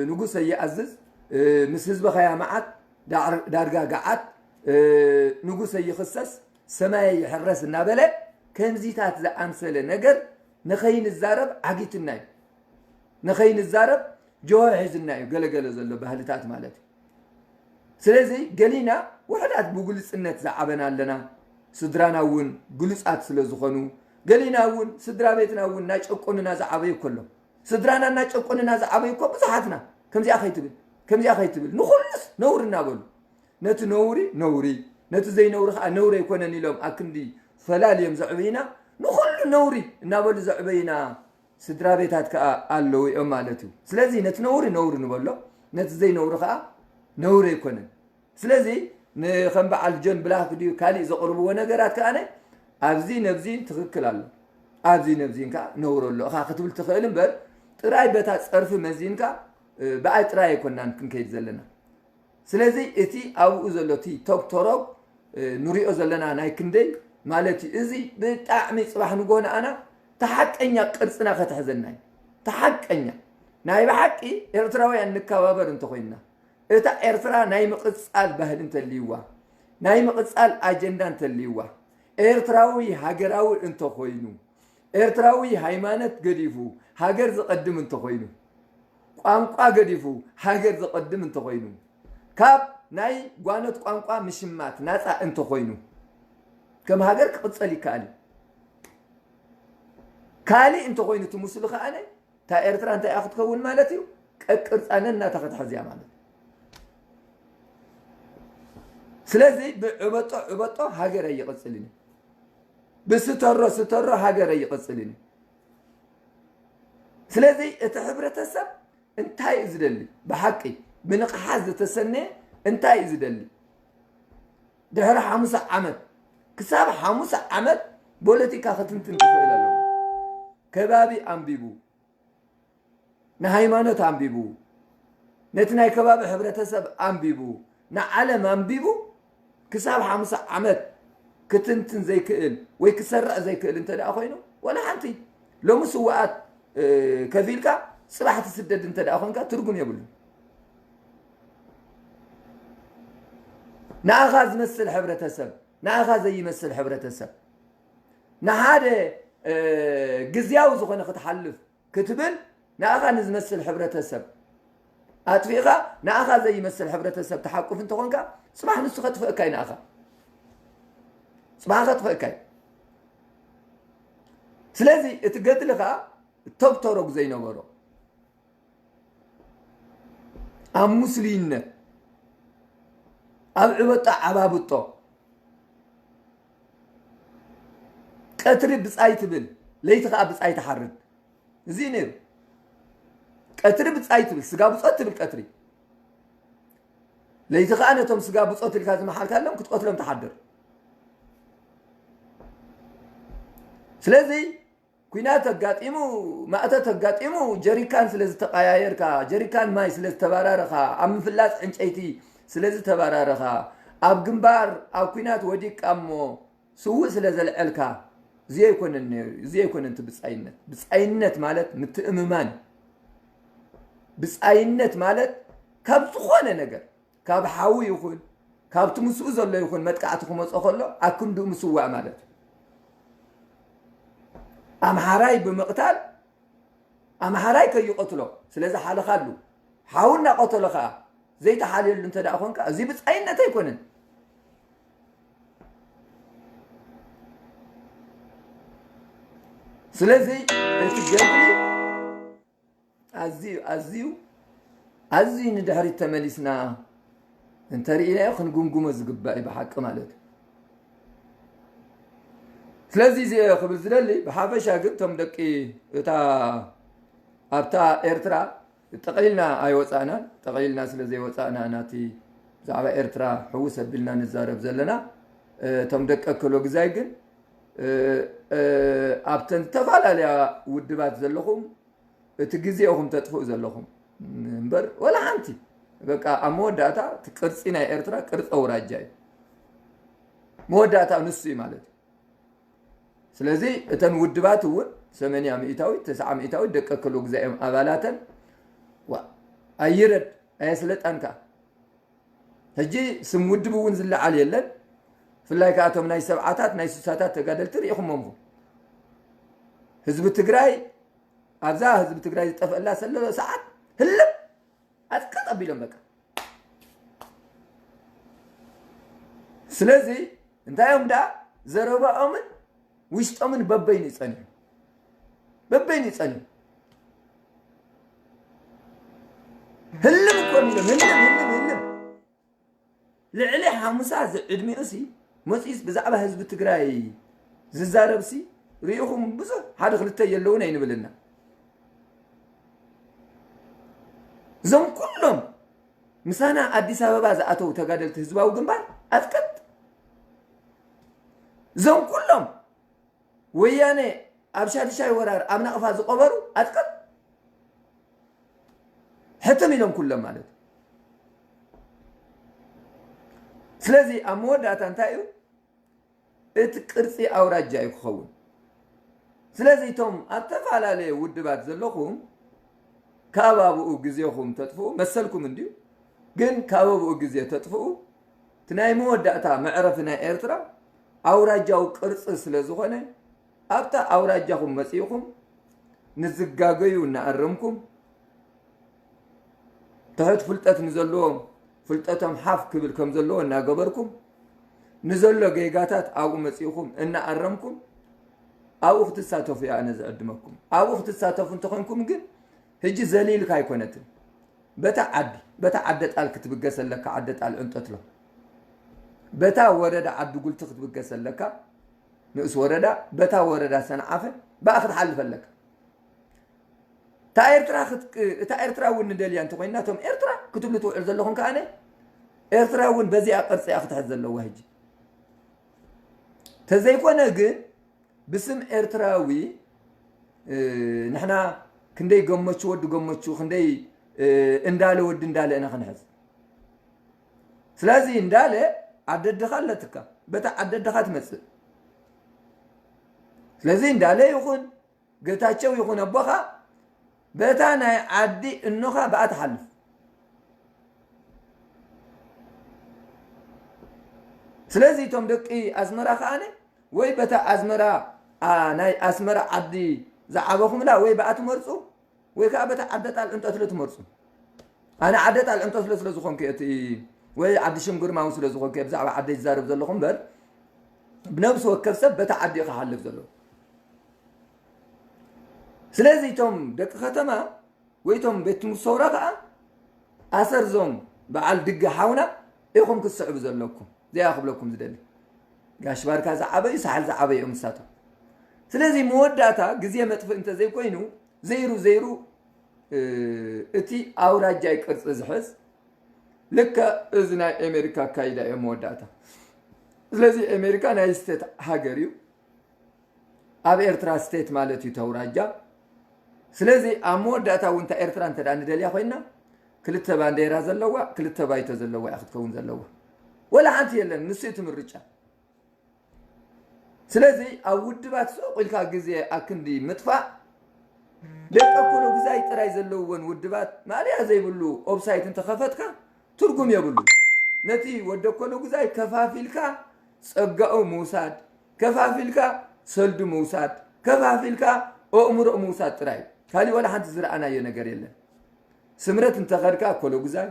ንጉሰ ይኣዝዝ፣ ምስ ህዝቢ ከያ መዓት ዳርጋ ገዓት፣ ንጉሰ ይኽሰስ፣ ሰማየ ይሕረስ እናበለ ከምዚታት ዝኣምሰለ ነገር ንኸይንዛረብ ዓጊትና እዩ። ንኸይንዛረብ ጆሆ ሒዝና እዩ ገለገለ ዘሎ ባህልታት ማለት እዩ። ስለዚ ገሊና ውሕዳት ብግሉጽነት ዝዓበና ኣለና። ስድራና እውን ግሉጻት ስለ ዝኾኑ ገሊና እውን ስድራ ቤትና እውን እናጨቆኑና ዝዓበዩ እኮ ኣሎ። ስድራና እናጨቆኑና ዝዓበዩ እኮ ብዙሓትና ከምዚኣ ከይትብል ከምዚኣ ከይትብል ንኹሉስ ነውሪ እናበሉ ነቲ ነውሪ ነውሪ ነቲ ዘይነውሪ ከዓ ነውሪ ኣይኮነን ኢሎም ኣክንዲ ፈላልዮም ዘዕበዩና ንኹሉ ነውሪ እናበሉ ዘዕበዩና ስድራ ቤታት ከዓ ኣለዉ እዮም ማለት እዩ። ስለዚ ነቲ ነውሪ ነውሪ ንበሎ፣ ነቲ ዘይነውሪ ከዓ ነውሪ ኣይኮነን። ስለዚ ንከም በዓል ጆን ብላክ ድዩ ካሊእ ዘቕርብዎ ነገራት ከዓ ኣብዚ ነብዚ ትኽክል ኣሎ፣ ኣብዚ ነብዚን ከዓ ነውሪ ኣሎ እኻ ክትብል ትኽእል እምበር ጥራይ በታ ፀርፊ መዚንካ ብኣይ ጥራይ ኣይኮናን ክንከይድ ዘለና። ስለዚ እቲ ኣብኡ ዘሎ እቲ ቶግ ቶሮግ ንሪኦ ዘለና ናይ ክንደይ ማለት እዩ። እዚ ብጣዕሚ ፅባሕ ንጎ ንኣና ተሓቀኛ ቅርፅና ከተሕዘና እዩ። ተሓቀኛ ናይ ብሓቂ ኤርትራውያን ንከባበር እንተኮይንና እታ ኤርትራ ናይ ምቕፃል ባህሊ እንተልይዋ ናይ ምቕፃል ኣጀንዳ እንተልይዋ ኤርትራዊ ሃገራዊ እንተኮይኑ ኤርትራዊ ሃይማኖት ገዲፉ ሃገር ዝቐድም እንተኾይኑ፣ ቋንቋ ገዲፉ ሃገር ዝቐድም እንተኾይኑ፣ ካብ ናይ ጓኖት ቋንቋ ምሽማት ናፃ እንተኾይኑ፣ ከም ሃገር ክቕፀል ይከኣል እዩ። ካሊእ እንተኾይኑ እቲ ምስሉ ከኣነ እታ ኤርትራ እንታይ እያ ክትከውን ማለት እዩ? ቀቅርፃ ነናታ ክትሕዝ እያ ማለት እዩ። ስለዚ ብዕበጦ ዕበጦ ሃገር ኣይቕፅልን እዩ። ብስተሮ ስተሮ ሃገር ኣይቕፅልን እዩ። ስለዚ እቲ ሕብረተሰብ እንታይ እዩ ዝደሊ? ብሓቂ ብንቕሓት ዝተሰነየ እንታይ እዩ ዝደሊ? ድሕሪ ሓሙሳ ዓመት ክሳብ ሓሙሳ ዓመት ፖለቲካ ክትንትን ክኽእል ኣለዎ። ከባቢ ኣንቢቡ፣ ንሃይማኖት ኣንቢቡ፣ ነቲ ናይ ከባቢ ሕብረተሰብ ኣንቢቡ፣ ንዓለም ኣንቢቡ ክሳብ ሓምሳ ዓመት ክትንትን ዘይክእል ወይ ክሰርዕ ዘይክእል እንተ ደኣ ኮይኑ፣ ወላ ሓንቲ ሎሚ ስውኣት ከፊልካ ጽባሕ ትስደድ እንተ ደኣ ኮንካ ትርጉም የብሉን። ንኣኻ ዝመስል ሕብረተሰብ፣ ንኣኻ ዘይመስል ሕብረተሰብ፣ ንሓደ ግዝያዊ ዝኾነ ክትሓልፍ ክትብል ንኣኻ ንዝመስል ሕብረተሰብ ኣጥፊእኻ ንኣኻ ዘይመስል ሕብረተሰብ ትሓቁፍ እንተኾንካ ጽባሕ ንሱ ከጥፍእካ እዩ። ንኣኻ ጽባሕ ከጥፍእካ እዩ። ስለዚ እቲ ገድሊ ኸዓ ተግተረጉ ዘይነበሮ ኣብ ሙስሊነት ኣብ ዕበጦ ዓባብጦ ቀትሪ ብጻይ ትብል ለይቲ ኸዓ ብጻይ ትሓርድ። እዚ እዩ ነይሩ። ቀትሪ ብጻይ ትብል፣ ስጋ ብጾት ትብል ቀትሪ። ለይቲ ኸዓ ነቶም ስጋ ብጾት ኢልካ ዝመሓልካሎም ክትቀትሎም ትሓድር። ስለዚ ኲናት ኣጋጢሙ፣ ማእተት ኣጋጢሙ፣ ጀሪካን ስለ ዝተቐያየርካ፣ ጀሪካን ማይ ስለ ዝተባራረኻ፣ ኣብ ምፍላጽ ዕንጨይቲ ስለ ዝተባራረኻ፣ ኣብ ግንባር ኣብ ኲናት ወዲቅካ እሞ ስውእ ስለ ዘልዐልካ፣ እዚ ኣይኮነን ነይሩ፣ እዚ ኣይኮነን እቲ ብጻይነት። ብጻይነት ማለት ምትእምማን እዩ። ብጻይነት ማለት ካብ ዝኾነ ነገር፣ ካብ ሓዊ ይኹን፣ ካብቲ ምስኡ ዘሎ ይኹን መጥቃዕቲ ክመጾ ከሎ፣ ኣክንድኡ ምስዋእ ማለት እዩ። ኣምሓራይ ብምቕታል ኣምሓራይ ከይቐትሎ ስለ ዝሓለኻሉ፣ ሓው እናቐተሎ ኸዓ ዘይተሓልየሉ እንተ ደኣ ኾንካ፣ እዚ ብጻይነት ኣይኮነን። ስለዚ እቲ ገድሊ ኣዝዩ፣ ኣዝዩ፣ ኣዝዩ ንድሕሪት ተመሊስና እንተርኢናዮ ክንጉምጉሞ ዝግባእ እዩ ብሓቂ ማለት እዩ። ስለዚ እዚ እየ ክብል ዝደሊ፣ ብሓፈሻ ግን እቶም ደቂ እታ ኣብታ ኤርትራ ጠቕሊልና ኣይወጻእናን። ጠቕሊልና ስለ ዘይወጻእና ናቲ ብዛዕባ ኤርትራ ሕውስ ኣቢልና ንዛረብ ዘለና። እቶም ደቂ ኣከሎ ግዛይ ግን፣ እ፣ እ፣ ኣብተን ዝተፈላለያ ውድባት ዘለኹም እቲ ግዜ ኢኹም ተጥፍኡ ዘለኹም እምበር ወላ ሓንቲ። በቃ ኣብ መወዳእታ እቲ ቅርጺ ናይ ኤርትራ ቅርጺ ኣውራጃ እዩ። መወዳእታ ንሱ እዩ ማለት እዩ። ስለዚ እተን ውድባት እውን ሰማንያ ሚእታዊት፣ ተስዓ ሚእታዊት ደቂ ኣከሎ ግዛይ እዮም ኣባላተን። ዋ፣ ኣይረድ፣ ኣየስለጣን ከኣ። ሕጂ ስም ውድብ እውን ዝለዓል የለን። ብፍላይ ከኣ እቶም ናይ ሰብዓታት፣ ናይ ስሳታት ተጋደልቲ ርኢኹሞም ኢኹም። ህዝቢ ትግራይ ኣብዛ ህዝቢ ትግራይ ዝጠፍአላ ዘሎ ሰዓት ህልም ኣጥቅጥ ኣቢሎም በቃ። ስለዚ እንታይ እዮም ደኣ ዘረባኦምን ውሽጦምን በበይኑ ይጸንሑ፣ በበይኑ ይጸንሑ። ህልም እኮ እዮም ኢሎም፣ ህልም፣ ህልም፣ ህልም። ልዕሊ ሓሙሳ ዝዕድሚኡሲ መፂኡስ ብዛዕባ ህዝቢ ትግራይ ዝዛረብሲ ርኢኹም ብዙሕ ሓደ ክልተ የለውን ኣይንብልና። እዞም ኩሎም ምሳና ኣዲስ ኣበባ ዝኣተው ተጋደልቲ ህዝባዊ ግንባር ኣትቀጥ፣ እዞም ኩሎም ወያነ ኣብ ሻድሻይ ወራር ኣብ ናቕፋ ዝቐበሩ ኣትቀጥ ሕትም ኢሎም ኩሎም ማለት እዩ። ስለዚ ኣብ መወዳእታ እንታይ እዩ? እቲ ቅርጺ ኣውራጃ እዩ ክኸውን። ስለዚ እቶም ኣብ ተፈላለየ ውድባት ዘለኹም ካብ ኣብኡ ግዜኹም ተጥፍኡ መሰልኩም እንድዩ፣ ግን ካብ ኣብኡ ግዜ ተጥፍኡ እቲ ናይ መወዳእታ መዕረፊ ናይ ኤርትራ ኣውራጃዊ ቅርጺ ስለ ዝኾነ ኣብታ ኣውራጃኹም መጺእኹም ንዝጋገዩ እናኣረምኩም ትሑት ፍልጠት ንዘለዎም ፍልጠቶም ሓፍ ክብል ከም ዘለዎ እናገበርኩም ንዘሎ ጌጋታት ኣብኡ መጺእኹም እናኣረምኩም ኣብኡ ክትሳተፉ እየ ኣነ ዝዕድመኩም። ኣብኡ ክትሳተፉ እንተኾንኩም ግን ሕጂ ዘሊልካ ኣይኮነትን። በታ ዓዲ በታ ዓደ ጣል ክትብገስ ኣለካ፣ ዓደ ጣል ዕንጠትሎ። በታ ወረዳ ዓዲ ጉልቲ ክትብገስ ኣለካ፣ ንእስ ወረዳ፣ በታ ወረዳ ሰንዓፈ ብኣ ክትሓልፍ ኣለካ። እታ ኤርትራ ክት-፣ እታ ኤርትራ እውን ንደልያ እንተኾይንና እቶም ኤርትራ ክትብሉ ትውዕል ዘለኹም ከኣነ ኤርትራ እውን በዚኣ ቅርፂ እያ ክትሕዝ ዘለዋ። ሕጂ ተዘይኮነ ግን ብስም ኤርትራዊ፣ እ፣ ንሕና ክንደይ ገመቹ ወዲ ገመቹ ክንደይ፣ እ፣ እንዳለ ወዲ እንዳለ ኢና ክንሕዝ። ስለዚ እንዳለ ዓደድኻ ኣለትካ፣ በታ ዓደድኻ ትመጽእ። ስለዚ እንዳለ ይኹን ገታቸው ይኹን ኣቦኻ በታ ናይ ዓዲ እኖኻ ብኣ ትሓልፍ። ስለዚ እቶም ደቂ ኣስመራ ከኣነ ወይ በታ ኣስመራ፣ ኣ፣ ናይ ኣስመራ ዓዲ ዝዓበኹምላ ወይ ብኣ ትመርጹ ወይ ከዓ በታ ዓደ ጣል ዕንጠትሎ ትመርጹ። ኣነ ዓደ ጣል ዕንጠትሎ ስለ ዝኾንኩ እቲ ወይ ዓዲ ሽም ግርማዊ ስለ ዝኾንኩ ብዛዕባ ዓደ ይዛረብ ዘለኹ እምበር ብነብሲ ወከፍ ሰብ በታ ዓዲ እዩ ክሓልፍ ዘለዎ። ስለዚ እቶም ደቂ ከተማ ወይ እቶም ቤት ትምህርቲ ሰውራ ከዓ ኣሰር ዞም በዓል ድገ ሓውና ኢኹም ክትስዕቡ ዘለኩም። እዚኣ ክብለኩም ዝደሊ። ጋሽ ባርካ ዝዓበዩ፣ ሳሕል ዝዓበዩ እዮም ንሳቶም። ስለዚ መወዳእታ ግዜ መጥፍእ እንተዘይኮይኑ፣ ዘይሩ ዘይሩ፣ እ፣ እቲ ኣውራጃይ ቅርጺ ዝሕዝ፣ ልክዕ እዚ ናይ ኣሜሪካ ኣካይዳ እዮም መወዳእታ። ስለዚ ኣሜሪካ ናይ ስቴት ሃገር እዩ። ኣብ ኤርትራ ስቴት ማለት እዩ ተውራጃ። ስለዚ ኣብ መወዳእታ እውን እታ ኤርትራ እንተ ደኣ ንደልያ ኮይና፣ ክልተ ባንዴራ ዘለዋ፣ ክልተ ባይቶ ዘለዋ እያ ክትከውን ዘለዋ። ወላ ሓንቲ የለን፣ ንሱ እቲ ምርጫ። ስለዚ ኣብ ውድባት ሱቕ ኢልካ ግዜ ኣክንዲ ምጥፋእ፣ ደቂ ኣኮሎ ግዛይ ጥራይ ዘለውወን ውድባት ማእለያ ዘይብሉ ኦብሳይት እንተኸፈትካ ትርጉም የብሉ። ነቲ ወዲ ኣኮሎ ግዛይ ከፋፊልካ ጸጋኡ ምውሳድ፣ ከፋፊልካ ሰልዱ ምውሳድ፣ ከፋፊልካ ኣእምሮኦም ምውሳድ ጥራይ እዩ። ካሊእ ዋላ ሓንቲ ዝረኣናዮ ነገር የለን። ስምረት እንተኸድካ ኮሎጉዛይ፣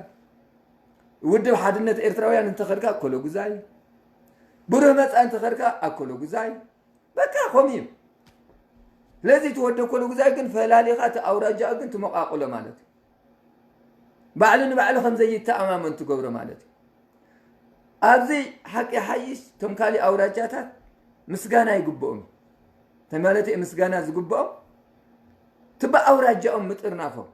ውድብ ሓድነት ኤርትራውያን እንተኸድካ ኮሎጉዛይ፣ ብሩህ መጻኢ እንተኸድካ ኣኮሎጉዛይ። በቃ ከምኡ እዩ። ስለዚ እቲ ወዲ ኮሎጉዛይ ግን ፈላሊኻ እቲ ኣውራጃ ግን ትመቓቕሎ ማለት እዩ። ባዕሉ ንባዕሉ ከም ዘይተኣማመን ትገብሮ ማለት እዩ። ኣብዚ ሓቂ ሓይሽ እቶም ካሊእ ኣውራጃታት ምስጋና ይግብኦም። እንታይ ማለት እዩ ምስጋና ዝግብኦም? እቲ ብኣውራጃኦም ምጥርናፎም።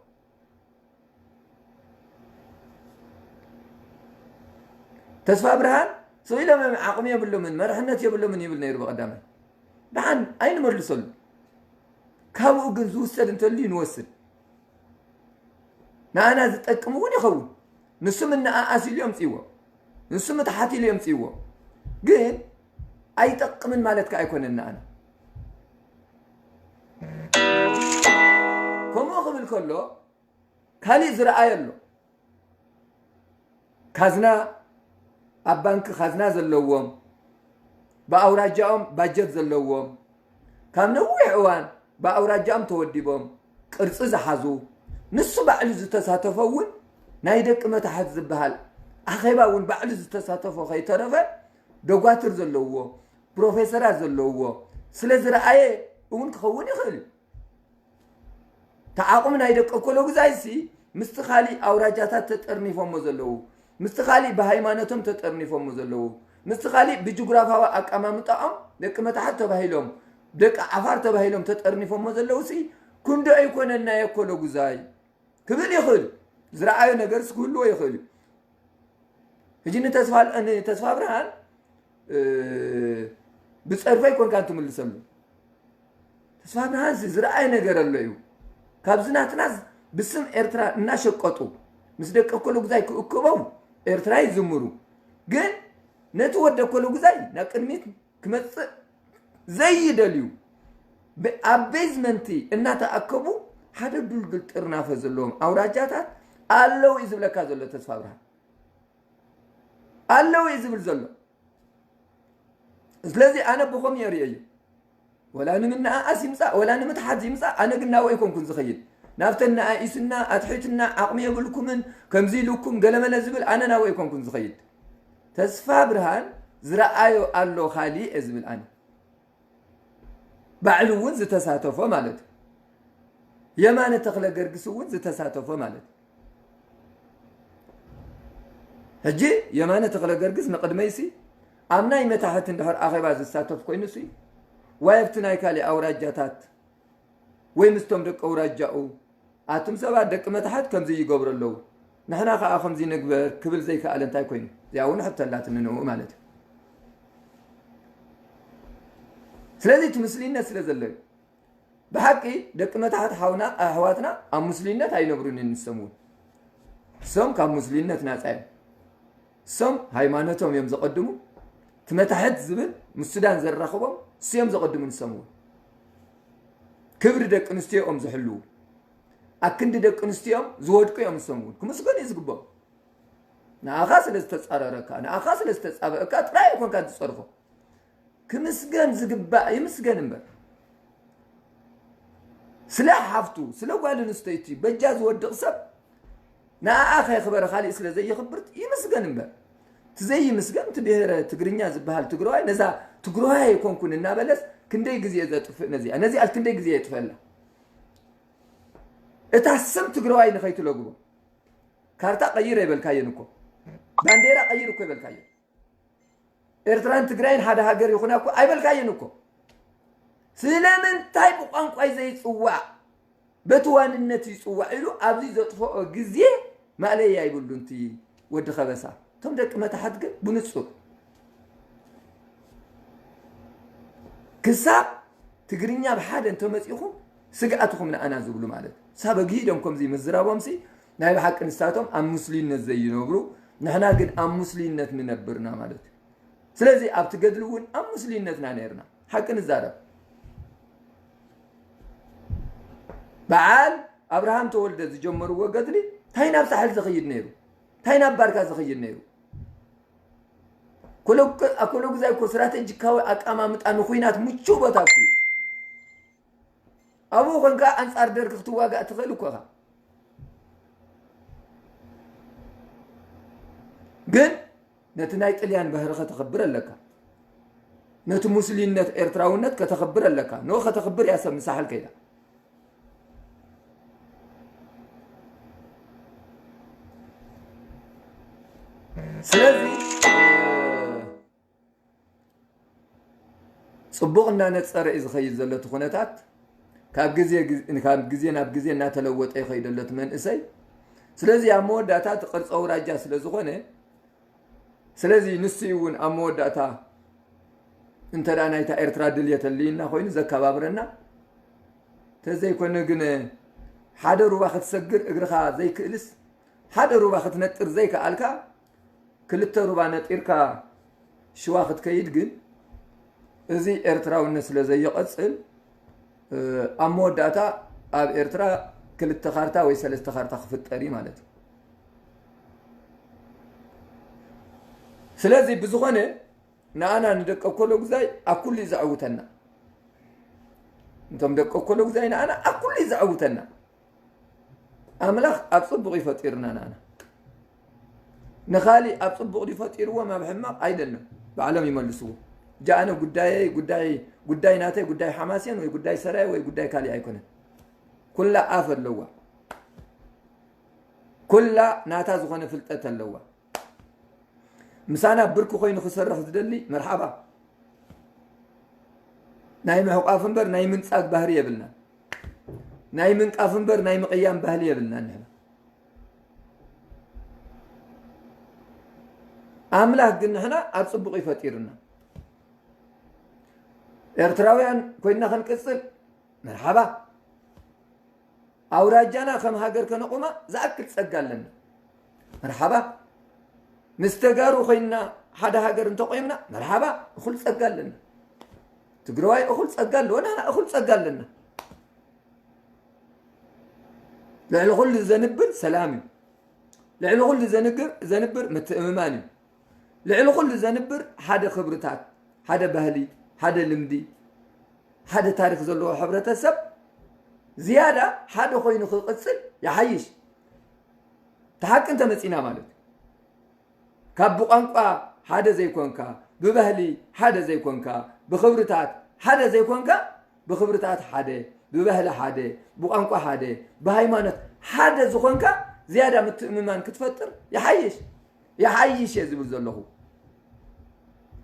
ተስፋ ብርሃን ስቕ ኢሎም ዓቕሚ የብሎምን፣ መርሕነት የብሎምን ይብል ነይሩ ብቐዳማይ። ደሓን ኣይንመልሰሉ። ካብኡ ግን ዝውሰድ እንተልዩ ንወስድ። ንኣና ዝጠቅም እውን ይኸውን። ንሱ ምንኣኣስ ኢሉ የምፅእዎ። ንሱ ምትሓት ኢሉ የምፅእዎ። ግን ኣይጠቅምን ማለት ከ ኣይኮነን ንኣና። ከምኡ ክብል ከሎ ካሊእ ዝረኣየ ኣሎ። ካዝና፣ ኣብ ባንኪ ካዝና ዘለዎም፣ ብኣውራጃኦም ባጀት ዘለዎም፣ ካብ ነዊሕ እዋን ብኣውራጃኦም ተወዲቦም ቅርጺ ዝሓዙ፣ ንሱ ባዕሉ ዝተሳተፎ እውን ናይ ደቂ መታሕት ዝበሃል ኣኼባ እውን ባዕሉ ዝተሳተፎ ከይተረፈ ደጓትር ዘለዎ፣ ፕሮፌሰራት ዘለዎ ስለ ዝረኣየ እውን ክኸውን ይኽእል እዩ። ተዓቕሚ ናይ ደቂ ኮሎጉዛይሲ ምስቲ ካሊእ ኣውራጃታት ተጠርኒፎሞ ዘለዉ፣ ምስቲ ካሊእ ብሃይማኖቶም ተጠርኒፎሞ ዘለዉ፣ ምስቲ ካሊእ ብጅግራፋዊ ኣቀማምጣኦም ደቂ መታሕት ተባሂሎም፣ ደቂ ዓፋር ተባሂሎም ተጠርኒፎሞ ዘለዉሲ ክንዶ ኣይኮነን ናይ ኮሎጉዛይ ክብል ይኽእል። ዝረኣዮ ነገርስ ክህልዎ ይኽእል እዩ። ሕጂ ንተስፋ ንተስፋ ብርሃን እ፣ ብጸርፊ ኣይኮንካን ትምልሰሉ። ተስፋ ብርሃንሲ ዝረኣየ ነገር ኣሎ እዩ። ካብዚ ናትናስ ብስም ኤርትራ እናሸቀጡ ምስ ደቂ ኮሎጉዛይ ክእክቦም ኤርትራ ይዝምሩ። ግን ነቲ ወደ ኮሎጉዛይ ናብ ቅድሚት ክመጽእ ዘይደልዩ ብ-፣ ኣብ ቤዝመንቲ እናተኣከቡ ሓደ ዱልዱል ጥርናፈ ዘለዎም ኣውራጃታት ኣለዉ እዩ ዝብለካ ዘሎ ተስፋ ብርሃን። ኣለዉ እዩ ዝብል ዘሎ። ስለዚ ኣነ ብኸም የርእየዩ። ወላ ንምንኣኣስ ይምጻእ፣ ወላ ንምትሓት ይምጻእ፣ ኣነ ግን ናብኡ ኣይኮንኩን ዝኸይድ። ናብተን ነኣኢስና፣ ኣትሒትና፣ ዓቕሚ የብልኩምን፣ ከምዚ ኢሉኩም ገለመለ ዝብል ኣነ ናብኡ ኣይኮንኩን ዝኸይድ። ተስፋ ብርሃን ዝረኣዮ ኣሎ ካሊእ እየ ዝብል ኣነ። ባዕሉ እውን ዝተሳተፎ ማለት እዩ። የማነ ተኽለ ገርግስ እውን ዝተሳተፎ ማለት እዩ። ሕጂ የማነ ተኽለ ገርግስ ንቕድመይሲ ኣብ ናይ መታሕት እንድሕር ኣኼባ ዝሳተፍ ኮይኑሲ ዋይ ኣብቲ ናይ ካሊእ ኣውራጃታት ወይ ምስቶም ደቂ ኣውራጃኡ ኣቱም ሰባት ደቂ መታሕት ከምዚ ይገብሩ ኣለዉ፣ ንሕና ከኣ ከምዚ ንግበር ክብል ዘይከኣለ እንታይ ኮይኑ? እዚኣ እውን ሕቶ ኣላትኒ ንኡ ማለት እዩ። ስለዚ እቲ ምስልይነት ስለ ዘሎ እዩ። ብሓቂ ደቂ መታሕት ሓውና ኣሕዋትና ኣብ ምስልይነት ኣይነብሩን እዮም ንሶም እውን። ንሶም ካብ ምስልይነት ናጻ እዮም። ንሶም ሃይማኖቶም እዮም ዘቐድሙ። እቲ መታሕት ዝብል ምስ ሱዳን ዘራኽቦም ንሱ እዮም ዘቐድሙ ንሶም እውን። ክብሪ ደቂ ኣንስትዮኦም ዝሕልዉ፣ ኣክንዲ ደቂ ኣንስትዮኦም ዝወድቁ እዮም ንሶም እውን። ክምስገኑ እዩ ዝግብኦም። ንኣኻ ስለ ዝተጻረረካ፣ ንኣኻ ስለ ዝተጻበእካ ጥራይ ኣይኮንካ ትጸርፎ። ክምስገን ዝግባእ ይምስገን እምበር። ስለ ሓፍቱ፣ ስለ ጓል ኣንስተይቲ በጃ ዝወድቕ ሰብ ንኣኣ ከየኽበረ ካሊእ ስለ ዘየኽብር ይምስገን እምበር። እቲ ዘይምስገን እቲ ብሄረ ትግርኛ ዝበሃል ትግራዋይ ነዛ ትግራዋይ ኣይኮንኩን እናበለስ ክንደይ ግዜ ዘጥፍእ ነዚኣ፣ ነዚኣ ክንደይ ግዜ የጥፍአላ። እታ ስም ትግራዋይ ንኸይትለግቦ ካርታ ቀይር ኣይበልካየን እኮ። ባንዴራ ቀይር እኮ ኣይበልካየን። ኤርትራን ትግራይን ሓደ ሃገር ይኹና እኮ ኣይበልካየን እኮ። ስለምንታይ ብቋንቋይ ዘይጽዋዕ በቲ ዋንነት ይጽዋዕ ኢሉ ኣብዚ ዘጥፍኦ ግዜ ማእለያ ይብሉን እቲ ወዲ ከበሳ። እቶም ደቂ መታሕት ግን ብንጹር ክሳብ ትግርኛ ብሓደ እንተመጺኹም ስግኣትኹም ንኣና ዝብሉ ማለት እዩ። ሳብ ኣግሂዶም ከምዚ ምዝራቦምሲ ናይ ብሓቂ ንሳቶም ኣብ ሙስሊምነት ዘይነብሩ፣ ንሕና ግን ኣብ ሙስሊምነት ንነብርና ማለት እዩ። ስለዚ ኣብቲ ገድሊ እውን ኣብ ሙስሊምነትና ነርና። ሓቂ ንዛረብ። በዓል ኣብርሃም ተወልደ ዝጀመርዎ ገድሊ እንታይ ናብ ሳሕል ዝኸይድ ነይሩ? እንታይ ናብ ባርካ ዝኸይድ ነይሩ? ኮሎግ-፣ ኣኮሎጉዛይ እኮ ስትራቴጂካዊ ኣቀማምጣ ንኹናት ምቹው ቦታ እኮ እዩ። ኣብኡ ኮንካ ኣንጻር ደርግ ክትዋጋእ ትኽእል እኮ ኢኻ። ግን ነቲ ናይ ጥልያን ባህሪ ከተኽብር ኣለካ። ነቲ ሙስሊምነት ኤርትራውነት ከተኽብር ኣለካ። ንኡ ከተኽብር እያ ሰብ ምሳሕል ከይዳ። ስለዚ ጽቡቕ እናነጸረ እዩ ዝኸይድ ዘሎ እቲ ኩነታት። ካብ ግዜ ግዜ- ካብ ግዜ ናብ ግዜ እናተለወጠ ይኸይድ ኣሎ እቲ መንእሰይ። ስለዚ ኣብ መወዳእታ እቲ ቅርፂ ኣውራጃ ስለ ዝኾነ፣ ስለዚ ንሱ እውን ኣብ መወዳእታ እንተ ደኣ ናይታ ኤርትራ ድልየት ኣልይና ኮይኑ ዘከባብረና፣ ተዘይኮነ ግን ሓደ ሩባ ክትሰግር እግርኻ ዘይክእልስ፣ ሓደ ሩባ ክትነጥር ዘይከኣልካ፣ ክልተ ሩባ ነጢርካ ሽዋ ክትከይድ ግን፣ እዚ ኤርትራውነት ስለ ዘይቐጽል፣ ኣብ መወዳእታ ኣብ ኤርትራ ክልተ ካርታ ወይ ሰለስተ ካርታ ክፍጠር እዩ ማለት እዩ። ስለዚ ብዝኾነ ንኣና ንደቀ ኮሎጉዛይ ኣብ ኩሉ እዩ ዘዕውተና። እንቶም ደቀ ኮሎጉዛይ ንኣና ኣብ ኩሉ እዩ ዘዕውተና። ኣምላኽ ኣብ ጽቡቕ እዩ ፈጢርና ንኣና። ንኻሊእ ኣብ ጽቡቕ ድዩ ፈጢርዎም ኣብ ሕማቕ ኣይደለም። ባዕሎም ይመልስዎ። ጃ ኣነ ጉዳየይ፣ ጉዳይ፣ ጉዳይ ናተይ፣ ጉዳይ ሓማሴን ወይ ጉዳይ ሰራየ ወይ ጉዳይ ካሊእ ኣይኮነን። ኩላ ኣፍ ኣለዋ። ኩላ ናታ ዝኾነ ፍልጠት ኣለዋ። ምሳና ብርኪ ኮይኑ ክሰርሕ ዝደሊ መርሓባ። ናይ ምሕቋፍ እምበር ናይ ምንጻግ ባህሪ የብልና። ናይ ምንቃፍ እምበር ናይ ምቕያም ባህሊ የብልና ንሕና። ኣምላኽ ግን ንሕና ኣብ ጽቡቕ ይፈጢርና። ኤርትራውያን ኮይንና ክንቅጽል መርሓባ። ኣውራጃና ከም ሃገር ከነቑማ ዝኣክል ጸጋ ኣለና። መርሓባ። ምስ ተጋሩ ኮይንና ሓደ ሃገር እንተቆይምና መርሓባ፣ እኹል ጸጋ ኣለና። ትግራዋይ እኹል ጸጋ ኣለዎ፣ ንሕና እኹል ጸጋ ኣለና። ልዕሊ ኩሉ ዘንብር ሰላም እዩ። ልዕሊ ኩሉ ዘንግር- ዘንብር ምትእምማን እዩ። ልዕሊ ኩሉ ዘንብር ሓደ ክብርታት፣ ሓደ ባህሊ፣ ሓደ ልምዲ፣ ሓደ ታሪኽ ዘለዎ ሕብረተሰብ ዝያዳ ሓደ ኮይኑ ክቕጽል ይሓይሽ። እቲ ሓቂ እንተመጺና ማለት እዩ። ካብ ብቋንቋ ሓደ ዘይኮንካ፣ ብባህሊ ሓደ ዘይኮንካ፣ ብኽብርታት ሓደ ዘይኮንካ፣ ብኽብርታት ሓደ፣ ብባህሊ ሓደ፣ ብቋንቋ ሓደ፣ ብሃይማኖት ሓደ ዝኾንካ ዝያዳ ምትእምማን ክትፈጥር ይሓይሽ። ይሓይሽ እየ ዝብል ዘለኹ።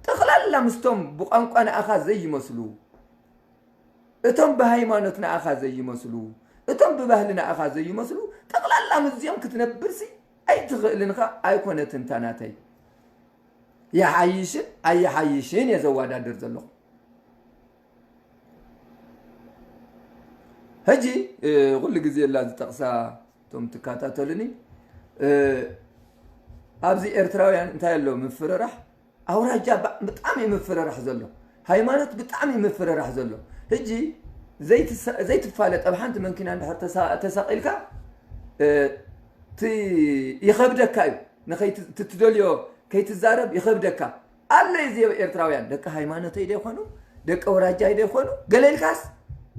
ጠቕላላ ምስቶም ብቋንቋ ንኣኻ ዘይመስሉ፣ እቶም ብሃይማኖት ንኣኻ ዘይመስሉ፣ እቶም ብባህሊ ንኣኻ ዘይመስሉ፣ ጠቕላላ ምስዚኦም ክትነብርሲ ኣይትኽእልን ኢኻ። ኣይኮነትን እታ ናተይ። ይሓይሽን ኣይሓይሽን እየ ዘወዳድር ዘለኹ። ሕጂ፣ እ፣ ኩሉ ግዜ እላ ዝጠቕሳ እቶም ትከታተሉኒ፣ እ፣ ኣብዚ ኤርትራውያን እንታይ ኣሎ ምፍርራሕ? ኣውራጃ ባ- ብጣዕሚ እዩ ምፍርራሕ ዘሎ። ሃይማኖት ብጣዕሚ እዩ ምፍርራሕ ዘሎ። ሕጂ ዘይትሰ- ዘይትፋለጥ ኣብ ሓንቲ መንኪና እንድሕር ተሳ- ተሳቒልካ፣ እ፣ ቲ- ይኸብደካ እዩ። ንኸይት- ትትደልዮ ከይትዛረብ ይኸብደካ። ኣሎ እዩ እዚ ኤርትራውያን ደቂ ሃይማኖተይ ዶ ይኾኑ? ደቂ ኣውራጃይ ዶ ይኾኑ? ገለ ኢልካስ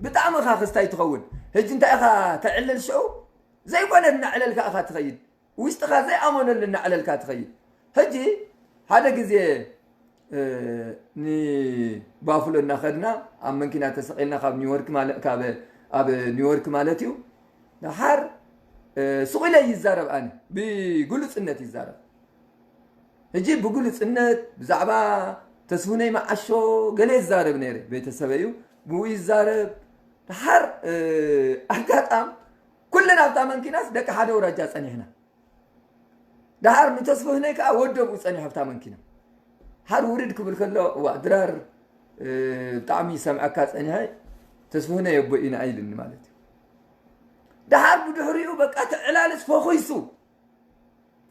ብጣዕሚ ኢኻ ክስታይ ትኸውን። ሕጂ እንታይ ኢኻ ተዕልል ሽዑ? ዘይኮነ እናዕለልካ ኢኻ ትኸይድ። ውሽጥኻ ዘይኣመነሉ እናዕለልካ ትኸይድ። ሕጂ ሓደ ግዜ፣ እ፣ ንባፍሎ እናኸድና ኣብ መንኪና ተሰቒልና ካብ ኒውዮርክ ማለ- ካብ ኣብ ኒውዮርክ ማለት እዩ። ደሓር፣ እ፣ ስቕ ኢለ ይዛረብ ኣነ ብግሉጽነት ይዛረብ። ሕጂ ብግሉጽነት ብዛዕባ ተስፉነይ መዓሾ ገለ ይዛረብ ነይረ። ቤተሰበይ እዩ ብኡ ይዛረብ። ደሓር፣ እ፣ ኣጋጣም ኩለን ኣብታ መንኪናስ ደቂ ሓደ ኣውራጃ ጸኒሕና። ደሓር ንተስፉህነይ ከኣ ወደብኡ ጸኒሑ ኣብታ መንኪና። ሓር ውርድ ክብል ከሎ፣ "እዋ፣ ድራር፣ እ፣ ብጣዕሚ ይሰምዐካ ጸኒሐ፣ ተስፉህነይ ኣቦ ኢና" ኢልኒ ማለት እዩ። ደሓር ብድሕሪኡ በቃ ትዕላልስ ፈኺሱ፣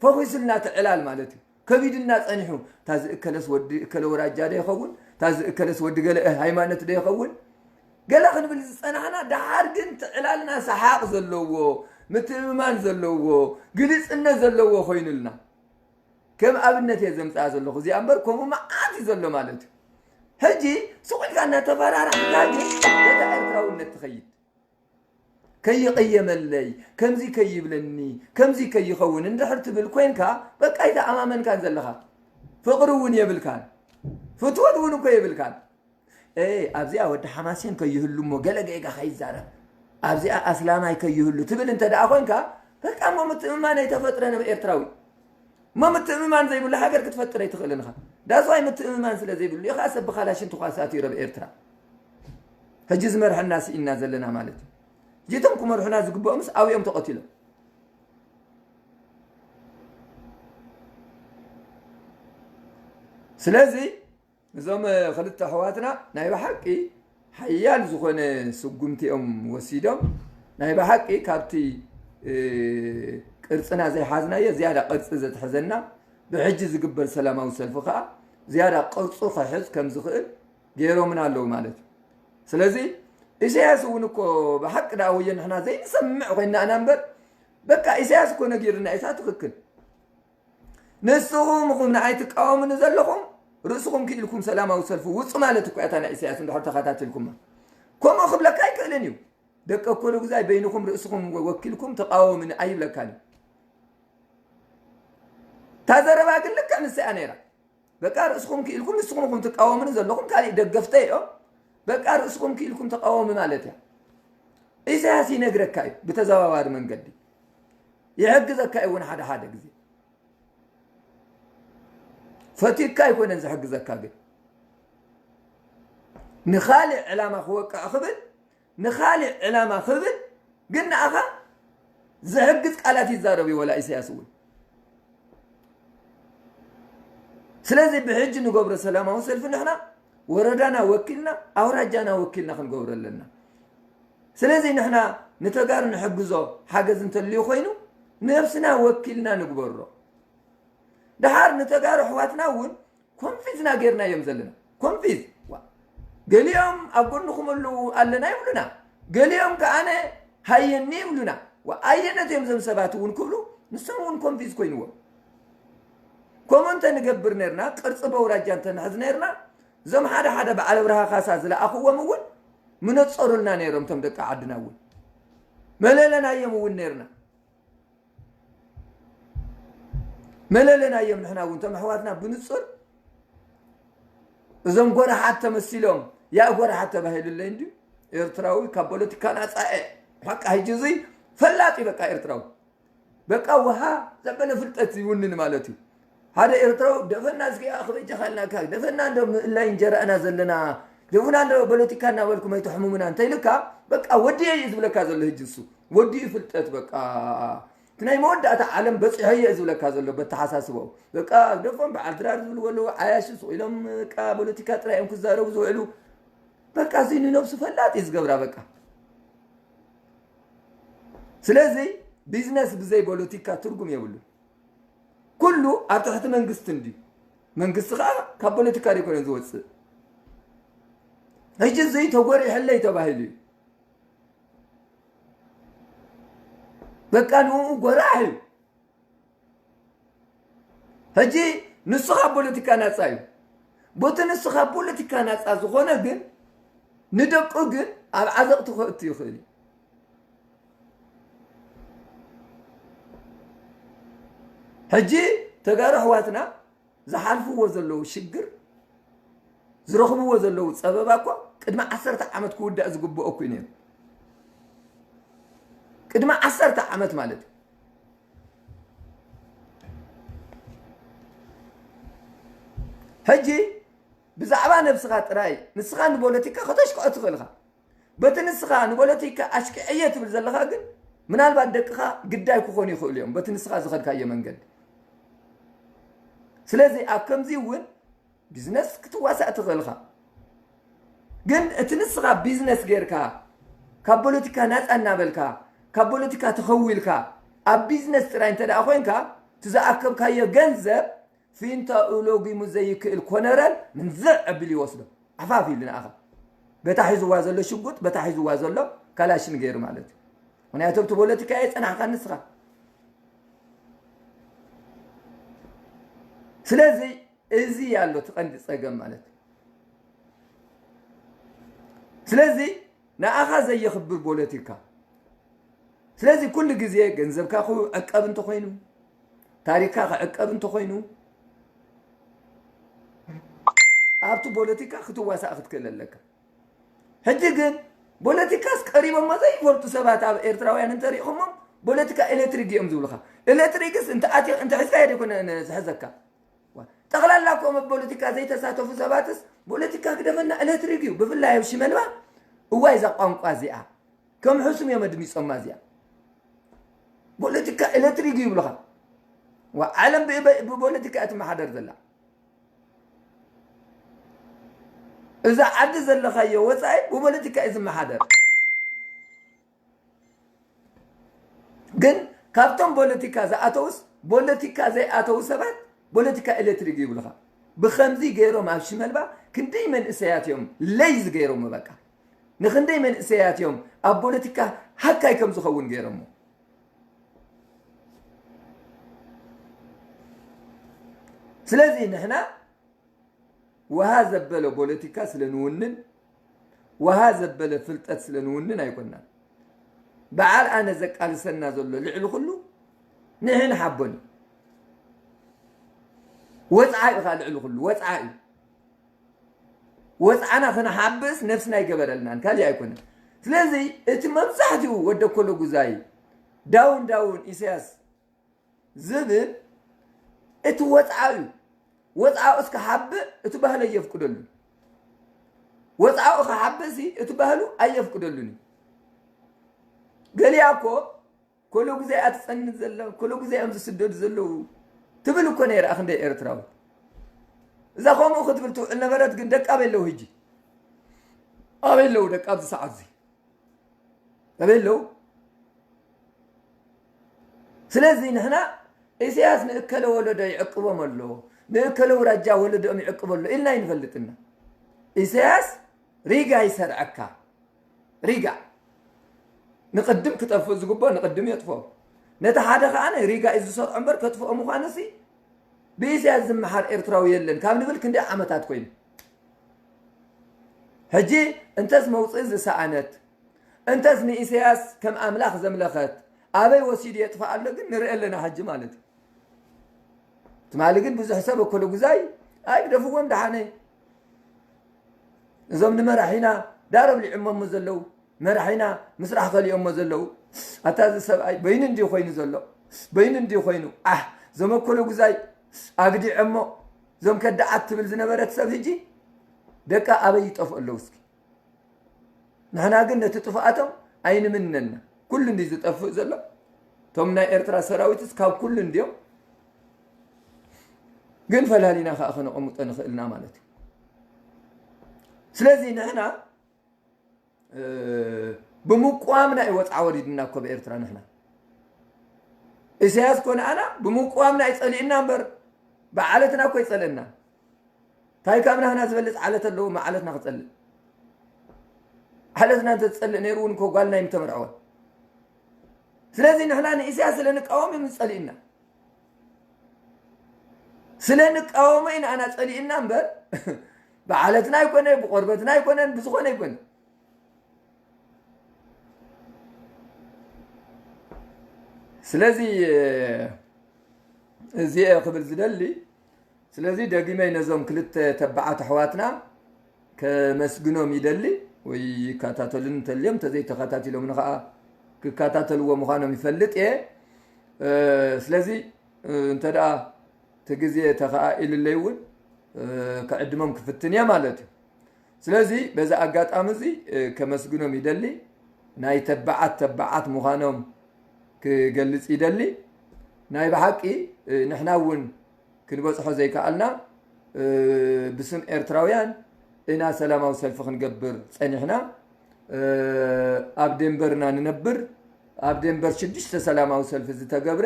ፈኺሱልና ትዕላል ማለት እዩ። ከቢድና ጸኒሑ፣ "እታ ዝእከለስ ወዲ እከለ ወራጃ ዶ ይኸውን? እታ ዝእከለስ ወዲ ገለ ሃይማኖት ዶ ይኸውን?" ገለ ክንብል ዝጸናሕና፣ ደሓር ግን ትዕላልና ሰሓቕ ዘለዎ፣ ምትእምማን ዘለዎ፣ ግልጽነት ዘለዎ ኮይኑልና። ከም ኣብነት እየ ዘምጽኣ ዘለኹ እዚኣ እምበር፣ ከምኡ መዓት እዩ ዘሎ ማለት እዩ። ሕጂ ስቕ ኢልካ እናተፈራራሕካ ግን ነታ ኤርትራውነት ትኸይድ። ከይቕየመለይ፣ ከምዚ ከይብለኒ፣ ከምዚ ከይኸውን እንድሕር ትብል ኮይንካ፣ በቃ ኣይተኣማመንካን ዘለኻ። ፍቕሪ እውን የብልካን። ፍትወት እውን እኮ የብልካን። "ኤ፣ ኣብዚኣ ወዲ ሓማሴን ከይህሉ እሞ ገለ ጌጋ ከይዛረብ፣ ኣብዚኣ ኣስላማይ ከይህሉ" ትብል እንተ ደኣ ኮይንካ፣ በቃ እሞ ምትእምማን ኣይተፈጥረን ኣብ ኤርትራዊ። እሞ ምትእምማን ዘይብሉ ሃገር ክትፈጥር ኣይትኽእልን ኢኻ። ዳስዋይ ምትእምማን ስለ ዘይብሉ ኢኻ ሰብ ብኻላሽን ትኳሳት ይረብ ኤርትራ። ሕጂ ዝመርሐና ስኢና ዘለና ማለት እዩ። ሕጂ እቶም ክመርሑና ዝግብኦምስ ኣብኦም ተቐቲሎም። ስለዚ እዞም ክልተ ኣሕዋትና ናይ ብሓቂ ሓያል ዝኾነ ስጉምቲ እዮም ወሲዶም። ናይ ብሓቂ ካብቲ ቅርፅና ዘይሓዝናዮ ዝያዳ ቅርፂ ዘትሕዘና፣ ብሕጂ ዝግበር ሰላማዊ ሰልፊ ከዓ ዝያዳ ቅርፁ ክሕዝ ከም ዝኽእል ገይሮምና ኣለዉ ማለት እዩ። ስለዚ ኢሳያስ እውን እኮ ብሓቂ ደኣ ወዮ ንሕና ዘይንሰምዕ ኮይንና ኢና እምበር፣ በቃ ኢሳያስ እኮ ነጊርና ኢሳ ትኽክል። ንስኹም ኢኹም ንኣይ ትቃወሙኒ ዘለኹም፣ ርእስኹም ክኢልኩም ሰላማዊ ሰልፊ ውፁ ማለት እኮ እያ እታ ናይ ኢሳያስ እንድሕር ተኸታቲልኩማ። ከምኡ ክብለካ ኣይክእልን እዩ። ደቂ እኮ ንጉዛይ በይንኹም ርእስኹም ወኪልኩም ተቃወሙኒ ኣይብለካን እዩ። እታ ዘረባ ግን ልክዕ ንሳ እያ ነይራ። በቃ ርእስኹም ክኢልኩም ንስኹም ኢኹም ትቃወሙኒ ዘለኹም፣ ካሊእ ደገፍተይ እዮም። በቃ ርእስኹም ክኢልኩም ተቃወሙ ማለት እያ። ኢሳያስ ይነግረካ እዩ ብተዘዋዋሪ መንገዲ። ይሕግዘካ እዩ እውን ሓደ ሓደ ግዜ። ፈቲካ ኣይኮነን ዝሕግዘካ፣ ግን ንኻልእ ዕላማ ክወቅዕ ክብል፣ ንኻልእ ዕላማ ክብል ግን ንኣኻ ዝሕግዝ ቃላት ይዛረብ እዩ ወላ ኢሳያስ እውን። ስለዚ ብሕጂ ንገብሮ ሰላማዊ ሰልፊ ንሕና ወረዳና ወኪልና ኣውራጃና ወኪልና ክንገብሮ ኣለና። ስለዚ ንሕና ንተጋሩ ንሕግዞ ሓገዝ እንተልዩ ኮይኑ ነብስና ወኪልና ንግበሮ። ደሓር ንተጋሩ ኣሕዋትና እውን ኮንፊዝና ጌርና እዮም ዘለና። ኮንፊዝ። ዋ፣ ገሊኦም ኣብ ጎንኹም ኣለዉ ኣለና ይብሉና፣ ገሊኦም ከኣነ ሃየኒ ይብሉና። ዋ፣ ኣየነት እዮም እዞም ሰባት እውን ክብሉ ንሶም እውን ኮንፊዝ ኮይንዎም። ከምኡ እንተ ንገብር ነርና፣ ቅርፂ በውራጃ እንተ ንሕዝ ነርና፣ እዞም ሓደ ሓደ በዓል ኣብርሃ ካሳ ዝለኣኽዎም እውን ምነፀሩልና ነይሮም። እቶም ደቂ ዓድና እውን መለለናዮም እውን ነርና። መለለናዮም ንሕና እውን እቶም ኣሕዋትና ብንፁር። እዞም ጎረሓት ተመሲሎም፣ ያ ጎረሓት ተባሂሉለይ እንድዩ። ኤርትራዊ ካብ ፖለቲካ ናፃ እየ። ሓቃ ሕጂ እዙይ ፈላጥ እዩ በቃ ኤርትራዊ። በቃ ውሃ ዘበለ ፍልጠት ይውንን ማለት እዩ። ሓደ ኤርትራዊ ደፈና እስኪ ኣኽ በጃኻ ኢልናካ፣ ደፈና እንዶ ምእላይ እንጀራና ዘለና፣ ደፉና እንዶ ፖለቲካ እናበልኩም ኣይተሕሙሙና እንተኢልካ፣ በቃ ወዲየ እዩ ዝብለካ ዘሎ ሕጂ እሱ። ወዲኡ ፍልጠት በቃ። እቲ ናይ መወዳእታ ዓለም በፂሖ እየ ዝብለካ ዘሎ በተሓሳስበኡ። በቃ ደፎም በዓል ድራር ዝብልዎ ኣለዉ፣ ዓያሹ ስቕ ኢሎም በቃ ፖለቲካ ጥራይ እዮም ክዛረቡ ዝውዕሉ። በቃ እዚ ንነብሱ ፈላጥ እዩ ዝገብራ በቃ። ስለዚ ቢዝነስ ብዘይ ፖለቲካ ትርጉም የብሉ። ኩሉ ኣብ ትሕቲ መንግስቲ እንድዩ። መንግስቲ ከዓ ካብ ፖለቲካ ዘይኮነ ዝወፅእ። ሕጂ እዚ ተጎሪሐለይ ተባሂሉ እዩ። በቃ ንኡ ጎራሕ እዩ። ሕጂ ንሱ ካብ ፖለቲካ ናፃ እዩ። ቦቲ ንሱ ካብ ፖለቲካ ናፃ ዝኾነ ግን ንደቁ ግን ኣብ ዓዘቕቲ ክእቱ ይኽእል እዩ። ሕጂ ተጋሩ ኣሕዋትና ዝሓልፍዎ ዘለዉ ሽግር፣ ዝረኽብዎ ዘለዉ ፀበባ እኮ ቅድሚ ዓሰርተ ዓመት ክውዳእ ዝግብኦ እኮ እዩ ነይሩ። ቅድሚ ዓሰርተ ዓመት ማለት እዩ። ሕጂ ብዛዕባ ነብስኻ ጥራይ ንስኻ ንፖለቲካ ከተሽክዖ ትኽእል ኢኻ። በቲ ንስኻ ንፖለቲካ ኣሽኪዐየ ትብል ዘለኻ ግን ምናልባት ደቅኻ ግዳይ ክኾኑ ይኽእሉ እዮም በቲ ንስኻ ዝኸድካዮ መንገዲ። ስለዚ ኣብ ከምዚ እውን ቢዝነስ ክትዋሳእ ትኽእል ኢኻ። ግን እቲ ንስኻ ቢዝነስ ጌርካ ካብ ፖለቲካ ናፃ እናበልካ ካብ ፖለቲካ ተኸዊልካ ኣብ ቢዝነስ ጥራይ እንተ ደኣ ኮይንካ እቲ ዝኣከብካዮ ገንዘብ ፊንታ እሎጊሙ ዘይክእል ኮነረል ምንዝዕ ኣቢሉ ይወስዶ። ዓፋፍ ኢሉ ንኣኻ በታ ሒዝዋ ዘሎ ሽጉጥ በታ ሒዝዋ ዘሎ ካላሽን ገይሩ ማለት እዩ። ምክንያቱ ኣብቲ ፖለቲካ የፀናሕካ ንስኻ። ስለዚ እዚ ኣሎ እቲ ቀንዲ ፀገም ማለት እዩ። ስለዚ ንኣኻ ዘየኽብር ፖለቲካ ስለዚ ኩሉ ግዜ ገንዘብካ ክዕቀብ እንተኾይኑ፣ ታሪክካ ክዕቀብ እንተኾይኑ፣ ኣብቲ ፖለቲካ ክትዋሳእ ክትክእል ኣለካ። ሕጂ ግን ፖለቲካስ ቀሪቦሞ ዘይፈልጡ ሰባት ኣብ ኤርትራውያን እንተሪእኹሞም፣ ፖለቲካ ኤሌክትሪክ እዮም ዝብሉኻ። ኤሌክትሪክስ እንተ ኣትዮ-፣ እንተ ሒዝካዮ ደይኮነ ዝሕዘካ። ጠቕላላ እኮ ኣብ ፖለቲካ ዘይተሳተፉ ሰባትስ ፖለቲካ ግደፈና ኤሌክትሪክ እዩ። ብፍላይ ኣብ ሽመልባ እዋይ እዛ ቋንቋ እዚኣ ከም ሕሱም እዮም ኣድሚጾማ እዚኣ። ፖለቲካ ኤሌክትሪክ እዩ ይብሉኻ። ዋ፣ ዓለም ብ-፣ ብ-፣ ብፖለቲካ እያ ትመሓደር ዘላ። እዛ ዓዲ ዘለኻዮ ወጻኢ ብፖለቲካ እዩ ዝመሓደር። ግን ካብቶም ፖለቲካ ዝኣተውስ ፖለቲካ ዘይኣተው ሰባት ፖለቲካ ኤሌክትሪክ ይብሉኻ። ብኸምዚ ገይሮም ኣብ ሽመልባ ክንደይ መንእሰያት እዮም ለይዝ ገይሮም በቃ። ንኽንደይ መንእሰያት እዮም ኣብ ፖለቲካ ሃካይ ከም ዝኸውን ገይሮሞ። ስለዚ ንሕና ውሃ ዘበለ ፖለቲካ ስለ ንውንን፣ ውሃ ዘበለ ፍልጠት ስለ ንውንን ኣይኮናን። በዓል ኣነ ዘቃልሰና ዘሎ ልዕሊ ኩሉ ንሕን ሓቦን እዩ። ወፅዓ እዩ ኸዓ ልዕሊ ኩሉ፣ ወፅዓ እዩ። ወፅዓና ክንሓብስ ነፍስና ኣይገበረልናን፣ ካሊእ ኣይኮነን። ስለዚ እቲ መብዛሕትኡ ወደ ኮሎ ጉዛይ ዳውን ዳውን ኢሳያስ ዝብል እቲ ወፅዓኡ እዩ። ወፅዓኡ እስከ ሓብእ እቲ ባህሊ ኣየፍቅደሉን። ወፅዓኡ ክሓብእ ሲ እቲ ባህሉ ኣየፍቅደሉን እዩ። ገሊኣ እኮ ኮሎ ግዜ እያ ትፀንት ዘላ፣ ኮሎ ግዜ እዮም ዝስደዱ ዘለዉ ትብል እኮ ነይራ። ክንደይ ኤርትራዊ እዛ ከምኡ ክትብል ትውዕል ነበረት። ግን ደቃ ኣበይ ኣለዉ ሕጂ? ኣበይ ኣለዉ ደቃ ኣብዚ ሰዓት እዚ? ኣበይ ኣለዉ? ስለዚ ንሕና ኢሳያስ ንእከለ ወለዶ ይዕቅቦም ኣሎ፣ ንእከለ ውራጃ ወለዶኦም ይዕቅቦ ኣሎ ኢልና ኣይንፈልጥና። ኢሳያስ ሪጋ ይሰርዐካ። ሪጋ ንቕድም ክጠፍእ ዝግብኦ ንቕድም የጥፍኦ። ነቲ ሓደ ከኣ ሪጋ እዩ ዝሰርዖ እምበር ከጥፍኦ ምዃኑ ሲ ብኢሳያስ ዝመሓር ኤርትራዊ የለን ካብ ንብል ክንደይ ዓመታት ኮይኑ። ሕጂ እንተስ መውፅኢ ዝሰኣነት፣ እንተስ ንኢሳያስ ከም ኣምላኽ ዘምለኸት፣ ኣበይ ወሲዱ የጥፍእ ኣሎ ግን ንርኢ ኣለና ሕጂ ማለት እዩ። ትማሊ ግን ብዙሕ ሰብ እኮ ንጉዛይ ኣይግደፍዎም ደሓነ። እዞም ንመራሒና ዳረብ ሊዕሞሞ ዘለዉ፣ መራሒና ምስራሕ ከሊኦሞ ዘለዉ። ኣታ እዚ ሰብኣይ በይኑ እንድዩ ኮይኑ ዘሎ፣ በይኑ እንድዩ ኮይኑ። ኣሕ፣ ዘመኮሎ ጉዛይ ኣግዲዐሞ፣ ዞም ከዳዓት ትብል ዝነበረት ሰብ ሕጂ ደቃ ኣበይ ይጠፍኡ ኣለዉ እስኪ? ንሕና ግን ነቲ ጥፍኣቶም ኣይንምነና። ኩሉ እንድዩ ዝጠፍእ ዘሎ። እቶም ናይ ኤርትራ ሰራዊትስ ካብ ኩሉ እንድዮም። ግን ፈላሊና ከኣ ከነቐምጦ ንኽእልና ማለት እዩ። ስለዚ ንሕና፣ እ፣ ብምቁዋምና እዩ ወጽዓ ወሪድና እኮ ብኤርትራ ንሕና። ኢሳያስ ኮነ ኣና ብምቁዋምና እዩ ጸሊእና እምበር ብዓለትና እኮ ይጸልእና። እንታይ ካብ ናህና ዝበልጽ ዓለት ኣለዎ? ዓለትና ክጸልእ። ዓለትና እንተዝጸልእ ነይሩ እውን እኮ ጓልና ኣይምተመርዐወን። ስለዚ ንሕና ንኢሳያስ ስለ ንቃወም እዮም ዝጸልእና። ስለ ንቃወሞ ኢና ኣና ጸሊእና እምበር ብዓለትና ኣይኮነ፣ ብቆርበትና ኣይኮነን፣ ብዝኾነ ኣይኮነ። ስለዚ እዚኤ ክብል ዝደሊ፣ ስለዚ ደጊመይ ነዞም ክልተ ተባዓት ኣሕዋትና ከመስግኖም ይደሊ፣ ወይ ይከታተሉን እንተልዮም፣ እንተዘይተኸታቲሎምኒ ኸዓ ክከታተልዎ ምዃኖም ይፈልጥ እየ። እ፣ ስለዚ፣ እ፣ እንተ ደኣ እቲ ግዜ ተኸኣኢሉለይ እውን፣ እ፣ ክዕድሞም ክፍትን እየ ማለት እዩ። ስለዚ በዚ ኣጋጣሚ እዚ፣ እ፣ ከመስግኖም ይደሊ፣ ናይ ተባዓት ተባዓት ምዃኖም ክገልጽ ይደሊ። ናይ ብሓቂ፣ እ፣ ንሕና እውን ክንበጽሖ ዘይከኣልና፣ እ፣ ብስም ኤርትራውያን ኢና ሰላማዊ ሰልፊ ክንገብር ጸኒሕና። እ፣ ኣብ ዴንበር ኢና ንነብር። ኣብ ዴንበር ሽዱሽተ ሰላማዊ ሰልፊ ዝተገብረ፣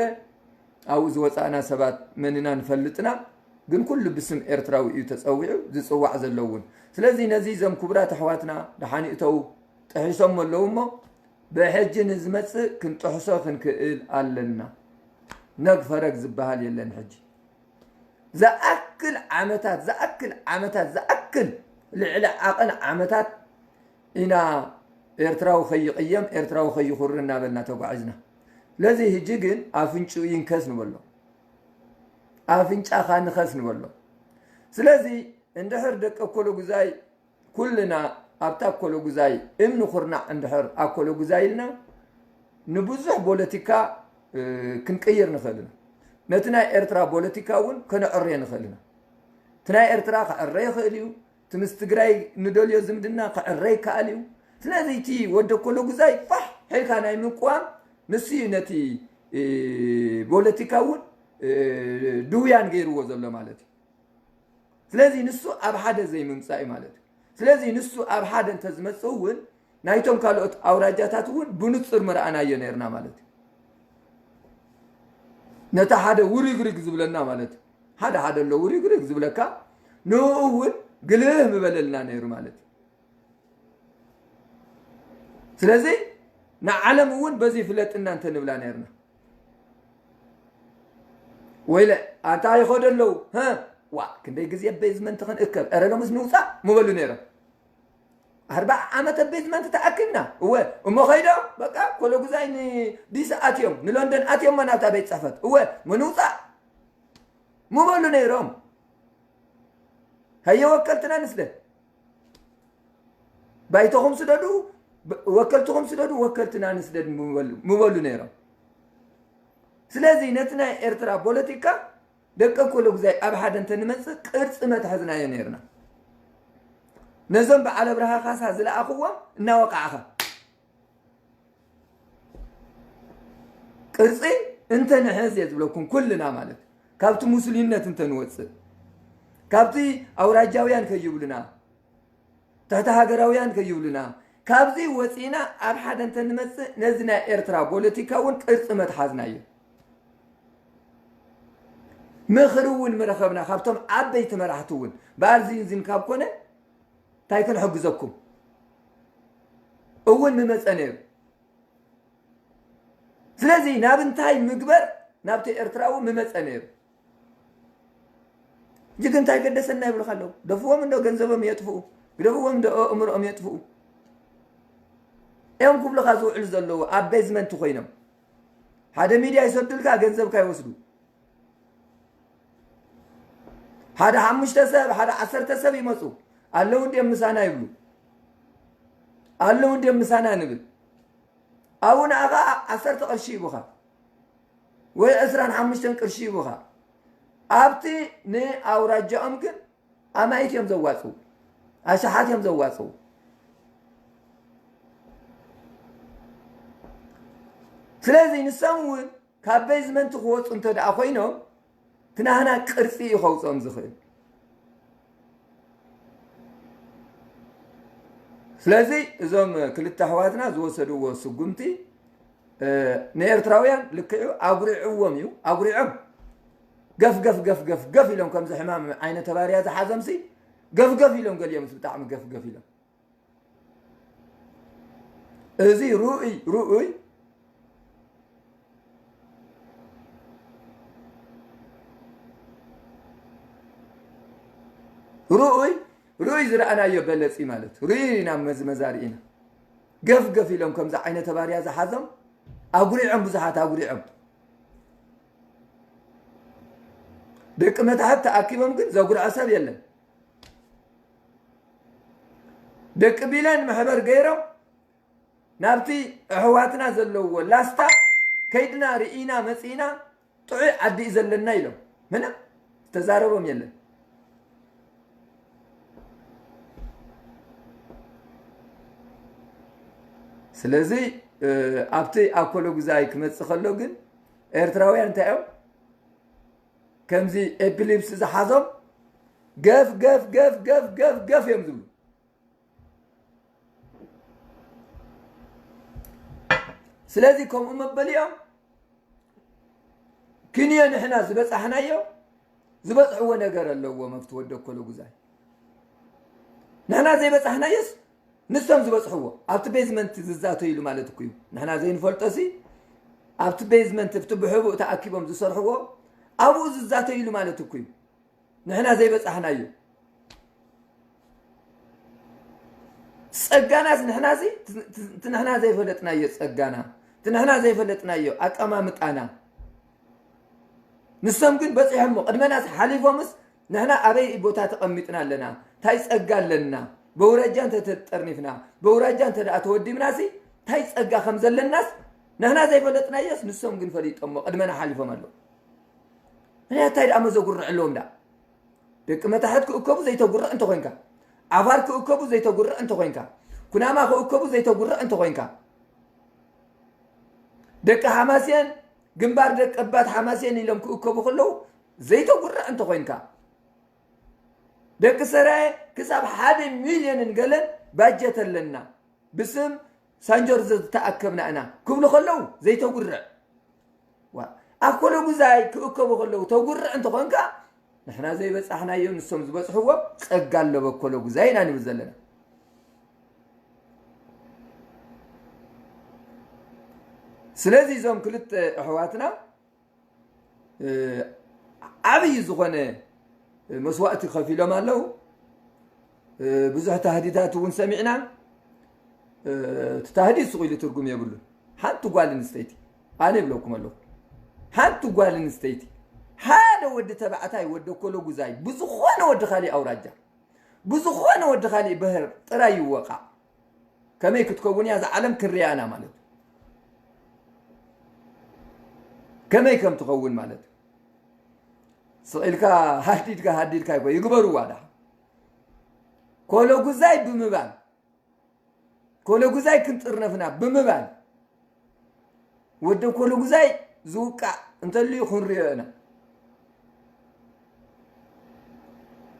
ኣብኡ ዝወጻእና ሰባት መን ኢና ንፈልጥና፣ ግን ኩሉ ብስም ኤርትራዊ እዩ ተጸዊዑ ዝጽዋዕ ዘሎ እውን። ስለዚ ነዚ እዞም ክቡራት ኣሕዋትና ደሓን ይእተዉ፣ ጥሒሶም ኣለዉ እሞ፣ ብሕጂ ንዝመጽእ ክንጥሕሶ ክንክእል ኣለና። ነግ ፈረግ ዝበሃል የለን ሕጂ። ዝኣክል ዓመታት፣ ዝኣክል ዓመታት፣ ዝኣክል ልዕሊ ዓቐን ዓመታት ኢና ኤርትራዊ ከይቕየም፣ ኤርትራዊ ከይኹሪ እናበልና ተጓዒዝና። ስለዚ ሕጂ ግን ኣፍንጭኡ ይንከስ ንበሎ። ኣፍንጫኻ ንኸስ ንበሎ። ስለዚ እንድሕር ደቂ ኣኮሎ ጉዛይ ኩልና ኣብታ ኣኮሎ ጉዛይ እምኒ ኩርናዕ እንድሕር ኣኮሎ ጉዛይ ኢልና ንብዙሕ ፖለቲካ፣ እ፣ ክንቅይር ንኽእል ኢና። ነቲ ናይ ኤርትራ ፖለቲካ እውን ከነዕርዮ ንኽእል ኢና። እቲ ናይ ኤርትራ ክዕረ ይኽእል እዩ። እቲ ምስ ትግራይ ንደልዮ ዝምድና ክዕረ ይከኣል እዩ። ስለዚ እቲ ወዲ ኣኮሎ ጉዛይ ፋሕ ሒልካ ናይ ምቅዋም ንሱ እዩ ነቲ፣ እ፣ ፖለቲካ እውን፣ እ፣ ድውያን ገይርዎ ዘሎ ማለት እዩ። ስለዚ ንሱ ኣብ ሓደ ዘይምምጻእ እዩ ማለት እዩ። ስለዚ ንሱ ኣብ ሓደ እንተዝመጽእ እውን ናይቶም ካልኦት ኣውራጃታት እውን ብንጹር ምረኣናዮ ነርና ማለት እዩ። ነታ ሓደ ውሪግሪግ ዝብለና ማለት እዩ። ሓደ ሓደ ኣሎ ውሪግሪግ ዝብለካ፣ ንኡ እውን ግልህ ምበለልና ነይሩ ማለት እዩ። ስለዚ ንዓለም እውን በዚ ፍለጥና እንተ ንብላ ነርና። ወይለ ኣንታ ይኸዶ ኣለዉ፣ ሀ፣ ዋ፣ ክንደይ ግዜ ቤዝመንት ክንእከብ፣ ኧረ ሎምስ ንውፃእ ምበሉ ነይሮም። ኣርባዓ ዓመት ኣብ ቤዝመንት ተኣኪብና። እወ፣ እሞ ኸይዶም፣ በቃ፣ ኮሎጉዛይ ንዲስ ኣትዮም፣ ንሎንደን ኣትዮም፣ ናብታ ቤት ጽሕፈት። እወ፣ ምንውፃእ ምበሉ ነይሮም። ሀየ ወከልትና ንስደድ። ባይቶኹም ስደዱ፣ ብ-፣ ወከልትኹም ስደዱ፣ ወከልትና ንስደድ ምበሉ፣ ምበሉ ነይሮም። ስለዚ ነቲ ናይ ኤርትራ ፖለቲካ ደቂ ኮሎጉዛይ ኣብ ሓደ እንተንመጽእ ቅርጺ መትሐዝናዮ ነይርና። ነዞም በዓል ኣብርሃ ካሳ ዝለኣኽዎም እናወቃዕኻ ቅርጺ እንተንሕዝ እየ ዝብለኩም ኩልና ማለት ካብቲ ሙስሊምነት እንተንወጽእ ካብቲ ኣውራጃውያን ከይብሉና ትሕቲ ሃገራውያን ከይብሉና ካብዚ ወፂና ኣብ ሓደ እንተንመፅእ ነዚ ናይ ኤርትራ ፖለቲካ እውን ቅርፂ መትሓዝናዮ። ምኽሪ እውን ምረኸብና ካብቶም ዓበይቲ መራሕቲ እውን በኣል ዝንዝን ካብ ኮነ እንታይ ክንሕግዘኩም እውን ምመፀ ነይሩ። ስለዚ ናብ እንታይ ምግበር ናብቲ ኤርትራዊ ምመፀ ነይሩ። ሕጂ ግን እንታይ ገደሰና ይብሉካ ኣለዉ። ደፍዎም እንዶ ገንዘቦም የጥፍኡ፣ ግደፍዎም እንዶ ኣእምሮኦም የጥፍኡ። እዮም ክብሉካ ዝውዕሉ ዘለዉ ኣብ ቤዝመንት ኮይኖም ሓደ ሚድያ ይሰዱልካ ገንዘብካ ይወስዱ። ሓደ ሓሙሽተ ሰብ ሓደ ዓሰርተ ሰብ ይመፁ ኣለዉ እንድዮም ምሳና ይብሉ ኣለዉ እንድዮም ምሳና ንብል ኣብኡ ንኣኻ ዓሰርተ ቅርሺ ይቡኻ ወይ ዕስራን ሓሙሽተን ቅርሺ ይቡኻ ኣብቲ ንኣውራጃኦም ግን ኣማኢት እዮም ዘዋፅኡ ኣሽሓት እዮም ዘዋፅኡ ስለዚ ንሶም እውን ካብ ቤዝመንት ክወፁ እንተ ደኣ ኮይኖም እቲ ናህና ቅርፂ እዩ ከውፅኦም ዝኽእል ስለዚ እዞም ክልተ ኣሕዋትና ዝወሰድዎ ስጉምቲ ንኤርትራውያን ልክዑ ኣጉሪዕዎም እዩ ኣጉሪዖም ገፍ ገፍ ገፍ ገፍ ገፍ ኢሎም ከምዚ ሕማም ዓይነ ተባርያ ዝሓዞምሲ ገፍ ገፍ ኢሎም ገሊኦምስ ብጣዕሚ ገፍ ገፍ ኢሎም እዚ ርኡይ ርኡይ ርኡይ ርኡይ ዝረኣናዮ በለፂ ማለት ርኡይ ኢና መዝመዛ ርኢና ገፍ ገፍ ኢሎም ከምዚ ዓይነ ተባርያ ዝሓዞም ኣጉሪዖም ብዙሓት ኣጉሪዖም ደቂ መታሕት ተኣኪቦም ግን ዘጉርዖ ሰብ የለን ደቂ ቢለን መሕበር ገይሮም ናብቲ ኣሕዋትና ዘለውዎ ላስታ ከይድና ርኢና መፂእና ጥዑይ ዓዲ እዩ ዘለና ኢሎም ምንም ዝተዛረቦም የለን ስለዚ ኣብቲ ኣኮሎ ጉዛይ ክመፅእ ከሎ ግን ኤርትራውያን እንታይ እዮም ከምዚ ኤፒሊፕሲ ዝሓዞም ገፍ ገፍ ገፍ ገፍ ገፍ ገፍ እዮም ዝብሉ ስለዚ ከምኡ መበሊኦም ክንዮ ንሕና ዝበፃሕናዮ ዝበፅሕዎ ነገር ኣለዎም ኣብቲ ወደ ኮሎ ጉዛይ ንሕና ዘይበፃሕናዮስ ንሶም ዝበፅሕዎ ኣብቲ ቤዝመንት ዝዛተይሉ ማለት እኮ እዩ ንሕና ዘይንፈልጦ ሲ ኣብቲ ቤዝመንት ኣብቲ ብሕቡእ ተኣኪቦም ዝሰርሕዎ ኣብኡ ዝዛተይሉ ማለት እኮ እዩ ንሕና ዘይበፃሕናዮ ጸጋናስ ንሕናሲ፣ እቲ ንሕና ዘይፈለጥናዮ ጸጋና፣ እቲ ንሕና ዘይፈለጥናዮ ኣቀማምጣና፣ ንሶም ግን በጺሖሞ። ቅድመናስ ሓሊፎምስ፣ ንሕና ኣበይ ቦታ ተቐሚጥና ኣለና? እንታይ ጸጋ ኣለና? በውራጃ እንተ ተጠርኒፍና፣ በውራጃ እንተ ደኣ ተወዲብናሲ፣ እንታይ ጸጋ ከም ዘለናስ ንሕና ዘይፈለጥናዮስ፣ ንሶም ግን ፈሊጦሞ፣ ቅድመና ሓሊፎም ኣለዉ። ምኽንያት እንታይ ደኣ መዘጉርዕ ኣለዎም ደኣ? ደቂ መታሕት ክእከቡ ዘይተጉርዕ እንተኾይንካ፣ ዓፋር ክእከቡ ዘይተጉርዕ እንተኾይንካ፣ ኩናማ ክእከቡ ዘይተጉርዕ እንተኾይንካ፣ ደቂ ሓማሴን፣ ግንባር ደቂ ኣባት ሓማሴን ኢሎም ክእከቡ ከለዉ ዘይተጉርዕ እንተኾይንካ፣ ደቂ ሰራየ ክሳብ ሓደ ሚልዮንን ገለን ባጀት ኣለና፣ ብስም ሳንጆር ዝተኣከብና ኢና ክብሉ ከለዉ ዘይተጉርዕ። ዋ፣ ኣብ ኮለጉዛይ ክእከቡ ከለዉ ተጉርዕ እንተኾንካ፣ ንሕና ዘይበጻሕናዮ ንሶም ዝበጽሕዎ ጸጋ ኣለዎ ኮለጉዛይ ኢና ንብል ዘለና። ስለዚ እዞም ክልተ ኣሕዋትና፣ እ፣ ዓብዪ ዝኾነ መስዋእቲ ከፊሎም ኣለዉ። እ፣ ብዙሕ ታህዲታት እውን ሰሚዕና። እ፣ እቲ ታህዲድ ስቕ ኢሉ ትርጉም የብሉን። ሓንቲ ጓል ኣንስተይቲ፣ ኣነ ይብለኩም ኣለኹ፣ ሓንቲ ጓል ኣንስተይቲ፣ ሓደ ወዲ ተባዕታይ፣ ወዲ ኮለጉዛይ፣ ብዝኾነ ወዲ ካሊእ ኣውራጃ፣ ብዝኾነ ወዲ ካሊእ ብሄር ጥራይ ይወቃዕ፣ ከመይ ክትከውን እያ እዛ ዓለም ክንሪኣና ማለት እዩ። ከመይ ከም ትኸውን ማለት እዩ። ስቕ ኢልካ ሃዲድካ፣ ሃዲድካ ይኮ ይግበርዋ ደሓ። ኮለጉዛይ ብምባል፣ ኮለጉዛይ ክንጥርነፍና ብምባል፣ ወዲ ኮለጉዛይ ዝውቃዕ እንተልዩ ክንሪኦ ኢና።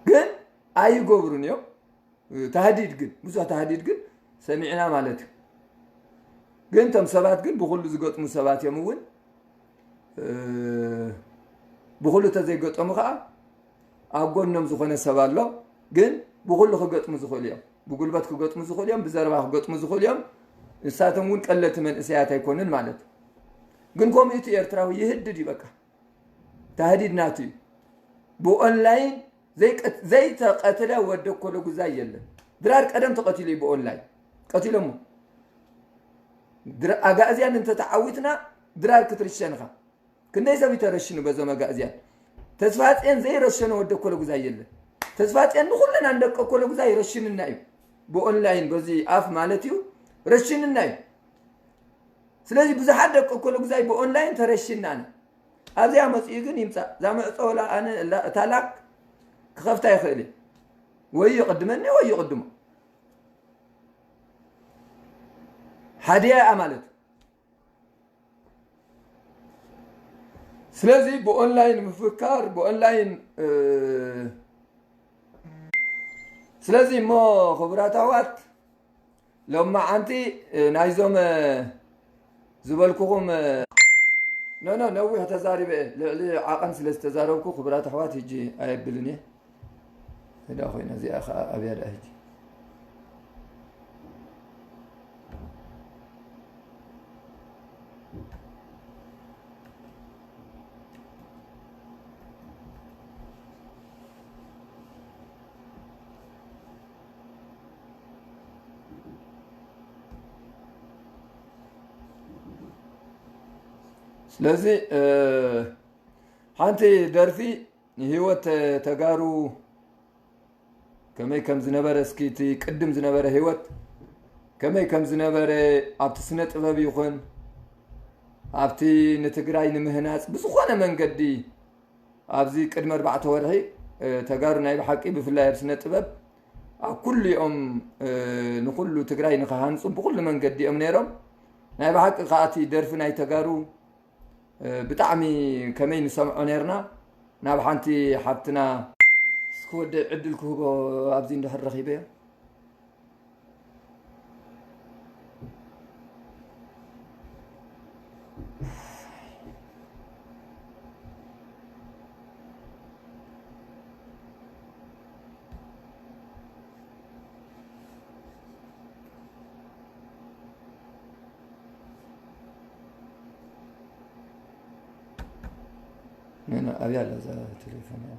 ግን ኣይገብሩን እዮም። ታህዲድ ግን፣ ብዙሕ ታህዲድ ግን ሰሚዕና ማለት እዩ። ግን እቶም ሰባት ግን ብኹሉ ዝገጥሙ ሰባት እዮም እውን። እ፣ ብኹሉ ተዘይገጠሙ ከዓ ኣብ ጎኖም ዝኾነ ሰብ ኣሎ። ግን ብኹሉ ክገጥሙ ዝኽእሉ እዮም። ብጉልበት ክገጥሙ ዝኽእሉ እዮም፣ ብዘረባ ክገጥሙ ዝኽእሉ እዮም። ንሳቶም እውን ቀለልቲ መንእሰያት ኣይኮኑን ማለት እዩ። ግን ከምኡ እቲ ኤርትራዊ ይህድድ እዩ በቃ። ታህዲድ ናቱ እዩ። ብኦንላይን ዘይቀት-፣ ዘይተቐትለ ወዲ ኮለጉዛይ የለን። ድራር ቀደም ተቐቲሉ እዩ ብኦንላይን። ቀቲሎሞ። ድራ-፣ ኣጋእዝያን እንተተዓዊትና ድራር ክትርሸን ኢኻ። ክንደይ ሰብ እዩ ተረሽኑ በዞም ኣጋእዝያን? ተስፋጽዮን ዘይረሸኖ ወዲ ኮለጉዛይ የለን። ተስፋጽዮን ንኹልና ንደቂ ኮለጉዛይ ረሽንና እዩ። ብኦንላይን በዚ ኣፍ ማለት እዩ ረሽንና እዩ። ስለዚ ብዙሓት ደቂ ኮለጉዛይ ብኦንላይን ተረሽንና ኢና። ኣብዚኣ መጺኡ ግን ይምጻእ። እዛ ምዕጾ ወላ ኣነ እላ-፣ እታ ላክ ክኸፍታ ይኽእል እየ። ወይ ይቕድመኒ ወይ ይቕድሞ። ሓዲያ እያ ማለት እዩ። ስለዚ ብኦንላይን ምፍካር፣ ብኦንላይን፣ እ፣ ስለዚ እሞ ክቡራት ኣሕዋት፣ ሎማዓንቲ፣ እ፣ ናይዞም፣ እ፣ ዝበልኩኹም፣ እ፣ ኖ፣ ኖ፣ ነዊሕ ተዛሪበ እየ። ልዕሊ ዓቐን ስለ ዝተዛረብኩ፣ ክቡራት ኣሕዋት፣ ሕጂ ኣየብልን እየ። እዳ ኮይና እዚኣ ኸዓ ኣብያ ደኣ ሕጂ። ስለዚ፣ እ፣ ሓንቲ ደርፊ ንህይወት ተጋሩ ከመይ ከም ዝነበረ፣ እስኪ እቲ ቅድም ዝነበረ ህይወት ከመይ ከም ዝነበረ፣ ኣብቲ ስነ ጥበብ ይኹን ኣብቲ ንትግራይ ንምህናፅ ብዝኾነ መንገዲ ኣብዚ ቅድሚ ኣርባዕተ ወርሒ፣ እ፣ ተጋሩ ናይ ብሓቂ ብፍላይ ኣብ ስነ ጥበብ ኣብ ኩሉ እዮም፣ እ፣ ንኩሉ ትግራይ ንክሃንፁ ብኩሉ መንገዲ እዮም ነይሮም። ናይ ብሓቂ ከዓ እቲ ደርፊ ናይ ተጋሩ፣ እ፣ ብጣዕሚ ከመይ ንሰምዖ ነይርና። ናብ ሓንቲ ሓብትና እስኪ ወደይ ዕድል ክህቦ ኣብዚ እንድሕር ረኺበዮ። ኖ፣ ኖ፣ ኣብያ ኣላ እዛ ቴሌፎን እያ።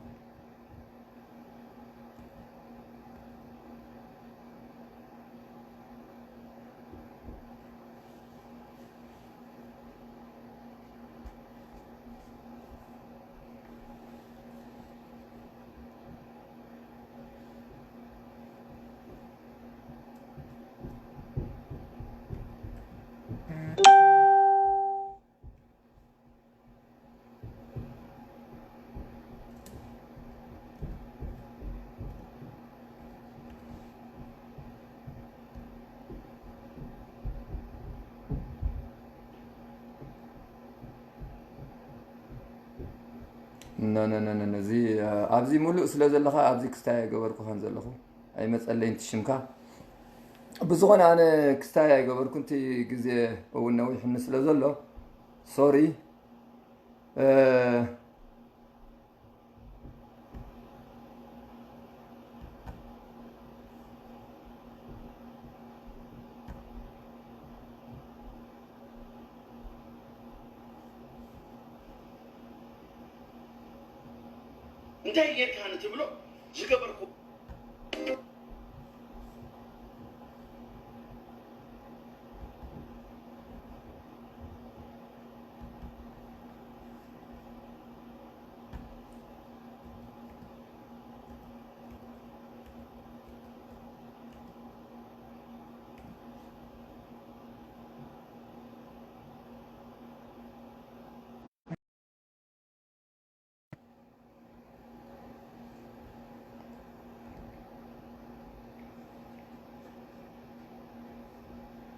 ኖ ኖ ኖ ኖ፣ እዚ ኣብዚ ሙሉእ ስለ ዘለኻ ኣብዚ ክስታይ ኣይገበርኩኻን ዘለኹ። ኣይመጸለይን እቲ ሽምካ። ብዝኾነ ኣነ ክስታይ ኣይገበርኩን፣ እቲ ግዜ እውን ነዊሕኒ ስለ ዘሎ ሶሪ። እንታይ ጌርካ ንትብሎ ዝገበርኩ።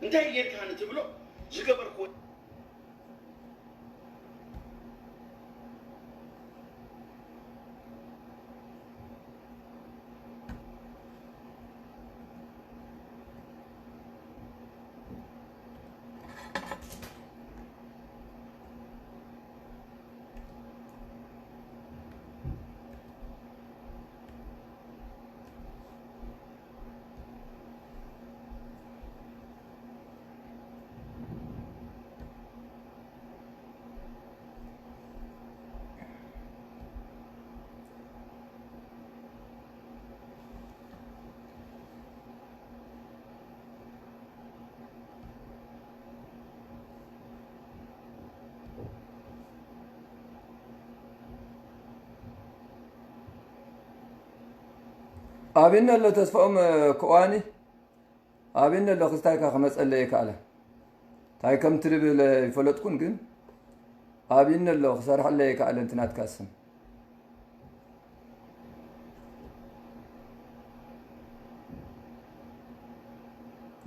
እንታይ ጌርካ ንትብሎ ዝገበርኩ። ኣበይ ኣሎ ተስፋኦም ክዋኒ? ኣበይ ኣሎ ክስታይካ ክመጸለይ ይከኣለ? እንታይ ከም ትብል ኣይፈለጥኩን፣ ግን ኣበይ ኣሎ ክሰርሐለይ ይከኣለ? እንት ናትካ ስም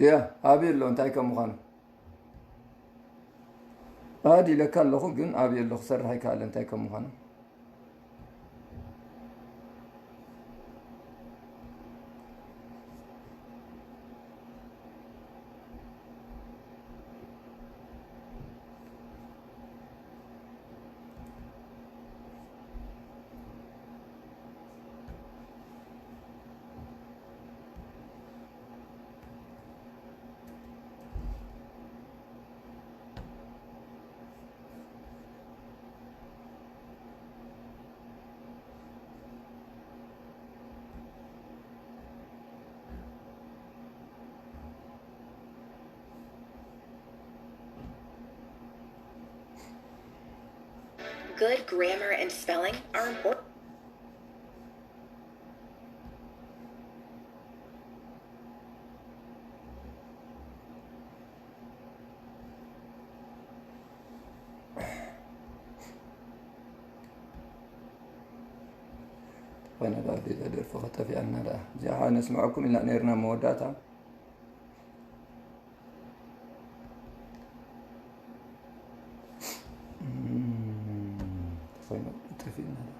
ያ ኣበይ ኣሎ እንታይ ከም ምዃኑ? ኣዲ ኢለካ ኣለኹ፣ ግን ኣበይ ኣሎ ክሰርሕ ኣይከኣለ እንታይ ከም ምዃኑ። Good grammar and spelling are important. ተኾይና ደኣ እዛ ደርፊ ኸጠፊኣልና ደኣ። እዚኣ ኸዓ ነስምዐኩም ኢልና ነይርና መወዳእታ። እም፣ ተኾይና ጠፊእና ደኣ።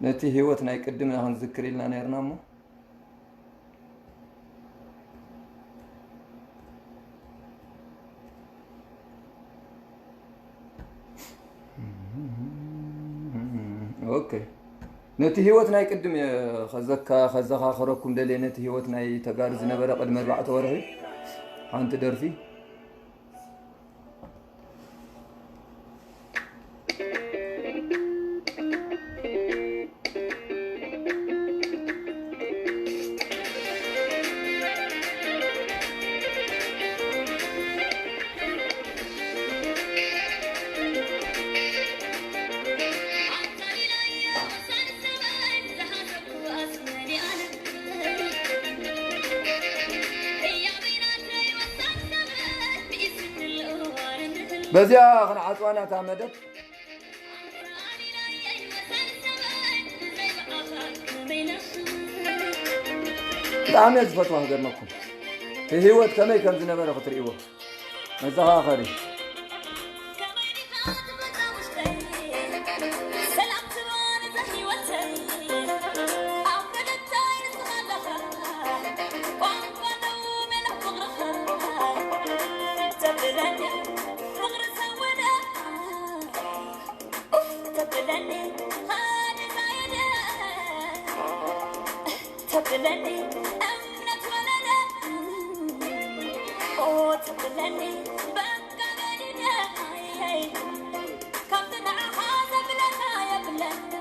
ነቲ ህይወት ናይ ቅድምና ክንዝክር ኢልና ነይርና እሞ። ኦኬ። ነቲ ህይወት ናይ ቅድም እየ ኸዘካ-፣ ኸዘኻኽረኩም ደልየ፣ ነቲ ህይወት ናይ ተጋሩ ዝነበረ ቅድሚ ኣርባዕተ ወርሒ ሓንቲ ደርፊ። በዚኣ ክንዓጽዋ ናታ መደብ። ብጣዕሚ እየ ዝፈትዋ፣ ክገርመኩም። እቲ ህይወት ከመይ ከም ዝነበረ ክትርእይዎ። መዘኻኸሪ። ትብለኒ እምነት ወለደ ኦ ትብለኒ በቃ ገዲደ ኣየይ ከምቲ ንዓኻ ዘብለካ የብለኒ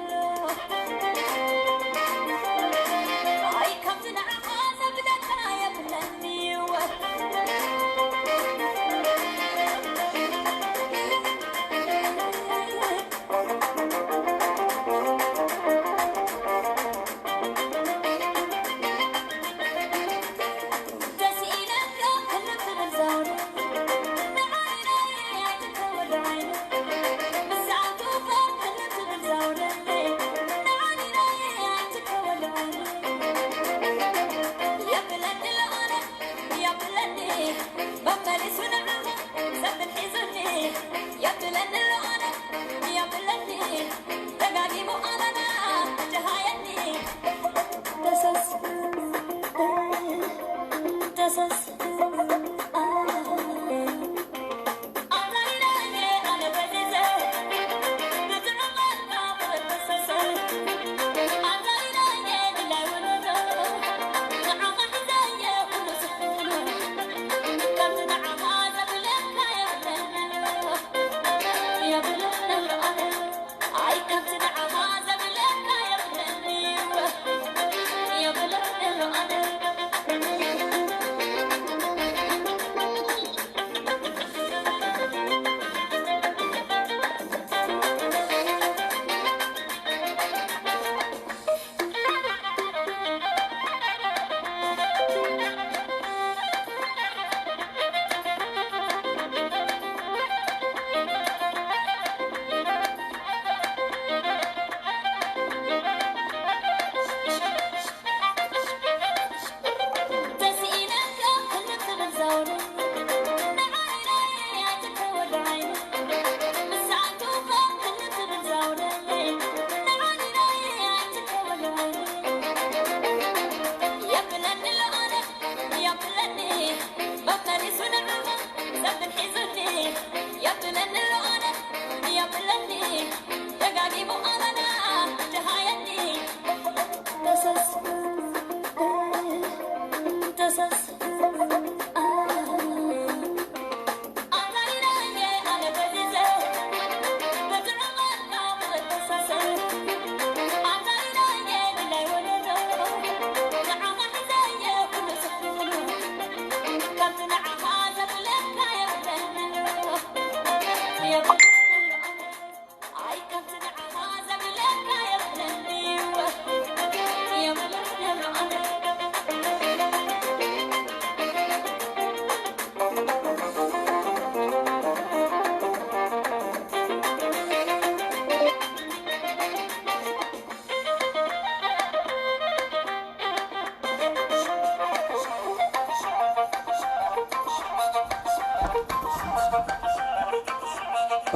ኣይ ከምቲ ንዓኻ ዘብለካ የብለኒ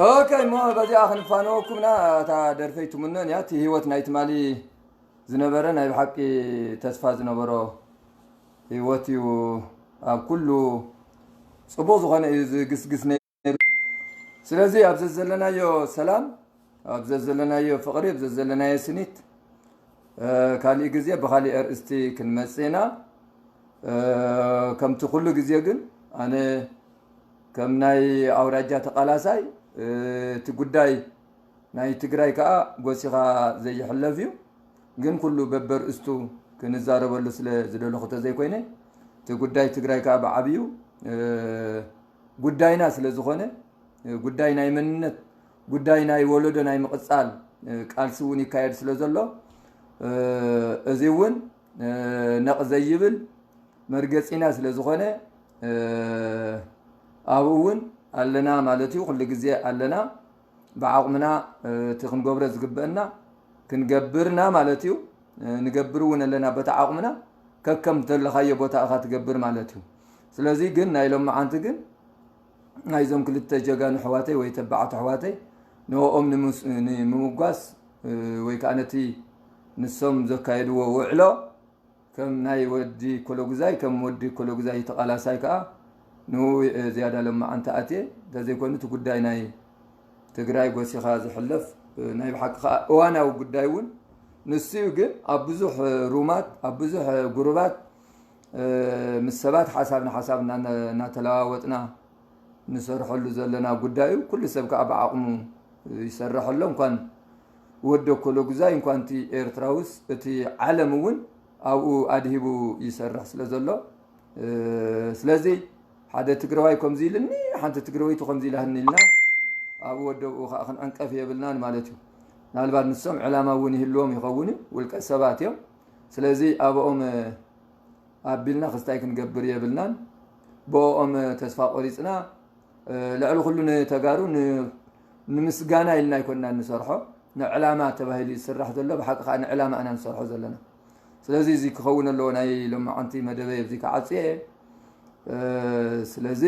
ኦኬ፣ እሞ በዚኣ ክንፋነወኩምና። እታ ደርፈይ ትምነን እያ። እቲ ህይወት ናይ ትማሊ ዝነበረ ናይ ብሓቂ ተስፋ ዝነበሮ ህይወት እዩ። ኣብ ኩሉ ጽቡቕ ዝኾነ እዩ ዝግስግስ ነይሩ። ስለዚ ኣብ ዘዘለናዮ ሰላም፣ ኣብ ዘዘለናዮ ፍቕሪ፣ ኣብ ዘዘለናዮ ስኒት፣ እ፣ ካሊእ ግዜ ብኻሊእ ኣርእስቲ ክንመጽእ ኢና። እ፣ ከምቲ ኩሉ ግዜ ግን ኣነ ከም ናይ ኣውራጃ ተቓላሳይ፣ እ፣ እቲ ጉዳይ ናይ ትግራይ ከኣ ጎሲኻ ዘይሕለፍ እዩ። ግን ኩሉ በበርእስቱ ክንዛረበሉ ስለ ዝደለኹ ተዘይኮይነ፣ እቲ ጉዳይ ትግራይ ከኣ ብዓብዩ፣ እ፣ ጉዳይና ስለ ዝኾነ፣ እ፣ ጉዳይ ናይ መንነት፣ ጉዳይ ናይ ወለዶ ናይ ምቕጻል፣ እ፣ ቃልሲ እውን ይካየድ ስለ ዘሎ፣ እ፣ እዚ እውን፣ እ፣ ነቕ ዘይብል መርገጺና ስለ ዝኾነ፣ እ፣ ኣብኡ እውን ኣለና ማለት እዩ። ኩሉ ግዜ ኣለና። ብዓቕምና፣ እ፣ እቲ ክንገብሮ ዝግበአና ክንገብርና ማለት እዩ። እ፣ ንገብር እውን ኣለና በታ ዓቕምና። ከከም ዘለኻዮ ቦታ ኢኻ ትገብር ማለት እዩ። ስለዚ ግን ናይ ሎማዓንቲ ግን ናይዞም ክልተ ጀጋኑ ኣሕዋተይ ወይ ተባዓት ኣሕዋተይ ንኦም ንምስ-፣ ንምምጓስ፣ እ፣ ወይ ከዓ ነቲ ንሶም ዘካየድዎ ውዕሎ ከም ናይ ወዲ ኮሎጉዛይ፣ ከም ወዲ ኮሎጉዛይ ተቓላሳይ ከዓ ንኡ፣ እ፣ ዝያዳ ሎማዓንቲ ኣትየ። እንተዘይኮይኑ እቲ ጉዳይ ናይ ትግራይ ጎሲኻ ዝሕለፍ፣ እ፣ ናይ ብሓቂ ከዓ እዋናዊ ጉዳይ እውን ንሱ እዩ ግን ኣብ ብዙሕ ሩማት ኣብ ብዙሕ ጉሩባት ምስ ሰባት ሓሳብ ንሓሳብ እናተለዋወጥና ንሰርሐሉ ዘለና ጉዳይ እዩ። ኩሉ ሰብ ከዓ ብዓቕሙ ይሰርሐሎ። እንኳን ወዲ ኣኮለጉዛይ እንኳን እቲ ኤርትራውስ እቲ ዓለም እውን ኣብኡ ኣድሂቡ ይሰርሕ ስለ ዘሎ ስለዚ ሓደ ትግራዋይ ከምዚ ኢልኒ ሓንቲ ትግራወይቲ ከምዚ ኢላህኒ ኢልና ኣብ ወደብኡ ከዓ ክንዕንቀፍ የብልናን ማለት እዩ። ምናልባት ንሶም ዕላማ እውን ይህልዎም ይኸውን እዩ፣ ውልቀ ሰባት እዮም። ስለዚ ኣብኦም ኣቢልና ክስታይ ክንገብር የብልናን። ብኦም ተስፋ ቆሪፅና ልዕሊ ኩሉ ንተጋሩ ንምስጋና ኢልና ኣይኮንና ንሰርሖ፣ ንዕላማ ተባሂሉ ዝስራሕ ዘሎ ብሓቂ ከዓ ንዕላማ ኢና ንሰርሖ ዘለና። ስለዚ እዚ ክኸውን ኣለዎ ናይ ሎማዓንቲ መደበይ ኣብዚ ክዓፅየ። ስለዚ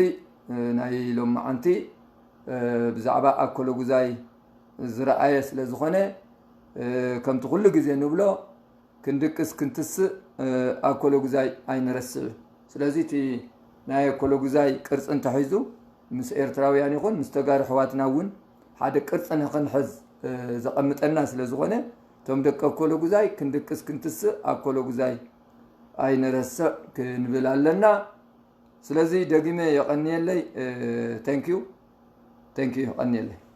ናይ ሎማዓንቲ ብዛዕባ ኣኮለጉዛይ ዝረኣየ ስለ ዝኾነ ከምቲ ኩሉ ግዜ ንብሎ ክንድቅስ ክንትስእ ኣኮለጉዛይ ኣይንረስዕ። ስለዚ እቲ ናይ ኣኮለጉዛይ ቅርፂ እንተሒዙ ምስ ኤርትራውያን ይኹን ምስ ተጋሩ ኣሕዋትና እውን ሓደ ቅርፂ ንክንሕዝ ዘቐምጠና ስለ ዝኾነ እቶም ደቂ ኣኮለጉዛይ ክንድቅስ ክንትስእ ኣኮለጉዛይ ኣይንረስዕ ክንብል ኣለና። ስለዚ ደጊመ የቐንየለይ። Thank you። Thank you። የቐንየለይ።